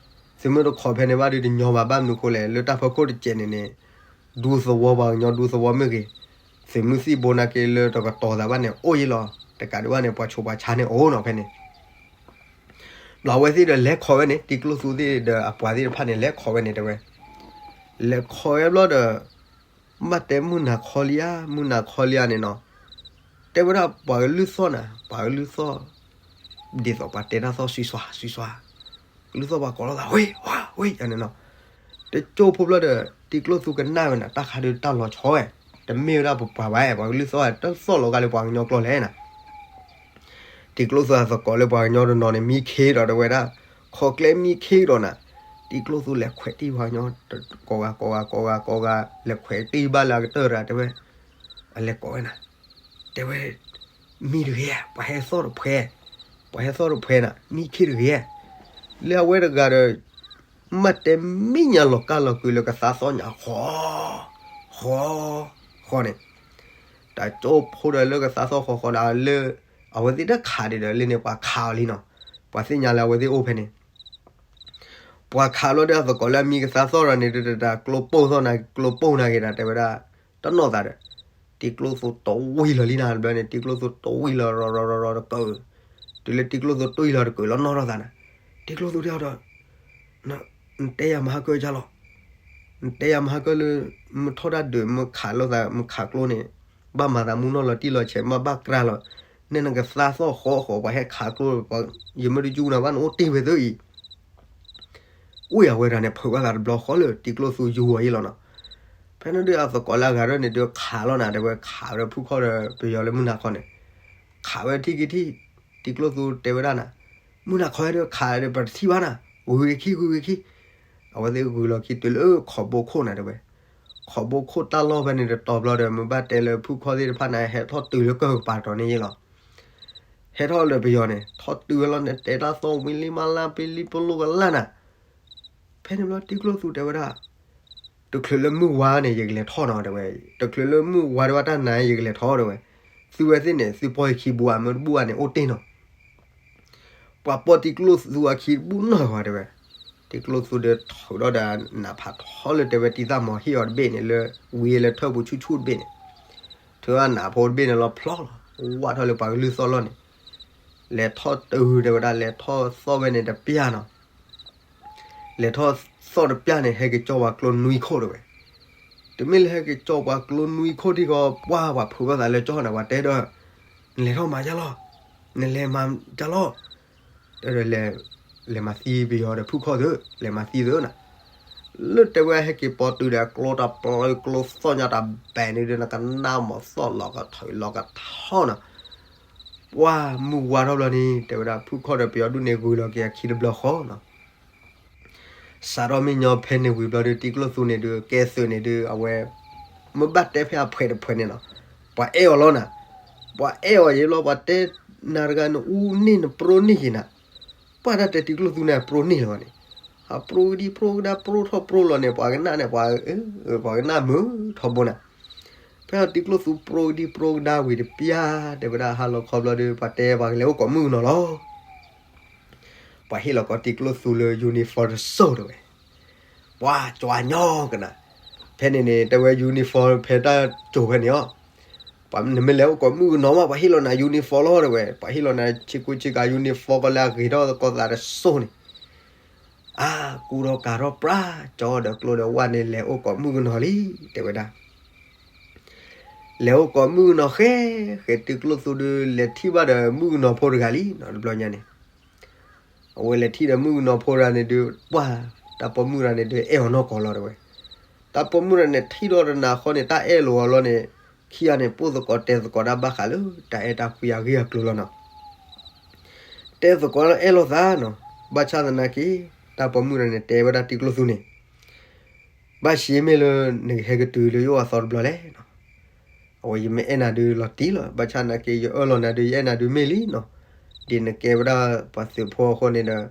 သုမ့ၢ်တခိးဖဲန့ၣ်ဘၣ်ဒုးတညီဘၣ်, ဘၣ်မနုၤဃိလဲၣ်, လၢတၢ်ဖီခိၣ်တစဲးန့ၣ်န့ၣ် ဒူသဝီပှၤကညီဒူသဝီမ့ၢ်ဂ့ၤ, သုးမုၢ်သံၣ်ဘိနာ်က့လၢတကတီၤသးဘၣ်န့ၣ် အိၣ်ယံၤလီၤ. တကးဒံးဘၣ်န့ၣ် ပှၤဆူးပှၤဆါန့ၣ်အိၣ်နီၤဖဲန့ၣ် ဘျီအဝဲသ့ၣ်ဒီးလဲၤခိးဝဲန့ၣ် တံၤကျိၣ်သူသ့ၣ်ဒီးအပှၤသ့ၣ်တဖၣ်န့ၣ် လဲၤခိးဝဲန့ၣ်တဲဝဲ. လဲၤခိးဝဲဘျီဒီး ဘၣ်တဲမုၢ်နၤခီလံဧါ, မုၢ်နၤခီလံဧါန့ၣ်နီၤ, တဲဝဲဒၣ်ပှၤကလုၢ်သီၣ်နၤ, ပှၤကလုၢ်သီၣ် ဒ်သိးပှၤတဲတၢ်သီၣ်စွံစွါစွံစွါ, ကလုၢ်သီၣ်ပှၤကိးလိာ်သး ဝ့ၢ်ဝါဝ့ၢ်ယါန့ၣ်နီၤ. တကၠိဖိဖျၢၣ်ဒီး တံၤကျိၣ်သူကနၣ်ဝဲနၤ တၢ်ခါဒုးတၢ်လီၤဆီဝဲ, တမ့ၢ်ဝဲဒၣ်ပပှၤဘၣ်, ပှၤကလုၢ်သီၣ်တသီၣ်လီၤဂာ်လၢပှၤကညီကျိာ်လဲၣ်နၤ. တံၤကျိၣ်သူအသကိးလၢပှၤကညီတနီၤန့ၣ် မံခ့ဒီးတဲဝဲဒၣ်, ခိးကျဲမံခ့ဒီးနၤ, တံၤကျိၣ်သူလဲၤခွဲးတံၢ်ပှၤကညီ ကိးဂၤကိးဂၤကိးဂၤကိးဂၤ လဲၤခွဲးတံၢ်ဘၣ်လၢအကတၢၢ်တဂၤတဲဝဲ, အလဲၤကိးဝဲနၤ တဲဝဲ, မံတဂ့ၤဧါ, ပှၤဟဲသီၣ်တဖှဲး, ပှၤဟဲသီၣ်တဖှဲးနၤ မံခ့တဂ့ၤဧါ. လၢအဝဲတဂၤဒီး မ့ၢ်တဲမံညါလီၤကၢ်လီၤကုာ်လၢကသးသီၣ်ညါ ဃီ, ဃီ, ဃီန့ၣ်, တကၠိဖိဒီးလၢကသးသီၣ်ဃီဃီဒီးလၢ အဝဲသ့ၣ်တခးဒံးဒီးလၢန့ၣ် ပှၤခးအီၤလံနီၤ, ပှၤသ့ၣ်ညါလၢအဝဲသ့ၣ်အိၣ်ဖဲန့ၣ် ပှၤခးလီၤဒီးအသကိးလၢအမံကသးသီၣ်ဒီးန့ၣ် တတတၢ်ကျိပိၢ်သီၣ်နၤ ကျိပိၢ်နၤဂ့ၤတၢ်တဲဝဲဒၣ်, တနီၢ်သးဒီး, တံၤကျိၣ်သူတဝံၤလီၤလံနၤတဘျီန့ၣ် တံၤကျိၣ်သူတဝံၤလီၤရီၤရီၤရီၤရီၤတကၢၢ်, တုၤလၢတံၤကျိၣ်သူတဝံၤလီၤတကၢၢ်လီၤနီၢ်ထီၣ်သးနၤ, တံၤကျိၣ်သူတဲအီၤဒီး နတဲယၤမဟါကၢၢ်ကၢ်လီၤ, နတဲယၤမဟါကၢၢ်လၢ မ့ၢ်ထီၣ်တၢ်ဒုး မ့ၢ်ခးလိာ်သး မ့ၢ်ခးကျိန့ၣ်, ဘၣ်မၤသးမူနီၢ်လီၤတံၢ်လီၤဆဲး မ့ၢ်ဘၣ်ကြၢးလီၤ, နဲနကသးသီၣ်ဃီဃီ ပှၤဟဲခးကျိ ယမ့ၢ်တယူၢ်နၤဘၣ် နအိၣ်တ့ၢ်ဝဲသၢအံၤ အိၣ်ယၤဝဲဒၣ်န့ၣ် ဖုးဘၣ်သးတဘျီဃီလၢ တံၤကျိၣ်သူယူၤအီၤအံၤလီၤနီၤ. ဖဲန့ၣ်ဒုးအသကိးလၢအဂၤဒၢန့ၣ်ဒုးခးလီၤနၤ တဲဝဲခးဝဲဖုၣ်ခီၣ်ဒီးပယီၤလၢမုၢ်နၤခီန့ၣ်, ခးဝဲထံၣ်ကထံၣ်, တံၤကျိၣ်သူတဲဝဲဒၣ်နၤ, မုၢ်နၤခီဒီးခးဒီး ပတထံၣ်ဘၣ်နၤ, ဂုၤက့ၤခံ ဂုၤက့ၤခံ. အဝဲသ့ၣ်ဂုၤလီၤခံတုၤလၢခီးဘိခိၣ်နၤတဲဝဲ, ခီးဘိခိၣ်တၢ်လီၢ်ဖဲန့ၣ်တတီၤဘျီဒီး မ့ၢ်ဘၣ်တဲလၢဖုၣ်ခီၣ်သ့ၣ်တဖၣ်နၤ ဟဲထီၣ်တုၤလၢကၢၢ်ကပၤတီၤန့ၣ်ယ့လီၤ. ဟဲထီၣ်လၢပယီၤန့ၣ် ထီၣ်တုၤဝဲလီၤန့ၣ် တဲတၢ်သီၣ်ဝံၤလံမးလၢ ပလံပလိၣ်ကလၢ်နၤ ဖဲန့ၣ်ဘျီတံၤကျိၣ်သူတဲဝဲဒၣ်, တချုးလၢမုၢ်ဝါန့ၣ် ယကလဲၤထီၣ်နီၤတဲဝဲ, တချုးလၢမုၢ်ဝါဒၣ်ဘၣ်တၢ်နၤ ယကလဲၤထီၣ်တဲဝဲ, သုဝဲသ့ၣ်န့ၣ် သုပီၢ်ယခံဘူးဧါ မ့ၢ်တဘူးဧါန့ၣ် အိၣ်တ့ၢ်နီၤ. ပှၤပီၢ်တံၤကျိၣ်သူအခံတဘူးနီၢ်ဂီၤတဲဝဲ, တံၤကျိၣ်သူဒီးထုးထီၣ်ဒီးနးဖးထီလၢတဲဝဲတံၤသၣ်မီၤဟ့ၣ်အီၤတဘ့ၣ်န့ၣ် လၢဝံၤလၢထၢၣ်ပူၤဆူၣ်ဆူၣ်တဘ့ၣ်န့ၣ်, ထုးအနးဖိတဘ့ၣ်န့ၣ်လီၤဖျီလီၤ, ဝၢ်ထီၣ်လၢပှၤကလုၢ်သီၣ်လီၢ်န့ၣ်, လဲၤထီၣ်တုၤတဲဝဲဒၣ် လဲၤထီၣ်သီၣ်ဝဲန့ၣ်တပျၢ်နီၤ လဲၤထီၣ်သီၣ်တပျၢ်န့ၣ် ဟဲက့ၤကၠီပှၤကျိနွံခိၣ်တဲဝဲ, တမ့ၢ်လၢဟဲက့ၤကၠီပှၤကျိနွံခိၣ်ထံၣ်ဃီ ပှၢ်ပှၤဖုးဘၣ်သးလၢကၠီနၤ ပှၤတဲဒီး, နလဲၤထီၣ်မၤယါလီၤ, နလဲၤမၤယါလီၤ, တဲဒီး, လဲၤမၤသံပယီၤဒီးဖုၣ်ခီၣ်သု, လဲၤမၤသံသုနၤ လၢတဲဝဲဟဲက့ၤပိာ်တုၤဒီး ကျိတၢ်ပျီကျိသီၣ်ညါတၢ်ဘဲန့ၣ်ဒီး နကနၣ်မီၤသီၣ်လီၤကထီလီၤကထီနီၤ, ပှၢ်မုၢ်ဝါထီၣ်ဘျီန့ၣ် တဲဝဲဒၣ်ဖုၣ်ခီၣ်ဒီးပယီၤဒူၣ်န့ၣ်ဂုၤလီၤက့ၤအခံတဘျီဃီနီၤ, စးထီၣ်မ့ၢ်ညီဖဲန့ၣ်ဝံၤဘျီဒီး တံၤကျိၣ်သူန့ၣ်ဒီး ကဲသုးန့ၣ်ဒီး အဝဲ မ့ၢ်ဘၣ်တဲဖဲအဖှဲးတဖှဲးန့ၣ်နီၤ, ပှၤအဲၣ်အီၤလီၤနၤ, ပှၤအဲၣ်အီၤယံၤလီၤ ပှၤတဲနၤတဂၤနအူန့ၢ်နပြိန့ၢ်ယံၤနၤ ပှၢ်တၢ်တဲတံၤကျိၣ်သူန့ၣ် ပြိန့ၢ်လီၤန့ၣ်, အပြိကဒံပြိကဒါပြိထီၣ်ပြိလီၤန့ၣ် ပှၤကနၣ်န့ၣ် ပှၤ ပှၤကနၣ်မုာ်ထီဘိနၤ, ဖဲအတံၤကျိၣ်သူပြိကဒံပြိကဒါဝံၤတပျၢ် တဲဝဲဒၣ်ဟါလီၤခီဘျီဒီး ပှၤတဲပှၤကလဲၤအိၣ်ကိးမုၣ်ကနီၤလီၤ, ပှၤဟ့ၣ်လီၤကီးတံၤကျိၣ်သူလၢ uniform တစိၢ်တဲဝဲ ပှၤကၠွၤညီကနၤ, ဖဲန့ၣ်န့ၣ် တဲဝဲ uniform ဖဲတၢ်ကိၤဖဲန့ၣ်အီၤ, နမ့ၢ်လဲၤအိၣ်ကိးမုၣ်ကနီၤမး ပှၤဟ့ၣ်လီၤနၤ uniform လီၤတဲဝဲ, ပှၤဟ့ၣ်လီၤနၤဆ့ကူဆ့ကၤ uniform ကီးလၢအဂ့ၤထီၣ်သကိးသးတစိၢ်န့ၣ်, အါ ကူထီၣ်ကၤထီၣ်ပြၢ် ကၠီဒီးကျိဒီးဝၣ်န့ၣ် လဲၤအိၣ်ကိးမုၣ်ကနီၤလံ တဲဝဲဒၣ် လဲၤအိၣ်ကိးမုၣ်ကနီၤဃဲ ဃဲတံၤကျိၣ်သူဒီး လဲၤထံၣ်ဘၣ်ဒီးမုၣ်ကနီၤဖိတဂၤလံနီၤ တဘျီညါန့ၣ်, အဝဲလဲၤထံၣ်ဒီးမုၣ်ကနီၤဖိတဂၤန့ၣ်ဒီး ပှၢ် တၢ်ပိာ်မုၣ်တဂၤန့ၣ်ဒီး အဲၣ်အီၤနီၢ်ကီၢ်လီၤတဲဝဲ, တၢ်ပိာ်မုၣ်တဂၤန့ၣ် ထံၣ်ထီၣ်တနၤဃီန့ၣ် တၢ်အဲၣ်လိာ်အီၤလီၤန့ၣ်, ခံဂၤန့ၣ် ပိၢ်သကိးတဲသကိးတၢ်ဘၣ်ဃးလၢ တၢ်အဲၣ်တၢ်ကွံအဂ့ၢ်အကျိၤလီၤနီၤ တဲသကိးအဲၣ်လိာ်သးနီၤ, ဘၣ်ဆၣ်သနာ်က့ တၢ်ပိာ်မုၣ်တဂၤန့ၣ် တဲဝဲဒၣ်တံၤကျိၣ်သူန့ၣ်, ဘၣ်ဆံးမ့ၢ်လၢ နကဟဲကတုၤလၢယအိၣ်အသီတဘျီလဲၣ်နီၤ, အဝဲယမ့ၢ်အဲၣ်နၤဒုးလီၤတံၢ်လီၤ, ဘၣ်ဆၣ်သနာ်က့ ယအၢၣ်လီၤနၤဒုး ယအဲၣ်နၤဒုးမ့ၢ်လံနီၤ, ဒ်နကဲဝဲဒၣ်ပှၤသုးဖိအဃိန့ၣ်ဒီး,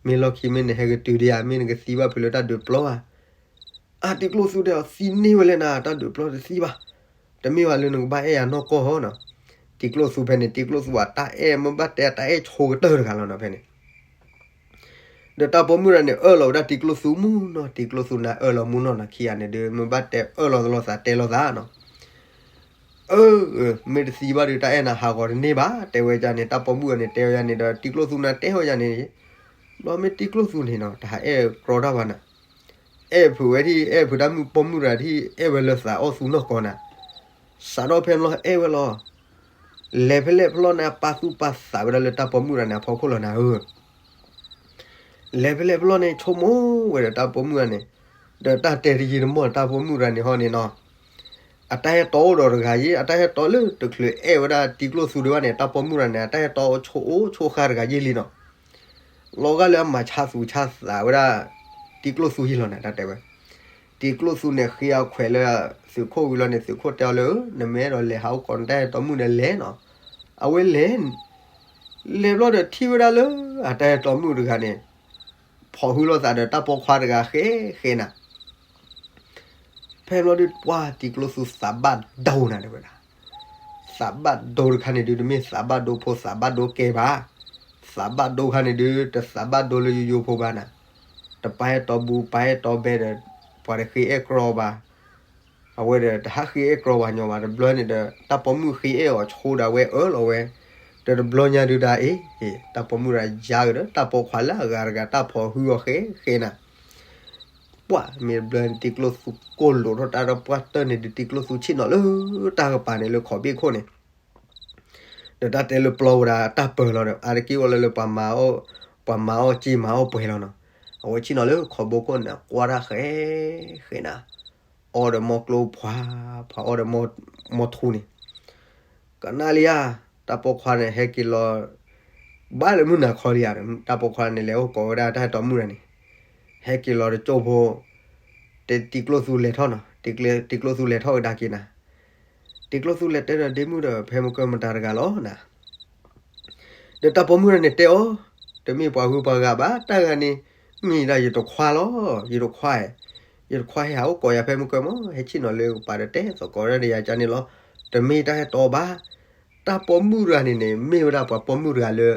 မ့ၢ်လီၢ်ခံမ့ၢ်နဟဲကတုၤဒံးဧါ မ့ၢ်နကသံဘၣ်ဖုးလၢတၢ်ဒုးပျီဧါ အါ တံၤကျိၣ်သူတဲအီၤ သံန့ၢ်ဝဲလဲၣ်နၤ တၢ်ဒုးပျီတသံဘၣ်, တမ့ၢ်ဘၣ်လၢနကဘၣ်အဲၣ်ယၤနီၢ်ကီၢ်ဟီနီၤ, တံၤကျိၣ်သူဖဲန့ၣ် တံၤကျိၣ်သူအတၢ်အဲၣ် မ့ၢ်ဘၣ်တဲအတၢ်အဲၣ်ဆိကတၢၢ်တဂၤလီၤနီၤဖဲန့ၣ်, ဒီးတၢ်ပိာ်မုၣ်တဂၤန့ၣ် အၢၣ်လီၤဝဲဒၣ်တံၤကျိၣ်သူမုၢ်နီၤ, တံၤကျိၣ်သူန့ၣ်အၢၣ်လီၤမုၢ်နီၤနီၤ ခံဂၤန့ၣ်ဒီး မ့ၢ်ဘၣ်တဲအၢၣ်လီၤသလိာ်သးတဲလိာ်သးနီၤ, အၢ မ့ၢ်တသံဘၣ်ဒီး တၢ်အဲၣ်နၤဟးဂီၤတန့ၢ်ဘၣ် တဲဝဲဒ်န့ၣ်, တၢ်ပိာ်မုၣ်တဂၤန့ၣ် တဲဝဲဒ်န့ၣ်ဒီး တံၤကျိၣ်သူန့ၣ်တဲဝဲဒ်န့ၣ်, ဘျီမ့ၢ်တံၤကျိၣ်သူန့ၣ်နီၤ တဟးအဲၣ်ကြီတၢ်ဘၣ်နၤ, အဲၣ်ဖုးဝဲဒၣ် အဲၣ်ဖုးတၢ်မုၣ်ပိာ်မုၣ်တဂၤဒၣ် အဲၣ်ဝဲလၢသးအိၣ်သူနီၢ်ကီၢ်နၤ, စးထီၣ်ဖဲန့ၣ်လီၤအဲၣ်ဝဲလီၤ, လဲၤဖဲလဲၣ်ဖဲလဲၣ်န့ၣ် ပာ်သူၣ်ပာ်သးဝဲဒၣ်လၢတၢ်ပိာ်မုၣ်တဂၤန့ၣ်အဖီခိၣ်လီၤနၤဧၢ လဲၤဖဲလဲၣ်ဖဲလဲၣ်န့ၣ် ဆိကမိၣ်ဝဲဒီးတၢ်ပိာ်မုၣ်တဂၤန့ၣ်, ဒီးတၢ်တဲတယံာ်တမီၢ် တၢ်ပိာ်မုၣ်တဂၤန့ၣ်ဟီန့ၣ်နီၤ, အတၢ်ဟဲတီအိၣ်ဒီးတဂၤယ့ၣ် အတၢ်ဟဲတီလၢတချုးအဲၣ်ဝဲဒၣ်တံၤကျိၣ်သူဒံးဘၣ်န့ၣ် တၢ်ပိာ်မုၣ်တဂၤန့ၣ် အတၢ်ဟဲတီအိၣ်ဆိအိၣ်ဆိဃါတဂၤယ့ၣ်လံနီၤ, လီၤဂာ်လၢအမၤဆါသူၣ်ဆါသးဝဲဒၣ် တံၤကျိၣ်သူယ့ၣ်လီၤနၤ တၢ်တဲဝဲ, တံၤကျိၣ်သူန့ၣ်ဃ့အခွဲးလၢ သုးခိၣ်ဝံၤလီၤန့ၣ် သုးခိၣ်တဲအီၤလၢ နမ့ၢ်အဲၣ်ဒိးလဲၤဟးအိၣ်ကိးနတၢ်ဟဲတီမုၣ်န့ၣ်လဲၤနီၤ, အဝဲလဲၤ လဲၤဘျီဒီးထံၣ်ဝဲဒၣ်လၢ အတၢ်ဟဲတီမုၣ်တဂၤန့ၣ် ဖိးဟုလိာ်သးဒီးတၢ်ပိာ်ခွါတဂၤဃဲဃဲနၤ, ဖဲဘျီဒုးပှၢ်တံၤကျိၣ်သူသးဘၣ်ဒိနၤတဲဝဲဒၣ်, သးဘၣ်ဒိတခါန့ၣ်ဒုး တမ့ၢ်သးဘၣ်ဒိဖိသးဘၣ်ဒိကဲဘၣ်, သးဘၣ်ဒိခါန့ၣ်ဒုး တသးဘၣ်ဒိလၢယိယိဖိဘၣ်နၤ, တပာ်အဲၣ်တီဘူးပာ်အဲၣ်တီဘဲဒီး ပှၤတဃ့အဲၣ်ကြီဘၣ် အဝဲဒီးတဟးဃ့အဲၣ်ကြီဘၣ်ညီဘၣ် တဘျီန့ၣ်ဒီး တၢ်ပိာ်မုၣ်ဃ့အဲၣ်အီၤဆိဒီးအဝဲအၢၣ်လီၤဝဲ, ဒီးတဘျီညါဒုးဒၣ်အံၤ တၢ်ပိာ်မုၣ်ဒၣ်ယါကဒီး တၢ်ပိာ်ခွါလၢအဂၤတဂၤ တၢ်ဖိးဟုအီၤဃဲဃဲနၤ, ပှၢ်မ့ၢ်တဘျီန့ၣ် တံၤကျိၣ်သူကိၢ်လိာ်ထီၣ်တၢ်ဒီးပှၢ်တၢၢ်န့ၣ်ဒုး တံၤကျိၣ်သူဆ့ၣ်နီၤလၢတၢ်ကပၤန့ၣ်လၢခီးဘ့ၣ်ခိၣ်န့ၣ် ဒီးတၢ်တဲလၢပျီဝဲဒၣ်တၢ်ပၢၤလီၤဒီး အါတက့ၢ်အိၣ်လၢလၢပှၤမၤအီၣ်, ပှၤမၤအီၣ်က့ၢ်မၤအီၣ်ပှဲၤလီၤနီၤ, အဝဲဆ့ၣ်နီၤလၢခီးဘိခိၣ်န့ၣ် ကွၢ်တၢ်ဃဲဃဲနၤ, အီၣ်ဒီးမီကျိဖှၤ, ဖှၤအီၣ်ဒီးမီထူန့ၣ်, ကနၣ်လံဧါ, တၢ်ပိာ်ခွါန့ၣ် ဟဲက့ၤလီၤ, ဘၣ်လၢမုၢ်နၤခီလံဧါ, တၢ်ပိာ်ခွါန့ၣ် လဲၤအိၣ်ကိးဝဲဒၣ်တၢ်အဲၣ်တီမုၣ်တဂၤန့ၣ်, ဟဲက့ၤလီၤတကၠိဖိ, တဲတံၤကျိၣ်သူလဲၤထီၣ်နီၤ, တံၤကျိၣ်သူလဲၤထီၣ်ကဒါက့ၤနၤ, တံၤကျိၣ်သူလဲၤတဲဒီးဒ့မုၣ်ဒီး ဖဲမုၢ်ကၢမတၤတဂၤလီၤနၤ. ဒီးတၢ်ပိာ်မုၣ်တဂၤန့ၣ်တဲအီၤ, တမ့ၢ်ပှၤဂုၤပှၤဂၤဘၣ်, တၢ်ဂၤန့ၣ် မ့ၢ်ဒၣ်ယတခွါလီၤ, ယတခွါ, ယတခွါဟဲဟးအိၣ်ကိးယၤဖဲမုၢ်ကၢမး, ဟဲဆ့ၣ်နီၤလၢပှၤဒီးတဲသကိးတၢ်ဒီးယၤကန့ၣ်လီၤ, တမ့ၢ်တၢ်အဲၣ်တီဘၣ်. တၢ်ပိာ်မုၣ်တဂၤန့ၣ်န့ၣ် မ့ၢ်ဝဲဒၣ်ပှၤပိာ်မုၣ်တဂၤလၢ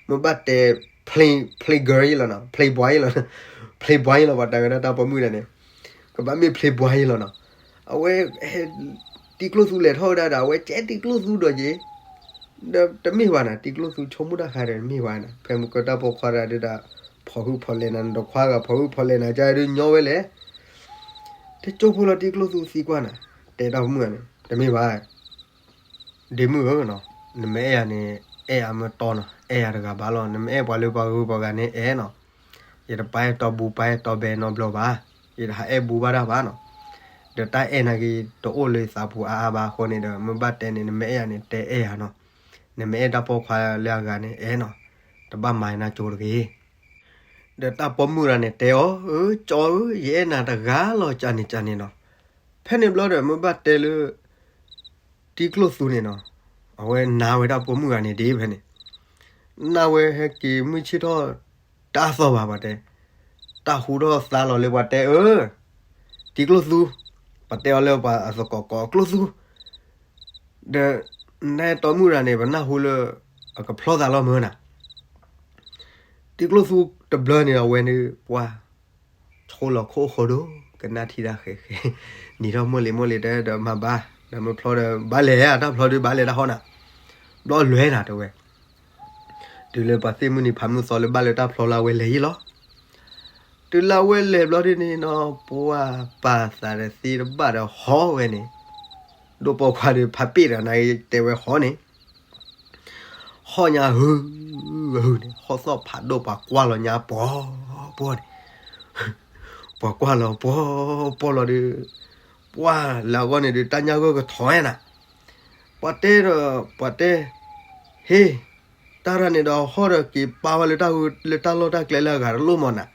မ့ၢ်ဘၣ်တဲ play, play girl ယလီၤနီၤ, play boy ယလီၤ, play boy ယလီၤ, ပှၤတၢ်ဝဲဒၣ်တၢ်ပိာ်မုၣ်တဂၤန့ၣ်, ကဘၣ်မ့ၢ် play boy ယလီၤနီၤ. အဝဲ တံၤကျိၣ်သူလဲၤထီၣ်ဝဲဒၣ်ဒီး အဝဲကဲတံၤကျိၣ်သူဒီးက့ၤ, ဒီးတမ့ၢ်ဘၣ်နၤ, တံၤကျိၣ်သူဆိကမိၣ်တၢ်ခါဒီးတမ့ၢ်ဘၣ်နၤ, ဖဲမုၢ်ကၢတၢ်ပိာ်ခွါတဂၤဒီး ဖီၣ်ဟုၣ်ဖီၣ်လဲၢ်နၤ, နတခွါဂၤ ဖီၣ်ဟုၣ်ဖီၣ်လဲၢ်နၤ ကဒီးညီဝဲလဲၣ်. တကၠိဖိလီၤတံၤကျိၣ်သူသံကွၢ်နၤ, တဲတၢ်ပိာ်မုၣ်တဂၤန့ၣ်, တမ့ၢ်ဘၣ် ဒ့မုၣ်ဧၢနီၤ, နမ့ၢ်အဲၣ်ယၤန့ၣ် အဲၣ်ယၤမ့ၢ်တီနီၤ, အဲၣ်ယၤတဂၤဘၣ်လီၤ, နမ့ၢ်အဲၣ်ပှၤလၢပှၤဂုၤပှၤဂၤန့ၣ်အဲၣ်နီၤ. ယတပာ်အဲၣ်တီဘူးပာ်အဲၣ်တီဘဲနီတဘျီဘၣ်, ယတဟးအဲၣ်ဘူးဘၣ်တၢ်ဘၣ်နီၤ. ဒီးတၢ်အဲၣ်နာ်က့ တအိၣ်လၢယသးပူၤအါအါဘၣ်အဃိန့ၣ်ဒီး မ့ၢ်ဘၣ်တဲန့ၣ် နမ့ၢ်အဲၣ်ယၤန့ၣ် တဲအဲၣ်ယၤနီၤ, နမ့ၢ်အဲၣ်တၢ်ပိာ်ခွါလၢအဂၤန့ၣ်အဲၣ်နီၤ, တဘၣ်မၤနၤကၠိတဂ့ၤ. ဒီးတၢ်ပိာ်မုၣ်တဂၤန့ၣ်တဲအီၤ, အၢ ကၠီဧၢ, ယအဲၣ်နၤတဂၤလီၤ ကန့ၣ်ကန့ၣ်နီၤ. ဖဲန့ၣ်ဘျီဒီး မ့ၢ်ဘၣ်တဲလၢ တံၤကျိၣ်သူန့ၣ်နီၤ, အဝဲနာ်ဝဲဒၣ်ပိာ်မုၣ်တဂၤန့ၣ်ဒ်ဖဲန့ၣ်, နာ်ဝဲဟဲက့ၤမုၢ်ဆ့ၣ်ထီၣ် တၢ်သီၣ်ဘၣ်ပှၤတဲ, တၢ်ဟူထီၣ်သါလီၤလၢပှၤတဲအၢ, တံၤကျိၣ်သူ, ပှၤတဲအီၤလၢပှၤအသကိးကိးကျိၣ်သူ, ဒီး နအဲၣ်တီမုၣ်တဂၤန့ၣ် ပနၢ်ဟူလၢ အကဖျီသးလီၤမၢ်နၤ. တံၤကျိၣ်သူတဘျီန့ၣ် အဝဲန့ၣ် ပှၤ ဆိလီၤခိၣ်ဃီဒိၣ်, ကနၣ်ထံတၢ်ဃဲးဃဲး, နံၤထီၣ်မိၢ်လံၤမိၢ်လံၤတဲဒီးမၤဘၣ်, ဒီးမ့ၢ်ဖျီဒီး ဘၣ်လဲၤဧါ, တၢ်ဖျီဒုးဘၣ်လဲၤတၢ်ဟီနၤ, ဘျီလွဲနၤတဲဝဲ. တုၤလၢပှၤသ့ၣ်မုၢ်နံၤဖးမုၢ်သီလၢဘၣ်လၢတၢ်ဖျီလၢအဝဲလဲၤယံၤလီၤ. တုၤလၢအဝဲလဲၤဘျီဒ်န့ၣ်နီၤ ပှၤပာ်သးတသ့တဘၣ်ဒီးဟီဝဲန့ၣ်, ဒိၣ်ပိာ်ခွါဒီးဖးပ့ၣ်ဒီးနၤတဲဝဲဟီန့ၣ် ဟီၣ်ညါဟု, ဟုန့ၣ် ဟီၣ်သီၣ်ဖးဒိၣ် ပှၤကွၢ်လီၤညါပှီၤပှီၤန့ၣ်, ပှၤကွၢ်လီၤပှီၤပှီၤလီၤဒီး, ပှၤလၢအဂီၢ်န့ၣ်ဒီး တၢ်ညၣ်ဂိၢ်ကထီၣ်ဝဲနၤ, ပှၤတဲဒီး ပှၤတဲ, ဟ့, တၢ်တၢ်န့ၣ်ဒီးဟီၣ်ဒီးက့ၤပာ်ဝဲလၢတၢ်ဂ့ၢ် လၢတၢ်လီၢ်တၢ်ကျဲလၢအဂၤတလိၣ်မၢ်နၤ,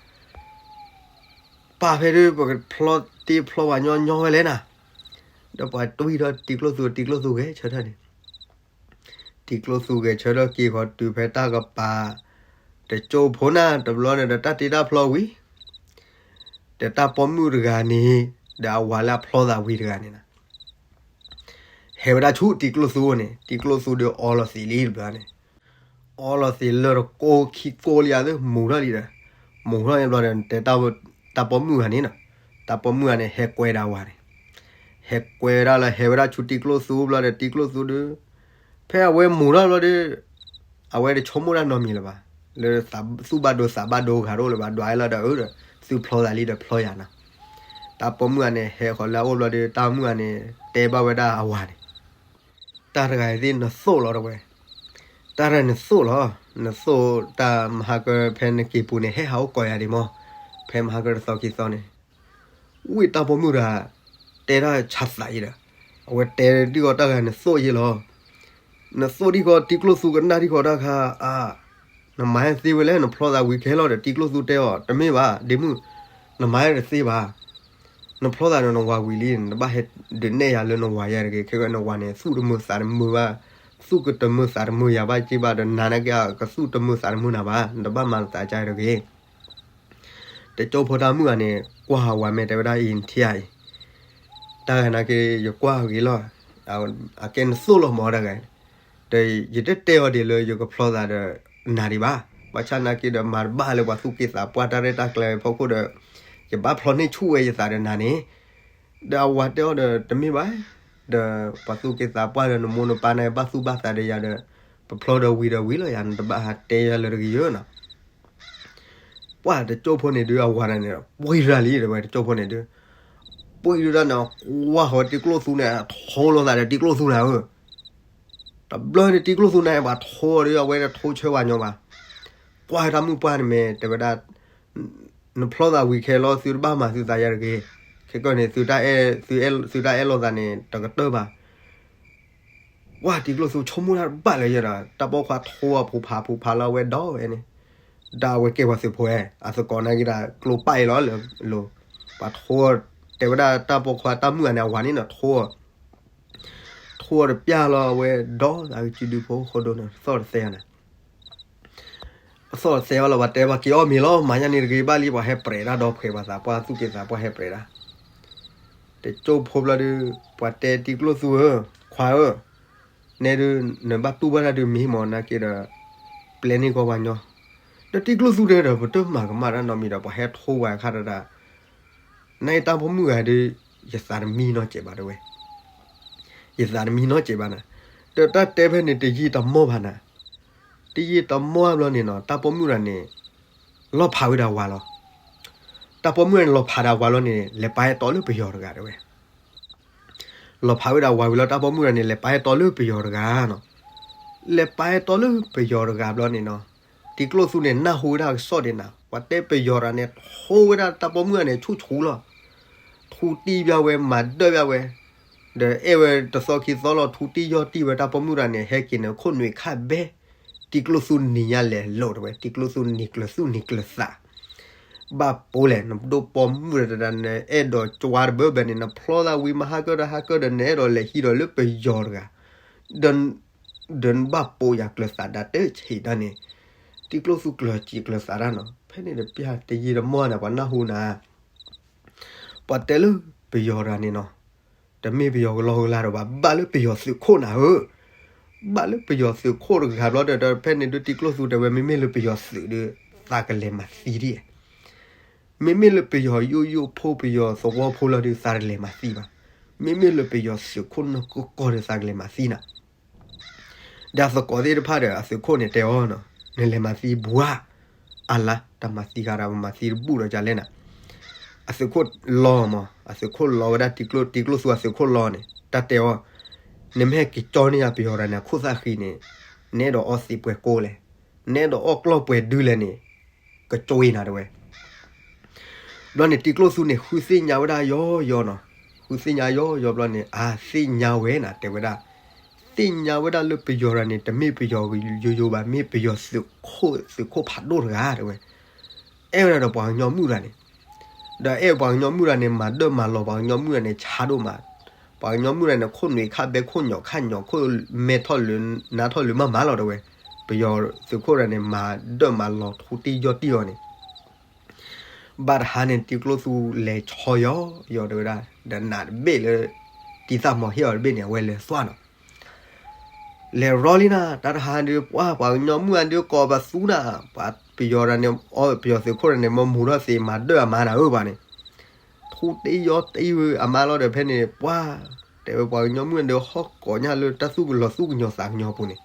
ပာ်ဖဲဒုး ပကဖျီတ့ဖျီဝဲညီညီဝဲလဲၣ်နၤ, ဒီးပှၤတွံၢ်ထီၣ်တံၤကျိၣ်သူ တံၤကျိၣ်သူဂဲၤဆၢထၢၣ်န့ၣ် တံၤကျိၣ်သူဂဲၤဆၢထၢၣ်က့ၤဃီတုၤဖဲတၢ်ကပၤ, တကၠိဖိနၤတဘျီန့ၣ်ဒီး တၢ်တ့တၢ်ဖျီဝံၤ, ဒီးတၢ်ပိာ်မုၣ်တဂၤန့ၣ်, ဒီးအဝၤလၢအဖျီသးဝံၤတဂၤန့ၣ်, ဟဲဝဲဒၣ်ဆူတံၤကျိၣ်သူန့ၣ် တံၤကျိၣ်သူဒီးအီလီၤသံးလံတဘျီန့ၣ်, အီလီၤသံးလၢတကိးခံကိးလံဧါသ့ၣ် မူၤထီၣ်လံဒီး, မူၤထီၣ်န့ၣ်ဘျီဒီး တဲတၢ်ပိာ်မုၣ်ဂၤန့ၣ်နီၤ, တၢ်ပိာ်မုၣ်ဂၤန့ၣ် ဟဲကွဲဒီးအဝၤန့ၣ်, ဟဲကွဲဝဲဒၣ်လၢ ဟဲဝဲဒၣ်ဆူတံၤကျိၣ်သူဘျီဒီး တံၤကျိၣ်သူဒီး, ဖဲအဝဲမူၤထီၣ်ဘျီဒီး, အဝဲတဆိကမိၣ်တၢ်နီတမံၤလၢၤဘၣ်, လၢသူၣ်ဘၣ်ဒိသးဘၣ်ဒိဂၤတအိၣ်လၢၤဘၣ်, ဒွးလီၤဒီးအၢဒီး, သုဖျီသးလံဒီးဖျီယၤနီၤ, တၢ်ပိာ်မုၣ်ဂၤန့ၣ် ဟဲဃီၤလၢအအိၣ်ဘျီဒီး တၢ်မုၣ်ဂၤန့ၣ် တဲဘၣ်ဝဲဒၣ်အဝၤန့ၣ်, တၢ်တဂၤအံၤသ့ၣ်နသိၣ်လီၤတဲဝဲ, တၢ်တဂၤနသိၣ်လီၤ, နသိၣ်တၢ်မဟါကၢဖဲနက့ၤပူၤန့ၣ် ဟဲဟးအိၣ်ကိးယၤဒံးမး, ဖဲမဟါကၢတသီခံသီန့ၣ်, ဝံၣ်တၢ်ပိာ်မုၣ်တဂၤ, တဲတၢ်ဆါသးအံၤဒီး, အဝဲတဲဒံးဃီတၢ်ဂၤနသိၣ်ယ့လီၤ, နသိၣ်ဒံးဃီတံၤကျိၣ်သူကနၣ်ဒံးဃီတၢ်ခါ, အါ, နမၤဟဲသ့ဝဲလဲၣ် နဖျီသးဝံၤခဲလီၤဒီး တံၤကျိၣ်သူတဲအီၤ တမ့ၢ်ဘၣ်, ဒ့မုၣ်, နမၤဟဲတသ့ဘၣ် နဖျီသးဒီးနဝၤဝံၤလံ, နတဘၣ်ဟဲဒုးနဲၣ်ယၤလၢနဝၤယၤတဂ့ၤ, ခဲကနဝၤန့ၣ် သူၣ်တမုာ်သးတမုာ်ဘၣ်, သူၣ်ကတမုာ်သးတမုာ်ယၤဘၣ်က့ဘၣ်ဒီး နၤနာ်က့ကသူၣ်တမုာ်သးတမုာ်နၤဘၣ်, နတဘၣ်မၤသးကါတဂ့ၤ. တကၠိဖိတၢ်မုၣ်ဂၤန့ၣ် ကွၢ်ဝၤမဲာ်တဲဝဲဒၣ်အံၤထံဧါအံၤ, တၢ်ဂၤနာ်က့ ယကွၢ်ဂ့ၤလီၤ, အကဲနသိၣ်လီၤမၢ်တၢ်ဂၤ, ဒီးယတတဲအီၤဒ်လၢယကဖျီသးဒီးနၤဒံးဘၣ်, ဘၣ်ဆၣ်နာ်က့ဒီးမၤတဘၣ်လၢပှၤသူၣ်က့သးပှၢ်တၢ်ရဲၣ်တၢ်ကျဲၤဖီခိၣ်ဒီး, ယဘၣ်ဖျီန့ၢ်ဆူၣ်ဝဲယသးဒီးနၤန့ၣ်, ဒီးအဝၤတဲအီၤဒီးတမ့ၢ်ဘၣ်, ဒီးပှၤသူၣ်က့သးပှၢ်ဒီးနမိၢ်နပၢ်န့ၣ် ဘၣ်သူၣ်ဘၣ်သးဒီးယၤဒီး, ပဖျီဒီးဝံၤဒီးဝံၤလီၤယၤ နတဘၣ်ဟးတဲယၤလၢတဂ့ၤယၢနီၤ. ပှၢ်တကၠိဖိန့ၣ်ဒုး အဝၤန့ၣ် ပှံၢ်တၢ်လံ တဲဝဲတကၠိဖိန့ၣ်ဒုး, ပှံၢ်ဒုးတၢ်န့ၣ် ကွၢ်ဃီၤတံၤကျိၣ်သူန့ၣ် ထိလိာ်သးဒီးတံၤကျိၣ်သူနၤဧၢ, တဘျီန့ၣ်တံၤကျိၣ်သူန့ၣ် ပှၤထိဒီး အဝဲတထိဆၢဝဲညီဘၣ်, ကွၢ်တၢ်မုၣ်ပှၢ်န့ၣ်မ့ၢ် တဲဝဲဒၣ် နဖျီသးဝံၤခဲလီၤ သုတဘၣ်မၤသုသးယၤတဂ့ၤ, ခဲကီန့ၣ် သုတၢ်အဲၣ်လိာ်သးန့ၣ် တကတၢၢ်ဘၣ်. ပှၢ်တံၤကျိၣ်သူဆိကမိၣ်တၢ်တဘၣ်လၢၤယဲဒီး တၢ်ပိာ်ခွါထိအီၤ ဖူးဖးဖူးဖးလၢအဝဲဒီးဝဲန့ၣ်, ဒီးအဝဲကဲပှၤသုးဖိဧါ, အသကိးနာ်က့ဒီး ကျိပၣ်အံၤလီၤလၢလိၤ, ပှၤထိအီၤ, တဲဝဲဒၣ်တၢ်ပိာ်ခွါတၢ်မုၣ်ဂၤန့ၣ် အဝၤန့ၣ်နီၤ ထိအီၤ, ထိအီၤတပျၢ်လီၤ အဝဲဒီးသးကစုဒုဖိဃိဒိန့ၣ် သီၣ်တသဲဧါန့ၣ် အသီၣ်တသဲအီၤလီၤ ပှၤတဲပှၤက့ၤအီၣ်မ့ၤလီၤ မၤညါန့ၣ်တဂ့ၤဘၣ်လံ ပှၤဟဲပြဲးတၢ်ဒီဖှဲးပှၤသးပှၢ်သူၣ်က့သးပှၢ်ဟဲပြဲးတၢ်, တကၠိဖိဘျီဒီး ပှၤတဲတံၤကျိၣ်သူဧၢ, ခွါဧၢ, နဲဒုး နဘၣ်တူၢ်ဘၣ်တၢ်ဒုးမ့ၢ်မ့ၢ်နာ်က့ဒီး ပျဲန့ၢ်ကီးပှၤညီ, ဒီးတံၤကျိၣ်သူတဲဒီး ပတမၤကမၣ်တၢ်နီတမံၤဒီး ပှၤဟဲထိပှၤအခါတဒၣ် နအံၤတၢ်ပိာ်မုၣ်ဂၤဒုး ယသးတမံနီတစဲးဘၣ်တဲဝဲ, ယသးတမံနီတစဲးဘၣ်နၤ, ဒီးတၢ်တဲဖဲန့ၣ်တယံာ်တမီၢ်ဘၣ်နၤ, တယံာ်တမီၢ်ဘျီန့ၣ်နီၤ တၢ်ပိာ်မုၣ်တဂၤန့ၣ် လီၤဖးဝဲဒၣ်ဝၤလီၤ, တၢ်ပိာ်မုၣ်တဂၤန့ၣ် လီၤဖးဒၣ်ဝၤလီၤန့ၣ် လဲၤပာ်ဟဲတီလၢပယီၤတဂၤတဲဝဲ လီၤဖးဝဲဒၣ်ဝၤဝံၤလီၤ တၢ်ပိာ်မုၣ်တဂၤန့ၣ် လဲၤပာ်ဟဲတီလၢပယီၤတဂၤနီၤ, လဲၤပာ်ဟဲတီလၢပယီၤတဂၤဘျီန့ၣ်နီၤ, တံၤကျိၣ်သူန့ၣ် နၢ်ဟူဝဲဒၣ်ကစီၣ်ဒံးနၤ ပှၤတဲပယီၤတဂၤန့ၣ် ထိဝဲဒၣ်တၢ်ပိာ်မုၣ်တဂၤန့ၣ် ဆူၣ်ဆူၣ်လီၤ, ထူတံၢ်ဘၣ်ဝဲ မၤဒၢၣ်ဘၣ်ဝဲ, ဒီးအဲၣ်ဝဲတသီခံသီလီၤ ထူတံၢ်ယီၢ်တံၢ်ဝဲ တၢ်ပိာ်မုၣ်တဂၤန့ၣ် ဟဲက့ၤန့ၣ် ခိၣ်နူာ်ခါဘဲ, တံၤကျိၣ်သူနံၤညါလဲၤလိာ်တဲဝဲ တံၤကျိၣ်သူနံၤကျၢၤသူၣ်နံၤကျၢၤသး ဘၣ်ပိာ်လဲၣ် နဒိၣ်ပိာ်မုၣ်တဂၤ နအဲၣ်ဒိးကွၢ်တဘၢဘၢန့ၣ် နဖျီသးဝံၤမဟါကၢဒီးဟါကၢဒီး နအဲၣ်ဒိးလဲၤဟံးဒီးလၢပယီၤတဂၤ, ဒီးနဘၣ်ပိာ်ယၤကျၢၤသးဒၣ်တဆံးဒၣ်န့ၣ်, တံၤကျိၣ်သူကျၢၤစံးကျၢၤသးဒၣ်နီၤ ဖဲန့ၣ်တပျၢ်တယံာ်တမီၢ်န့ၣ် ပှၤနၢ်ဟူနၤ ပှၤတဲလၢပယီၤတဂၤန့ၣ်နီၤ, တမ့ၢ်ပယီၤကလီကလီဒီးဘၣ် ဘၣ်လၢပယီၤသုးခိၣ်နၤဧၢ, ဘၣ်လၢပယီၤသုးခိၣ်တဂၤဘျီဒီး ဖဲန့ၣ်ဒုးတံၤကျိၣ်သူတဲဝဲ မ့မ့ၢ်လၢပယီၤသုးဒီး သးကလဲၤမၤသံဒ်, မ့မ့ၢ်လၢပယီၤယိယိဖိ ပယီၤသဝီဖိလီၤဒီး သးတလဲၤမၤသံဘၣ်, မ့မ့ၢ်လၢပယီၤသုးခိၣ်နၢ်ကီၢ်ကီၢ်ဒီးသးကလဲၤမၤသံနၤ ဒီးအသကိးသ့ၣ်တဖၣ်ဒီး အသုးခိၣ်န့ၣ်တဲအီၤ, နလဲၤမၤသံဘှါ, အလါ တၢ်မၤသံဂၤဒီး ပမၤသံတဘူၣ်ဒီးကလဲၣ်နၤ, အသုးခိၣ်လီၤမး အသုးခိၣ်လီၤဝဲဒၣ်တံၤကျိၣ် တံၤကျိၣ်သူအသုးခိၣ်လီၤန့ၣ် တၢ်တဲအီၤ, နမ့ၢ်ဟဲက့ၤကၠီန့ၢ်ယၤပယီၤတဂၤန့ၣ် အခိၣ်သၣ်ဃံန့ၣ်, နအဲၣ်ဒိးအီသံးပှဲၤကိးလဲၣ်, နအဲၣ်ဒိးအီၣ်ကျီၢ်ပှဲၤဒုလဲၣ်န့ၣ်, ကကၠီနၤတဲဝဲ ဘျီန့ၣ် တံၤကျိၣ်သူန့ၣ် ဃုသ့ၣ်ညါဝဲဒၣ်ယီယီနီၤ, ဃုသ့ၣ်ညါယီယီဘျီန့ၣ် အါ သ့ၣ်ညါဝဲနၤ တဲဝဲဒၣ်, သ့ၣ်ညါဝဲဒၣ်လၢပယီၤတဂၤန့ၣ် တမ့ၢ်ပယီၤယိယိဘၣ် မ့ၢ်ပယီၤသုးခိၣ် သုးခိၣ်ဖးဒိၣ်တဂၤတဲဝဲ, အဲၣ်ဝဲဒၣ်ဒီးပှၤကညီမုၣ်တဂၤန့ၣ်, ဒီးအဲၣ်ပှၤကညီမုၣ်တဂၤန့ၣ် မၤဒၢၣ်မၤလီၤ ပှၤကညီမုၣ်တဂၤန့ၣ် ဆါဒိၣ်မး, ပှၤကညီမုၣ်တဂၤန့ၣ် ခိၣ်နူာ်ခါဘဲ ခိၣ်ညီၣ်ခါညီၣ် ခိၣ်မဲထီၣ်လၢနါထီၣ်လၢမးမးလီၤတဲဝဲ, ပယီၤသုးခိၣ်တဂၤန့ၣ် မၤဒၢၣ်မၤလီၤထူတံၢ်ယီၢ်တံၢ်အီၤန့ၣ် ဘၣ်တဟါန့ၣ် တံၤကျိၣ်သူလဲၤဆီယီၤယီၤတဲဝဲဒၣ်, ဒီးနးတဘ့ၣ်လၢ တံၤသၣ်မီၤဟ့ၣ်အီၤတဘ့ၣ်န့ၣ် အဝဲလဲၤသွၣ်နီၤ, လဲၤရီလံနၤ တၢ်တဟါဒုး ပှၤပှၤကညီမုၣ်အဒုးကိးပသူနၤ, ပှၤပယီၤတဂၤန့ၣ် အီပယီၤသုးခိၣ်တဂၤန့ၣ် မ့ၢ်မူထီၣ်သ့မၤဒၢၣ်အမါနၤဧၢဘၣ်န့ၣ်, ထူတံၢ်ယီၢ်တံၢ်ဝဲအမါလီၤဒီး ဖဲန့ၣ် ပှၤ တဲဝဲပှၤကညီမုၣ်အဒုးဟီၣ်ကိးညါလၢတၢ်သူၣ်ကလီၤသူၣ်ကညီၤသးကညီၤပူၤန့ၣ်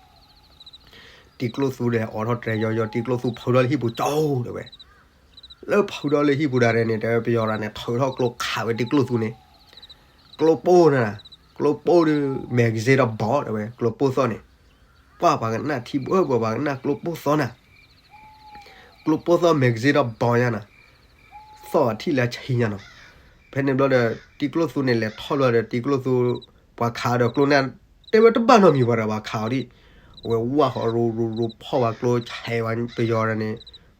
တံၤကျိၣ်သူဒီးအိးထီၣ်တြဲၤယီၤယီၤ တံၤကျိၣ်သူဖုထီၣ်လၢဟံၣ်ပူၤကၠီတဲဝဲ, လၢဖုထီၣ်လၢဟံၣ်ပူၤဒၣ်န့ၣ် တဲဝဲပယီၤတဂၤန့ၣ် ထုးထီၣ်ကျိခးဝဲတံၤကျိၣ်သူန့ၣ်, ကျိပိၢ်နၤ, ကျိပိၢ်ဒီး magazine ဒီးဘီတဲဝဲ ကျိပိၢ်သီၣ်န့ၣ်, ပှၤပှၤကနၣ်ထံဘၣ်ဘၣ်ပှၤကနၣ်ကျိပိၢ်သီၣ်နၤ ကျိပိၢ်သီၣ် magazine ဒီးဘီညါနၤ, သီၣ်အထံၣ်လၢအဆံညါနီၤ, ဖဲန့ၣ်ဘျီဒီး တံၤကျိၣ်သူန့ၣ်လဲၤထီၣ်ဘျီဒီး တံၤကျိၣ်သူ ပှၤခးဒီးကျိန့ၣ် တဲဝဲတဘၣ်နီတမံၤဘၣ်ဒီးပှၤခးအီၤဒံး, အဝဲဝၢ်ဃီရိရိရိဖီၣ်ဝဲကျိ ဆဲးဝဲပယီၤန့ၣ်,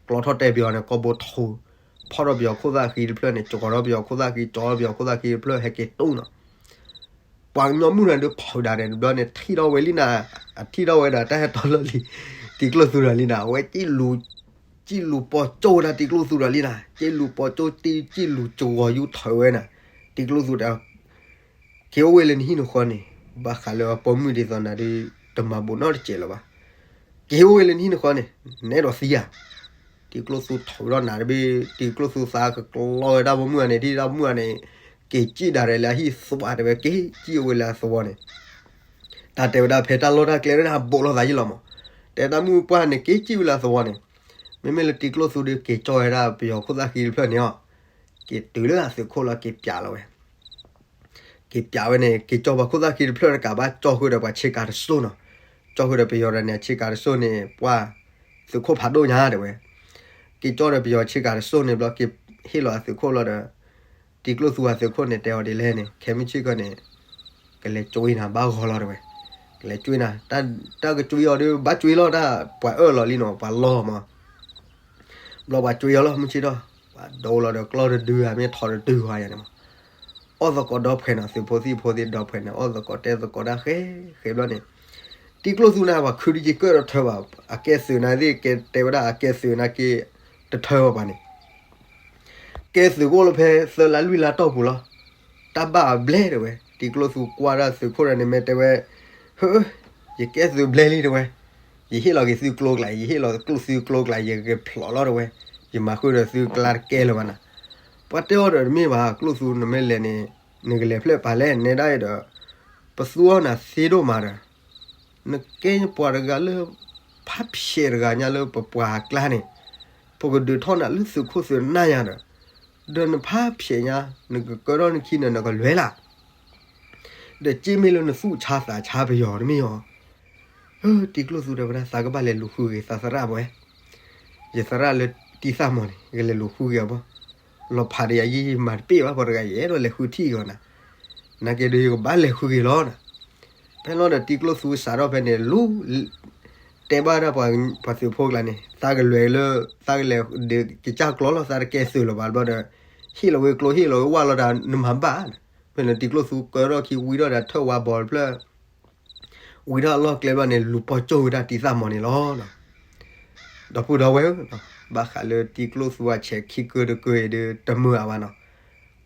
ကျီထီၣ်တဲပယီၤန့ၣ် ကီၢ်ဘိထူ, ဖီၣ်ထီၣ်ပယီၤခိၣ်သၣ်ဃံတဖျၢၣ်န့ၣ် ကၠီထီၣ်ပယီၤခိၣ်သၣ်ဃံ ကၠီထီၣ်ပယီၤခိၣ်သၣ်ဃံတဖျၢၣ် ဟဲက့ၤတူၢ်နီၤ ပှၤကညီမုၣ်တဂၤဒုးဖုးဒၣ်န့ၣ် တဘျီန့ၣ် ထံၣ်ထီၣ်ဝဲလံနၤ, အထံၣ်ထီၣ်ဝဲဒီးတၢ်ဟဲတီလီၤလံ, တံၤကျိၣ်သူဒီးလံနၤ အဝဲ စံၣ်လူၤပိာ်ကၠိဝဲဒၣ်တံၤကျိၣ်သူဒီးလံနၤ, စံၣ်လူၤပိာ်ကၠိတံၢ် စံၣ်လူၤကဝီၤယူထၢဝဲနၤ, တံၤကျိၣ်သူဒီး က့ၤအိၣ်ဝဲလၢနဟံၣ်နဃီန့ၣ်, ဘၣ်ဃးလၢအပိာ်မုၣ်ဒ်သိးနၤဒုး တမၤဘူးနီတစဲးလၢၤဘၣ်. က့ၤအိၣ်ဝဲလၢနဟံၣ်နဃီန့ၣ်, နအဲၣ်ဒိးသံဧါ. တံၤကျိၣ်သူထုးထီၣ်နၤတဘ့ၣ်, တံၤကျိၣ်သူသးကကျီဝဲတၢ်ပိာ်မုၣ်ဂၤန့ၣ်, တံၤပိာ်မုၣ်ဂၤန့ၣ် က့ၤစံၣ်ဒၣ်ရဲၣ်လၢအဟံၣ်သွါတဲဝဲ, က့ၤစံၣ်အိၣ်ဝဲလၢအသဝီန့ၣ်, တၢ်တဲဝဲဒၣ်ဖဲတၢ်လီၢ်တၢ်ကျဲဒၣ် ဘူးလိာ်သးယံာ်လီၤမး, တဲတၢ်မုၣ်ပှၢ်န့ၣ် က့ၤစံၣ်ဝဲလၢအသဝီန့ၣ်, မ့မ့ၢ်လၢတံၤကျိၣ်သူဒီး က့ၤကၠီဝဲဒၣ်ပယီၤခိၣ်သၣ်ဃံတဖျၢၣ်န့ၣ်အီၤ, က့ၤတုၤလၢအသုးခိၣ်လီၤ က့ၤပျးလီၤဝဲ က့ၤပျးဝဲန့ၣ် က့ၤကၠီပှၤခိၣ်သၣ်ဃံတဖျၢၣ်တကးဘၣ် ကၠီဃုာ်ဒီးပှၤဆ့ကၤတစိၢ်နီၤ, ကၠီဃုာ်ဒီးပယီၤတဂၤန့ၣ် အဆ့ကၤတစိၢ်န့ၣ် ပှၤသုးခိၣ်ဖးဒိၣ်ညါတဲဝဲ, က့ၤကၠီဒီးပယီၤဆ့ကၤတစိၢ်န့ၣ်ဘျီ က့ၤဟ့ၣ်လီၤအသုးခိၣ်လီၤဒီး, တံၤကျိၣ်သူအသုးခိၣ်န့ၣ် တဲအီၤဒ်လဲၣ်န့ၣ် ခဲမုၢ်ဆ့ၣ်ကီၢ်န့ၣ် ကလဲၤကၠီနၤဘၣ်ဂီၤလီၤတဲဝဲ, ကလဲၤကွ့နၤ, တၢ်ကကွ့အီၤဒီး ဘၣ်ကွ့လီၤ တၢ်ပှၤအၢၣ်လီၤလံနီၤ ပှၤလီၤမး, ဘျီပှၤကွ့အီၤလီၤ မုၢ်ဆ့ၣ်ထီၣ်, ပှၤဒိလီၤဒီးကျီၢ်တဒုဧါ မ့ၢ်ထိးတဒုဧါယၤန့ၣ်မး, အီၣ်သကိးဒီဖှဲးနီၤ သုးဖိသံၣ်ဖိသ့ၣ်ဒီဖှဲးန့ၣ် အီၣ်သကိးတဲသကိးတၢ်ဃဲဃဲဘျီန့ၣ်, တံၤကျိၣ်သူန့ၣ် ပှၤခုဒုက့ၤကၢၣ်ဒီးထၢဘၣ်, အကဲသုးန့ၣ်သ့ၣ်ကဲတဲဝဲဒၣ် အကဲသုးန့ၣ်က့ၤ တထၢဘၣ်ပှၤန့ၣ် ကဲသုးကအိၣ်လၢဖဲသၢလါလွံၢ်လါတီၢ်ပူၤလီၤ. တၢ်ဘၣ်အဘျဲၣ်တဲဝဲ, တံၤကျိၣ်သူကွၢ်ဒၣ်သုးခိၣ်န့ၣ်မ့ၢ်တဲဝဲ, ဟၢ, ယကဲသုးဘျဲၣ်လံတဲဝဲ, ယဟ့ၣ်လီၤက့ၤသုကျိကျါ, ယဟ့ၣ်လီၤကျိၣ်သုကျိကျါ, ယကဖျိးလီၤတဲဝဲ, ယမၤဃုာ်ဒီးသုကျါတကဲလၢၤဘၣ်နၤ. ပှၤတဲအီၤဒီးတမ့ၢ်ဘၣ်, ကျိၣ်သူနမ့ၢ်လဲၤန့ၣ်, နကလဲၤဖျဲၣ်ပာ်လဲၣ် နဲဒၣ်အံၤဒီး, ပသူအီၤနၤသ့ဒိၣ်မးဒီး နကဲပှၤတဂၤလၢ ဖးဖျဲးတဂၤညါလၢပပှၤအကျါန့ၣ်, ပကဒုးထီၣ်နၤလၢသုးခိၣ်သုးနၢ်ညါဒီး, ဒီးနဖးဖျဲးညါ, နကကၢထီၣ်နခံန့ၣ် နကလွဲၤလၢ်, ဒီးက့မ့ၢ်လၢနသူၣ်ဆါသးဆါပယီၤတမ့ၢ်အီၤ. တံၤကျိၣ်သူတဲဝဲဒၣ် သးကဘၣ်လဲၤလူၤဃုက့ၤသးသရၣ်ဝဲ, ယသရၣ်လၢတံၤသၣ်မီၤန့ၣ် ယကလဲၤလူၤဃုက့ၤအီၤဘၣ်, လီၤဖးဒီးယၤယမၤတပ့ၢ်ဘၣ် ပှၤတဂၤယအဲၣ်ဒိးလဲၤဃုထံၣ်အီၤနၤ, နာ်က့ဒီးယကဘၣ်လဲၤဃုက့ၤလီၤနၤ. ဖဲလီၤဒီးတံၤကျိၣ်သူစးထီၣ်ဖဲန့ၣ် လူ တဲဘၣ်ဒၣ်ပှၤသုးဖိကျါန့ၣ် သးကလဲၤလၢ သးကလဲၤဒီးကစၢ်ကျီလီၤ သးတကဲသုးလၢၤဘၣ်ဘျီဒီး, ဟ့ၣ်လီၤဝဲကျိဟ့ၣ်လီၤဝဲဝၣ်လီၤဒီး နမၤဘၣ်, ဖဲန့ၣ်တံၤကျိၣ်သူကၢထီၣ်ခံဝံထီၣ်ဒီးထၢၣ်ဝါဘီတဖျၢၣ်, ဝံထီၣ်အလီၢ်ကျဲဘျီန့ၣ် လူၤပီၢ်ကၠိၣ်ဝဲဒၣ်တံၤသၣ်မီၤန့ၣ်လီၤ. ဒီပုၢ်ဒီဝဲၢ်ဧၢ, ဘၣ်ဃးလၢတံၤကျိၣ်သူအဆဲးခံကုတကုအံၤဒီး တမုာ်အါဘၣ်နီၤ,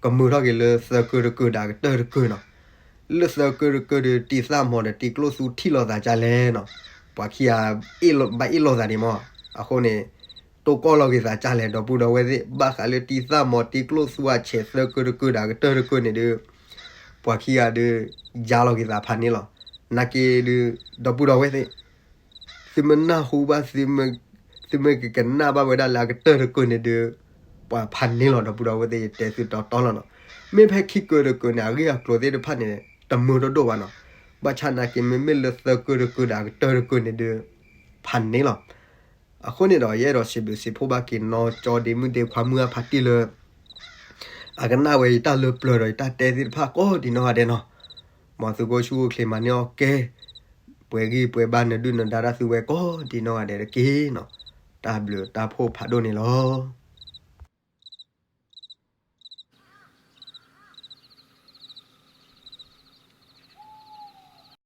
ကမုာ်ထီၣ်က့ၤလၢသၢကုတကုဒီးကတၢၢ်တကုနီၤ. လၢသၢကုတကုဒီး တံၤသၣ်မီၤဒီးတံၤကျိၣ်သူထံၣ်လိာ်သးဒ်လဲၣ်နီၤ, ပှၤခံဂၤ ဘၣ်အ့ၣ်လိာ်သးဒံးမး, အဃိန့ၣ် တိၢ်ကီၢ်လီၤက့ၤသးဒ်လဲၣ် ဒီပုၢ်ဒီဝဲၢ်သ့ၣ်, ဘၣ်ဃးလၢတံၤသၣ်မီၤတံၤကျိၣ်သူအဆဲးသၢကုတကုဒီးကတၢၢ်တကုန့ၣ်ဒီး ပှၤခံဂၤဒီး ယါလီၤက့ၤသးဖးန့ၣ်လီၤ. နာ်က့ဒီး ဒီပုၢ်ဒီဝဲၢ်သ့ၣ် သုမ့ၢ်နၢ်ဟူဘၣ်, သုမ့ၢ်ကကနၣ်ဘၣ်ဝဲဒၣ်လၢအကတၢၢ်တကုန့ၣ်ဒီး ပှၤဖးန့ၣ်လီၤ ဒီပုၢ်ဒီဝဲၢ်သ့ၣ် ယတဲသုတီတီလီၤနီၤ. မ့ၢ်ဖဲခံကုတကုန့ၣ် အဂ့ၢ်အကျိၤသ့ၣ်တဖၣ်န့ၣ် တမုာ်တဒိၣ်ဘၣ်နီၤ. ဘၣ်ဆၣ်နာ်က့ မ့မ့ၢ်လၢသၢကုတကုဒီးအကတၢၢ်တကုန့ၣ်ဒီး ဖးန့ၣ်လီၤ. အဃိန့ၣ်ဒီး ယအဲၣ်ဒိးစံးဘျုးစံးဖှိၣ်ဘၣ်က့ၤနီၢ်ကၠီဒ့မုၣ်ဒ့ခွါမုၢ်အဖးတံၢ်လၢ အကနၣ်ဝဲယတၢ်လၢပျၢၤဒီးယတၢ်တဲသ့ၣ်တဖၣ်ကိးဒံးနီၢ်ဂၤဒဲးနီၤ. မ်သုးခိၣ်ဆူၣ်အိၣ်ချ့မၤန့ၢ်အီၣ်ကဲ ပှဲၤဂံၢ်ပှဲၤဘါနဒုၣ်နဒါတၢ်သုဝဲကိးဒံးနီၢ်ဂၤဒဲးတက့ၢ်နီၤ. တၢ်ဘျုးတၢ်ဖှိၣ်ဖးဒိၣ်န့ၣ်လီၤ.